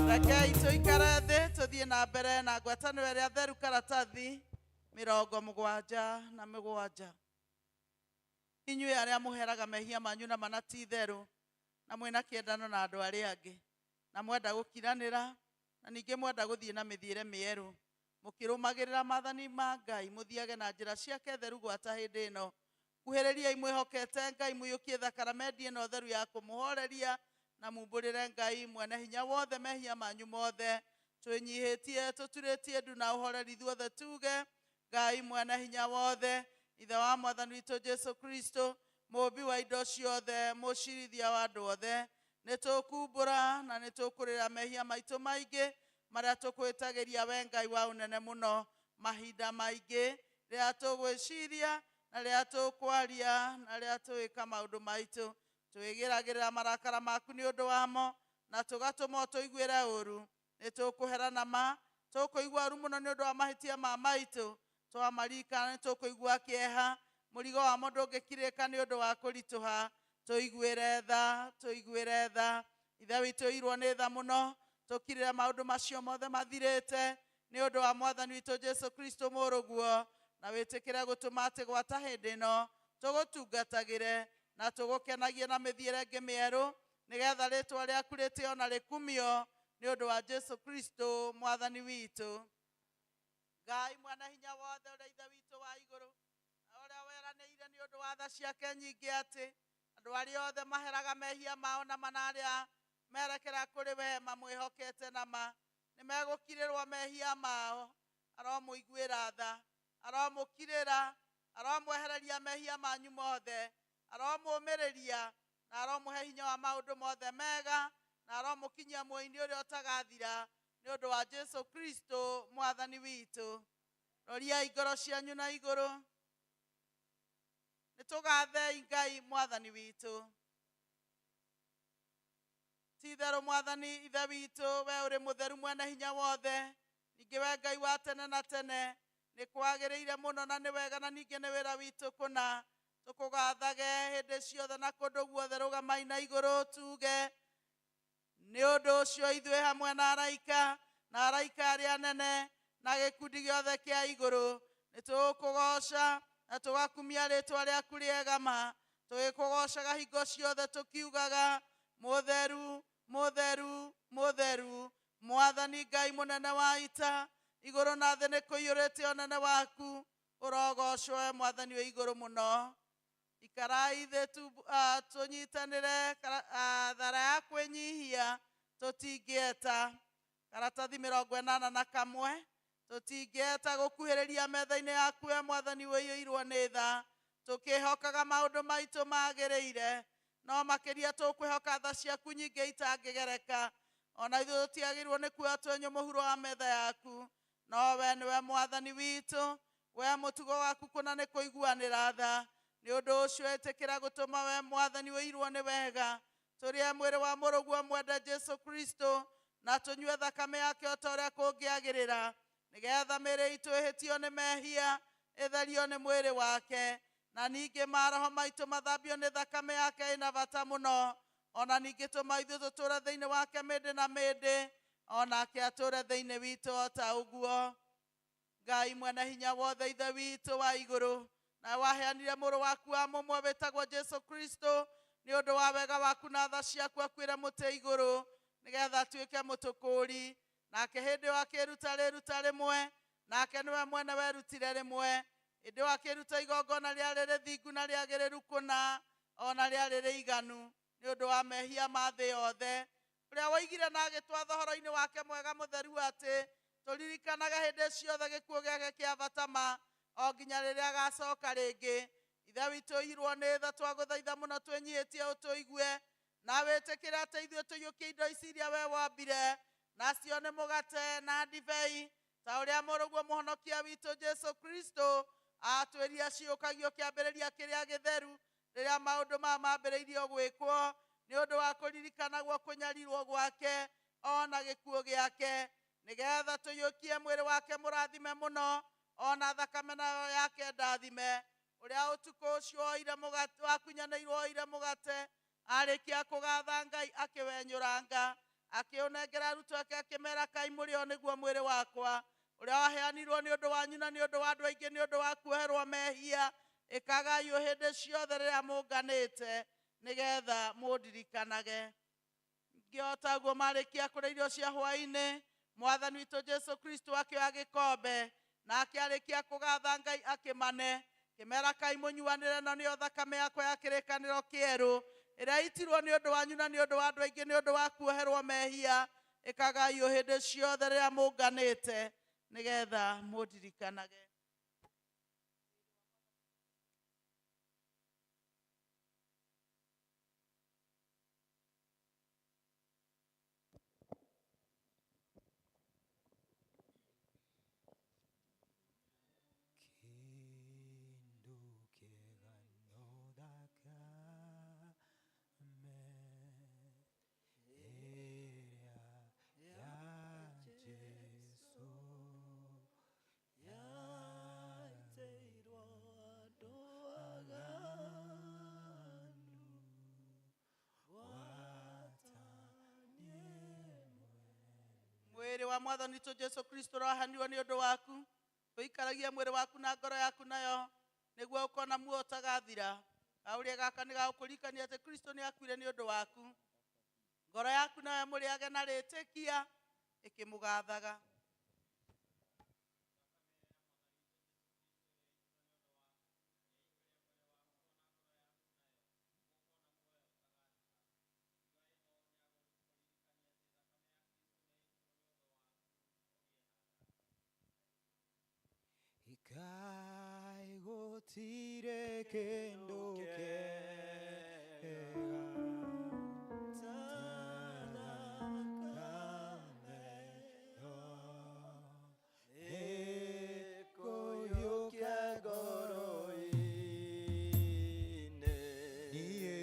Rekei tũikare thĩ tũthiĩ na mbere na ngwatanĩro ĩrĩa theru karatathi 77. Inyuĩ arĩa mũheraga mehia manyu na mana ti theru, na mwĩna kĩendano na andũ arĩa angĩ, na mwenda gũkiranĩra, na ningĩ mwenda gũthiĩ na mĩthiĩre mĩerũ, mũkĩrũmagĩrĩra maathani ma Ngai, mũthiage na njĩra ciake theru gwata hĩndĩ ĩno. Kuhĩrĩriai mwĩhokete Ngai, mũiyũkie thakaramendi ĩno theru ya kũmũhoreria, na mumbũrĩre Ngai mwene hinya wothe mehia manyu mothe. Twĩnyihĩtie tũturĩtie ndu na ũhoreri ithuothe tuge Ngai mwene hinya wothe, Ithe wa Mwathani witũ Jesu Kristo, mũũmbi wa indo ciothe, mũcirithia wa andũ othe, Nĩ tũkumbũra na nĩ tũkũrĩra mehia maitũ maingĩ marĩa tũkwĩtagĩria we Ngai wa ũnene mũno mahinda maingĩ rĩrĩa tũgwĩciria na rĩrĩa tũkwaria na rĩrĩa tũgĩka maũndũ maitũ. Twĩgĩragĩrĩra marakara maku nĩ ũndũ wamo na tũgatũma ũtũiguĩre ũru. Nĩ tũkũherana ma tũkũigua ũru mũno nĩ ũndũ wa mahĩtia ma maitũ. Twamarikana nĩ tũkũigua kĩeha, mũrigo wamo ndũngĩkirĩka nĩ ũndũ wa kũritũha. Tũiguĩre tha, tũiguĩre tha. Ithe witũ irwo nĩ tha mũno, tũkirĩre maũndũ macio mothe mathirĩte nĩ ũndũ wa Mwathani witũ Jesu Kristo mũrũguo, na wĩtĩkĩre gũtũma atĩ gwata hĩndĩ ĩno tũgũtungatagĩre na tũgũkenagie na mĩthiĩre ĩngĩ mĩerũ, nĩgetha rĩtwa rĩaku rĩtĩo na rĩkumio nĩ ũndũ wa Jesu Kristo Mwathani witũ. Ngai mwana hinya wothe ũrĩa Ithe witũ wa igũrũ, ũrĩa weranĩire nĩ ũndũ wa tha ciake nyingĩ atĩ andũ arĩa othe maheraga mehia mao na mana arĩa merekera kũrĩ we mamwĩhokete na ma nĩ megũkirĩrwo mehia mao. Aromũiguĩra tha, aromũkirĩra, aromwehereria mehia manyu mothe, aromũũmĩrĩria na aromũhe hinya wa maũndũ mothe mega, na aromũkinyia muoyo-inĩ ũrĩa ũtagathira nĩ ũndũ wa Jesu Kristo Mwathani witũ. Roriai ngoro cianyu na igũrũ. Nĩ tũgathei Ngai Mwathani witũ. Ti itherũ Mwathani Ithe witũ, we ũrĩ mũtheru mwene hinya wothe, ningĩ we Ngai wa tene na tene, nĩ kwagĩrĩire mũno na nĩ wega na ningĩ nĩ wĩra witũ kũna tũkũgathage hĩndĩ ciothe na kũndũ guothe. Rũgamai na igũrũ tuge nĩ ũndũ ũcio ithuĩ hamwe na araika na araika arĩa anene na gĩkundi gĩothe kĩa igũrũ nĩ tũgũkũgoca na tũgakumia rĩtwa rĩaku rĩega ma, tũgĩkũgocaga hingo ciothe tũkiugaga mũtheru mũtheru mũtheru Mwathani Ngai mũnene wa ita, igũrũ na thĩ nĩ kũiyũrĩte ũnene waku. Ũrogocwo we Mwathani wĩ igũrũ mũno. Ikarai thĩ tũnyitanĩre thara ya kwĩnyihia tũtingĩeta. Karatathi 81 tũtingĩeta gũkuhĩrĩria metha-inĩ yaku we Mwathani ũiyũirwo nĩ tha, tũkĩhokaga maũndũ maitũ magĩrĩire, no makĩria tũkwĩhoka tha ciaku nyingĩ itangĩgereka. Ona ithuĩ tũtiagĩrĩirwo nĩ kuoya twenyũ mũhuro wa metha yaku, no we nĩwe Mwathani witũ, we mũtugo waku kũna nĩ kũiguanĩra tha. Nĩ ũndũ ũcio ĩtĩkĩra gũtũma we Mwathani ũirwo nĩ wega, tũrĩe mwĩrĩ wa mũrũguo mwende Jesu Kristo na tũnyue thakame yake o ta ũrĩa kũngĩagĩrĩra, nĩgetha mĩĩrĩ itũ ĩhĩtio nĩ mehia ĩtherio nĩ mwĩrĩ wake, na ningĩ maroho maitũ mathambio nĩ thakame yake ĩna bata mũno. Ona ningĩ tũma ithuĩ tũtũũre thĩinĩ wake mĩndĩ na mĩndĩ, onake atũũre thĩinĩ witũ o ta ũguo. Ngai mwene hinya wothe Ithe witũ wa igũrũ, na waheanire mũrũ waku wa mũmwe wĩtagwo Jesu Kristo nĩ ũndũ wa wega waku na tha ciaku akuĩre mũtĩ igũrũ nĩgetha atuĩke mũtũkũũri. Nake hĩndĩ ĩyo akĩruta rĩruta rĩmwe, nake nĩwe mwene werutire rĩmwe. Hĩndĩ ĩyo akĩruta igongona rĩarĩ rĩthingu na rĩagĩrĩru kũna, ona rĩarĩ rĩiganu nĩ ũndũ wa mehia ma thĩ yothe, ũrĩa woigire na agĩtwatha ũhoro-inĩ wake mwega mũtheru atĩ tũririkanage hĩndĩ ciothe gĩkuũ gĩake kĩa bata ma o nginya rĩrĩa agacoka rĩngĩ. Ithe witũ ũirwo nĩ tha, twagũthaitha mũno twĩnyihĩtie ũtũigue, na wĩtĩkĩre atĩ ithuĩ tũiyũkie indo ici iria we wambire, nacio nĩ mũgate na ndibei, ta ũrĩa mũrũguo mũhonokia witũ Jesu Kristo atwĩrire ciũkagio kĩambĩrĩria kĩrĩa gĩtheru rĩrĩa maũndũ maya mambĩrĩirio gwĩkwo nĩ ũndũ wa kũririkanagwo kũnyarirwo gwake ona gĩkuũ gĩake, nĩgetha tũiyũkie mwĩrĩ wake mũrathime mũno ona thakame nayo yake ndathime. Ũrĩa ũtukũ ũcio oire mũgate wakunyanĩirwo oire mũgate, arĩkia kũgatha Ngai akĩwenyũranga, akĩũnengera arutwo ake akĩmera, kai mũrĩo nĩguo mwĩrĩ wakwa ũrĩa waheanirwo nĩ ũndũ wanyu na nĩ ũndũ wa andũ aingĩ nĩ ũndũ wa kuoherwo mehia. Ĩkagai ũũ hĩndĩ ciothe rĩrĩa mũnganĩte nĩgetha mũndirikanage. Ningĩ o ta ũguo marĩkia kũrĩa irio cia hwaĩ-inĩ, Mwathani witũ Jesu Kristo akĩoya gĩkombe, nake arĩkia kũgatha Ngai akĩmane, kĩmera kai mũnyuanĩre, na nĩyo thakame yakwa ya kĩrĩkanĩro kĩerũ ĩrĩa ĩitirwo nĩ ũndũ wanyu na nĩ ũndũ wa andũ aingĩ nĩ ũndũ wa kuoherwo mehia. Ĩkagai ũũ hĩndĩ ciothe rĩrĩa mũnganĩte nĩgetha mũndirikanage. Mwĩrĩ wa mwathani witũ Jesu Kristo ũrahanirwo nĩ ũndũ waku, ũikaragie mwĩrĩ waku na ngoro yaku nayo nĩguo ũkona muoyo ũtagathira. Kaũrĩa gaka nĩ gagũkũririkania atĩ Kristo nĩ akuire nĩ ũndũ waku. Ngoro yaku nayo mũrĩage na rĩtĩkia ĩkĩmũgathaga. Ikai gũtirĩ kĩndũ kĩega Kũiyũkia ngoro-inĩ niĩ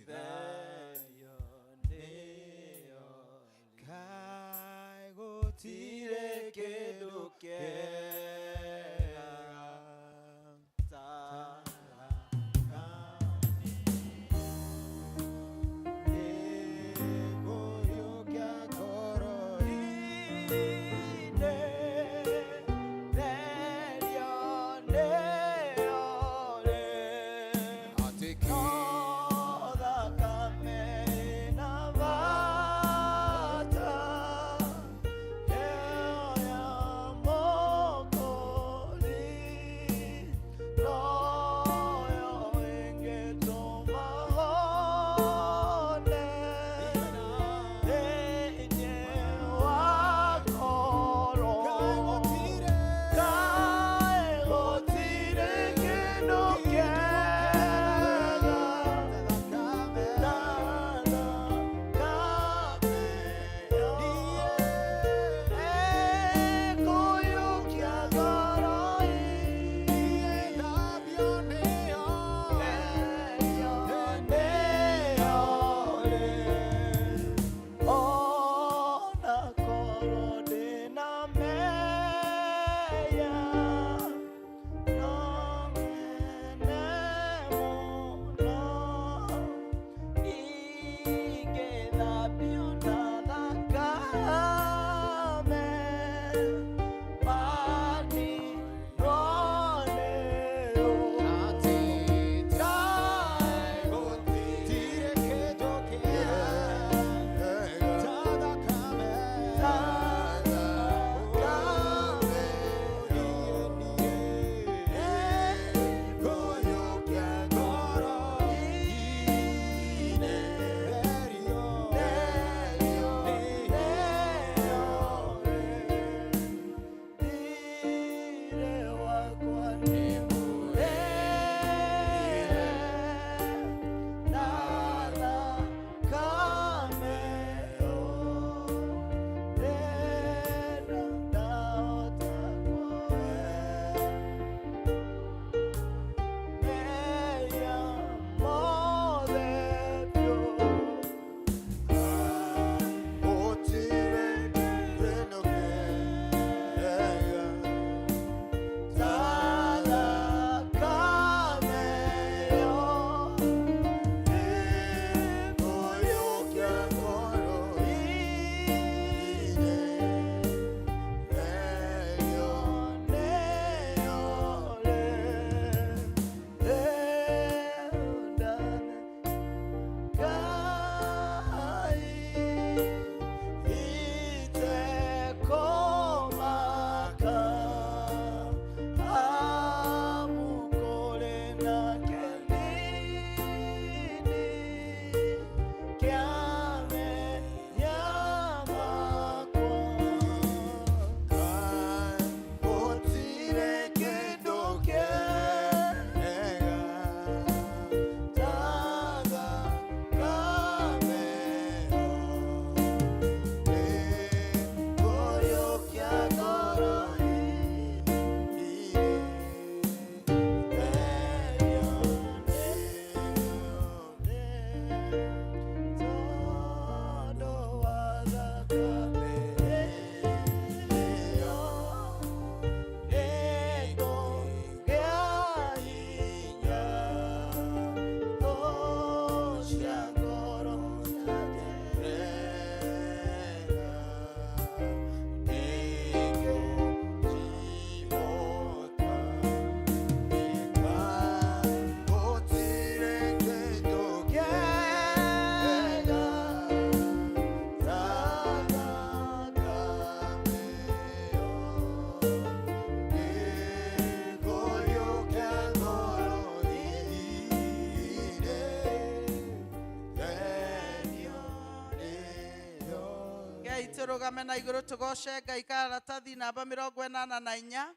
Thenio nĩyo Kai gũtirĩ kĩndũ kĩega ta Tũrũgame na igũrũ tũgoce Ngai karatathi namba 84.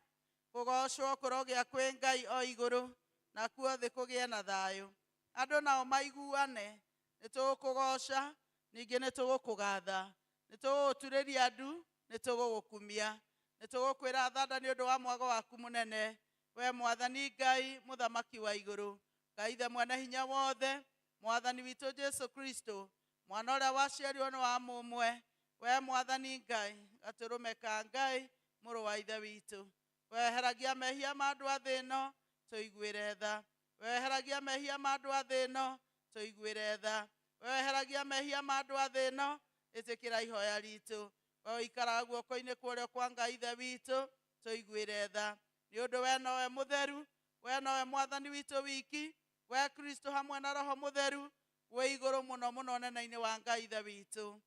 Kũgocwo kũrogĩa kwĩ Ngai o igũrũ, nakuo thĩ kũgĩe na thayũ. Andũ nao maiguane, nĩ tũgũkũgoca, ningĩ nĩ tũgũkũgatha, nĩ tũgũgũturĩria ndu, nĩ tũgũgũkumia, nĩ tũgũkwĩra thanda nĩ ũndũ wa mwago waku mũnene. We Mwathani Ngai, Mũthamaki wa igũrũ, Ngai Ithe mwene hinya wothe, Mwathani witũ Jesu Kristo, mwana ũrĩa waciarirwo nĩ wa mũmwe, we Mwathani Ngai, gatũrũme ka Ngai, mũrũ wa Ithe witũ. Weheragia mehia ma andũ a thĩ ĩno, tũiguĩre tha. Weheragia mehia ma andũ a thĩ ĩno, tũiguĩre tha. Weheragia mehia ma andũ a thĩ ĩno, ĩtĩkĩra ihoya ritũ. We ũikaraga guoko-inĩ kwa ũrĩo kwa Ngai Ithe witũ, tũiguĩre tha. Nĩ ũndũ we nowe mũtheru, we nowe Mwathani witũ wiki, we Kristo hamwe na Roho Mũtheru, wĩ igũrũ mũno mũno nene-inĩ wa Ngai Ithe witũ.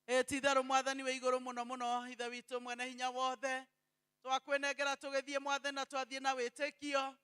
Ĩ ti itherũ Mwathani wĩ igũrũ mũno mũno, Ithe witũ mwene hinya wothe, twakwĩnengera tũgĩthiĩ Mwathani na twathiĩ na wĩtĩkio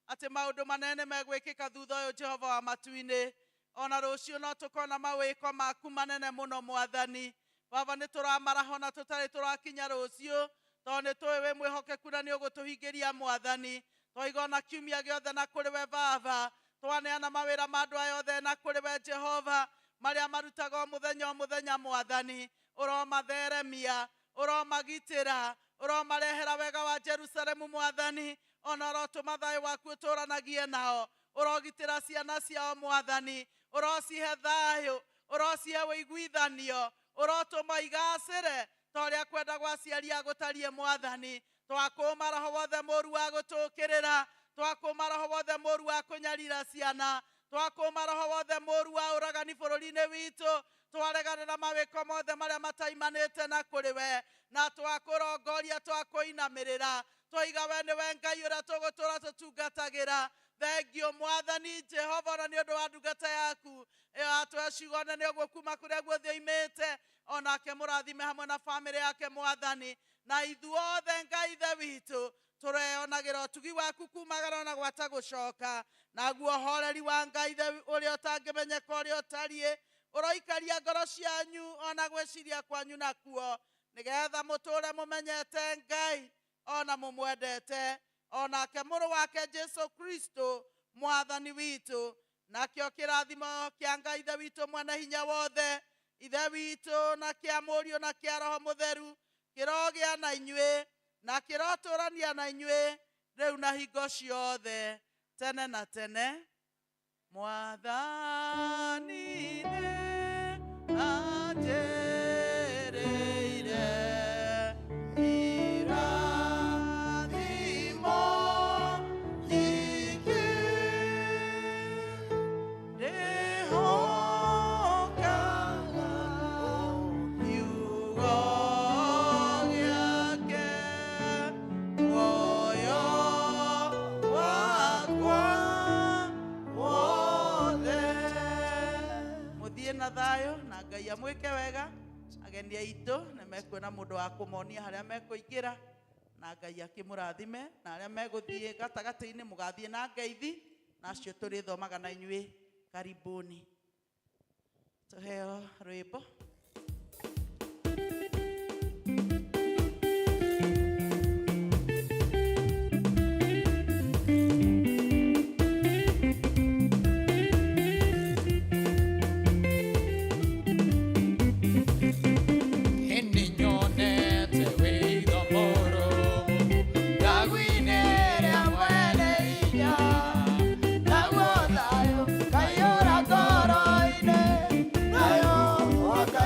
atĩ maũndũ manene megwĩkĩka thutha ũyũ Jehova wa matu-inĩ. Ona rũciũ no tũkona mawĩko maku manene mũno Mwathani. Baba, nĩ tũramaraho na tũtarĩ tũrakinya rũciũ, tondũ nĩ tũĩ wĩ mwĩhokeku na nĩ ũgũtũhingĩria Mwathani. Twaiga ona kiumia gĩothe na kũrĩ we Baba, twaneana mawĩra ma andũ aya othe na kũrĩ we Jehova, marĩa marutaga o mũthenya o mũthenya Mwathani. Ũromatheremia, ũromagitĩra, ũromarehera wega wa Jerusalemu Mwathani, ona ũrotũma thayũ waku ũtũranagie nao, ũrogitĩra ciana ciao Mwathani, ũrocihe thayũ, ũrocihe ũiguithanio, ũrotũma igacĩre ta ũrĩa kwenda gwa aciari a gũtariĩ Mwathani. Twakũma roho wothe mũũru wa gũtũũkĩrĩra, twakũma roho wothe mũũru wa kũnyarira ciana, twakũma roho wothe mũũru wa ũragani bũrũri-inĩ witũ, twaregana na mawĩko mothe marĩa mataimanĩte na kũrĩ we, na twakũrongoria, twakũinamĩrĩra, twaiga we nĩwe Ngai ũrĩa tũgũtũũra tũtungatagĩra. Thengio Mwathani Jehova ona nĩ ũndũ wa ndungata yaku ĩyo atũhe ciugo nene ũguo kuma kũrĩa guothe oimĩte, onake mũrathime hamwe na bamĩrĩ yake Mwathani, na ithuothe Ngai Ithe witũ tũreyonagĩra ũtugi waku kumagara ona gwata gũcoka, naguo horeri wa Ngai Ithe ũrĩa ũtangĩmenyeka ũrĩa ũtariĩ ũroikaria ngoro cianyu ona gwĩciria kwanyu nakuo, nĩgetha mũtũũre mũmenyete Ngai ona mũmwendete, onake mũrũ wake Jesu Kristo Mwathani witũ. Nakĩo kĩrathimo kĩa Ngai Ithe witũ mwene hinya wothe, Ithe witũ, na kĩa Mũriũ na kĩa Roho Mũtheru, kĩrogĩa na inyuĩ na kĩrotũrania na inyuĩ rĩu na hingo ciothe tene na tene. Mwathani nĩ anjĩrĩire irathimo nyingĩ, ndĩhokaga kiugo gĩake, muoyo wakwa wothe. Mũthiĩ na thayũ na Ngai amwĩke wega. Ageni aitũ nĩ mekuona mũndũ wa kũmonia harĩa mekũingĩra, na Ngai akĩmũrathime, na arĩa megũthiĩ gatagatĩ-inĩ mũgathiĩ na ngeithi, na acio tũrĩthomaga na inyuĩ. Karibuni. Tũheo rwĩmbo. Nĩnyonete wĩitho mũrũmu, ndaguinĩra mwene hinya, naguo thayũ kaiyũra ngoro-inĩ, nayo ũkaiyũra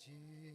Jesu.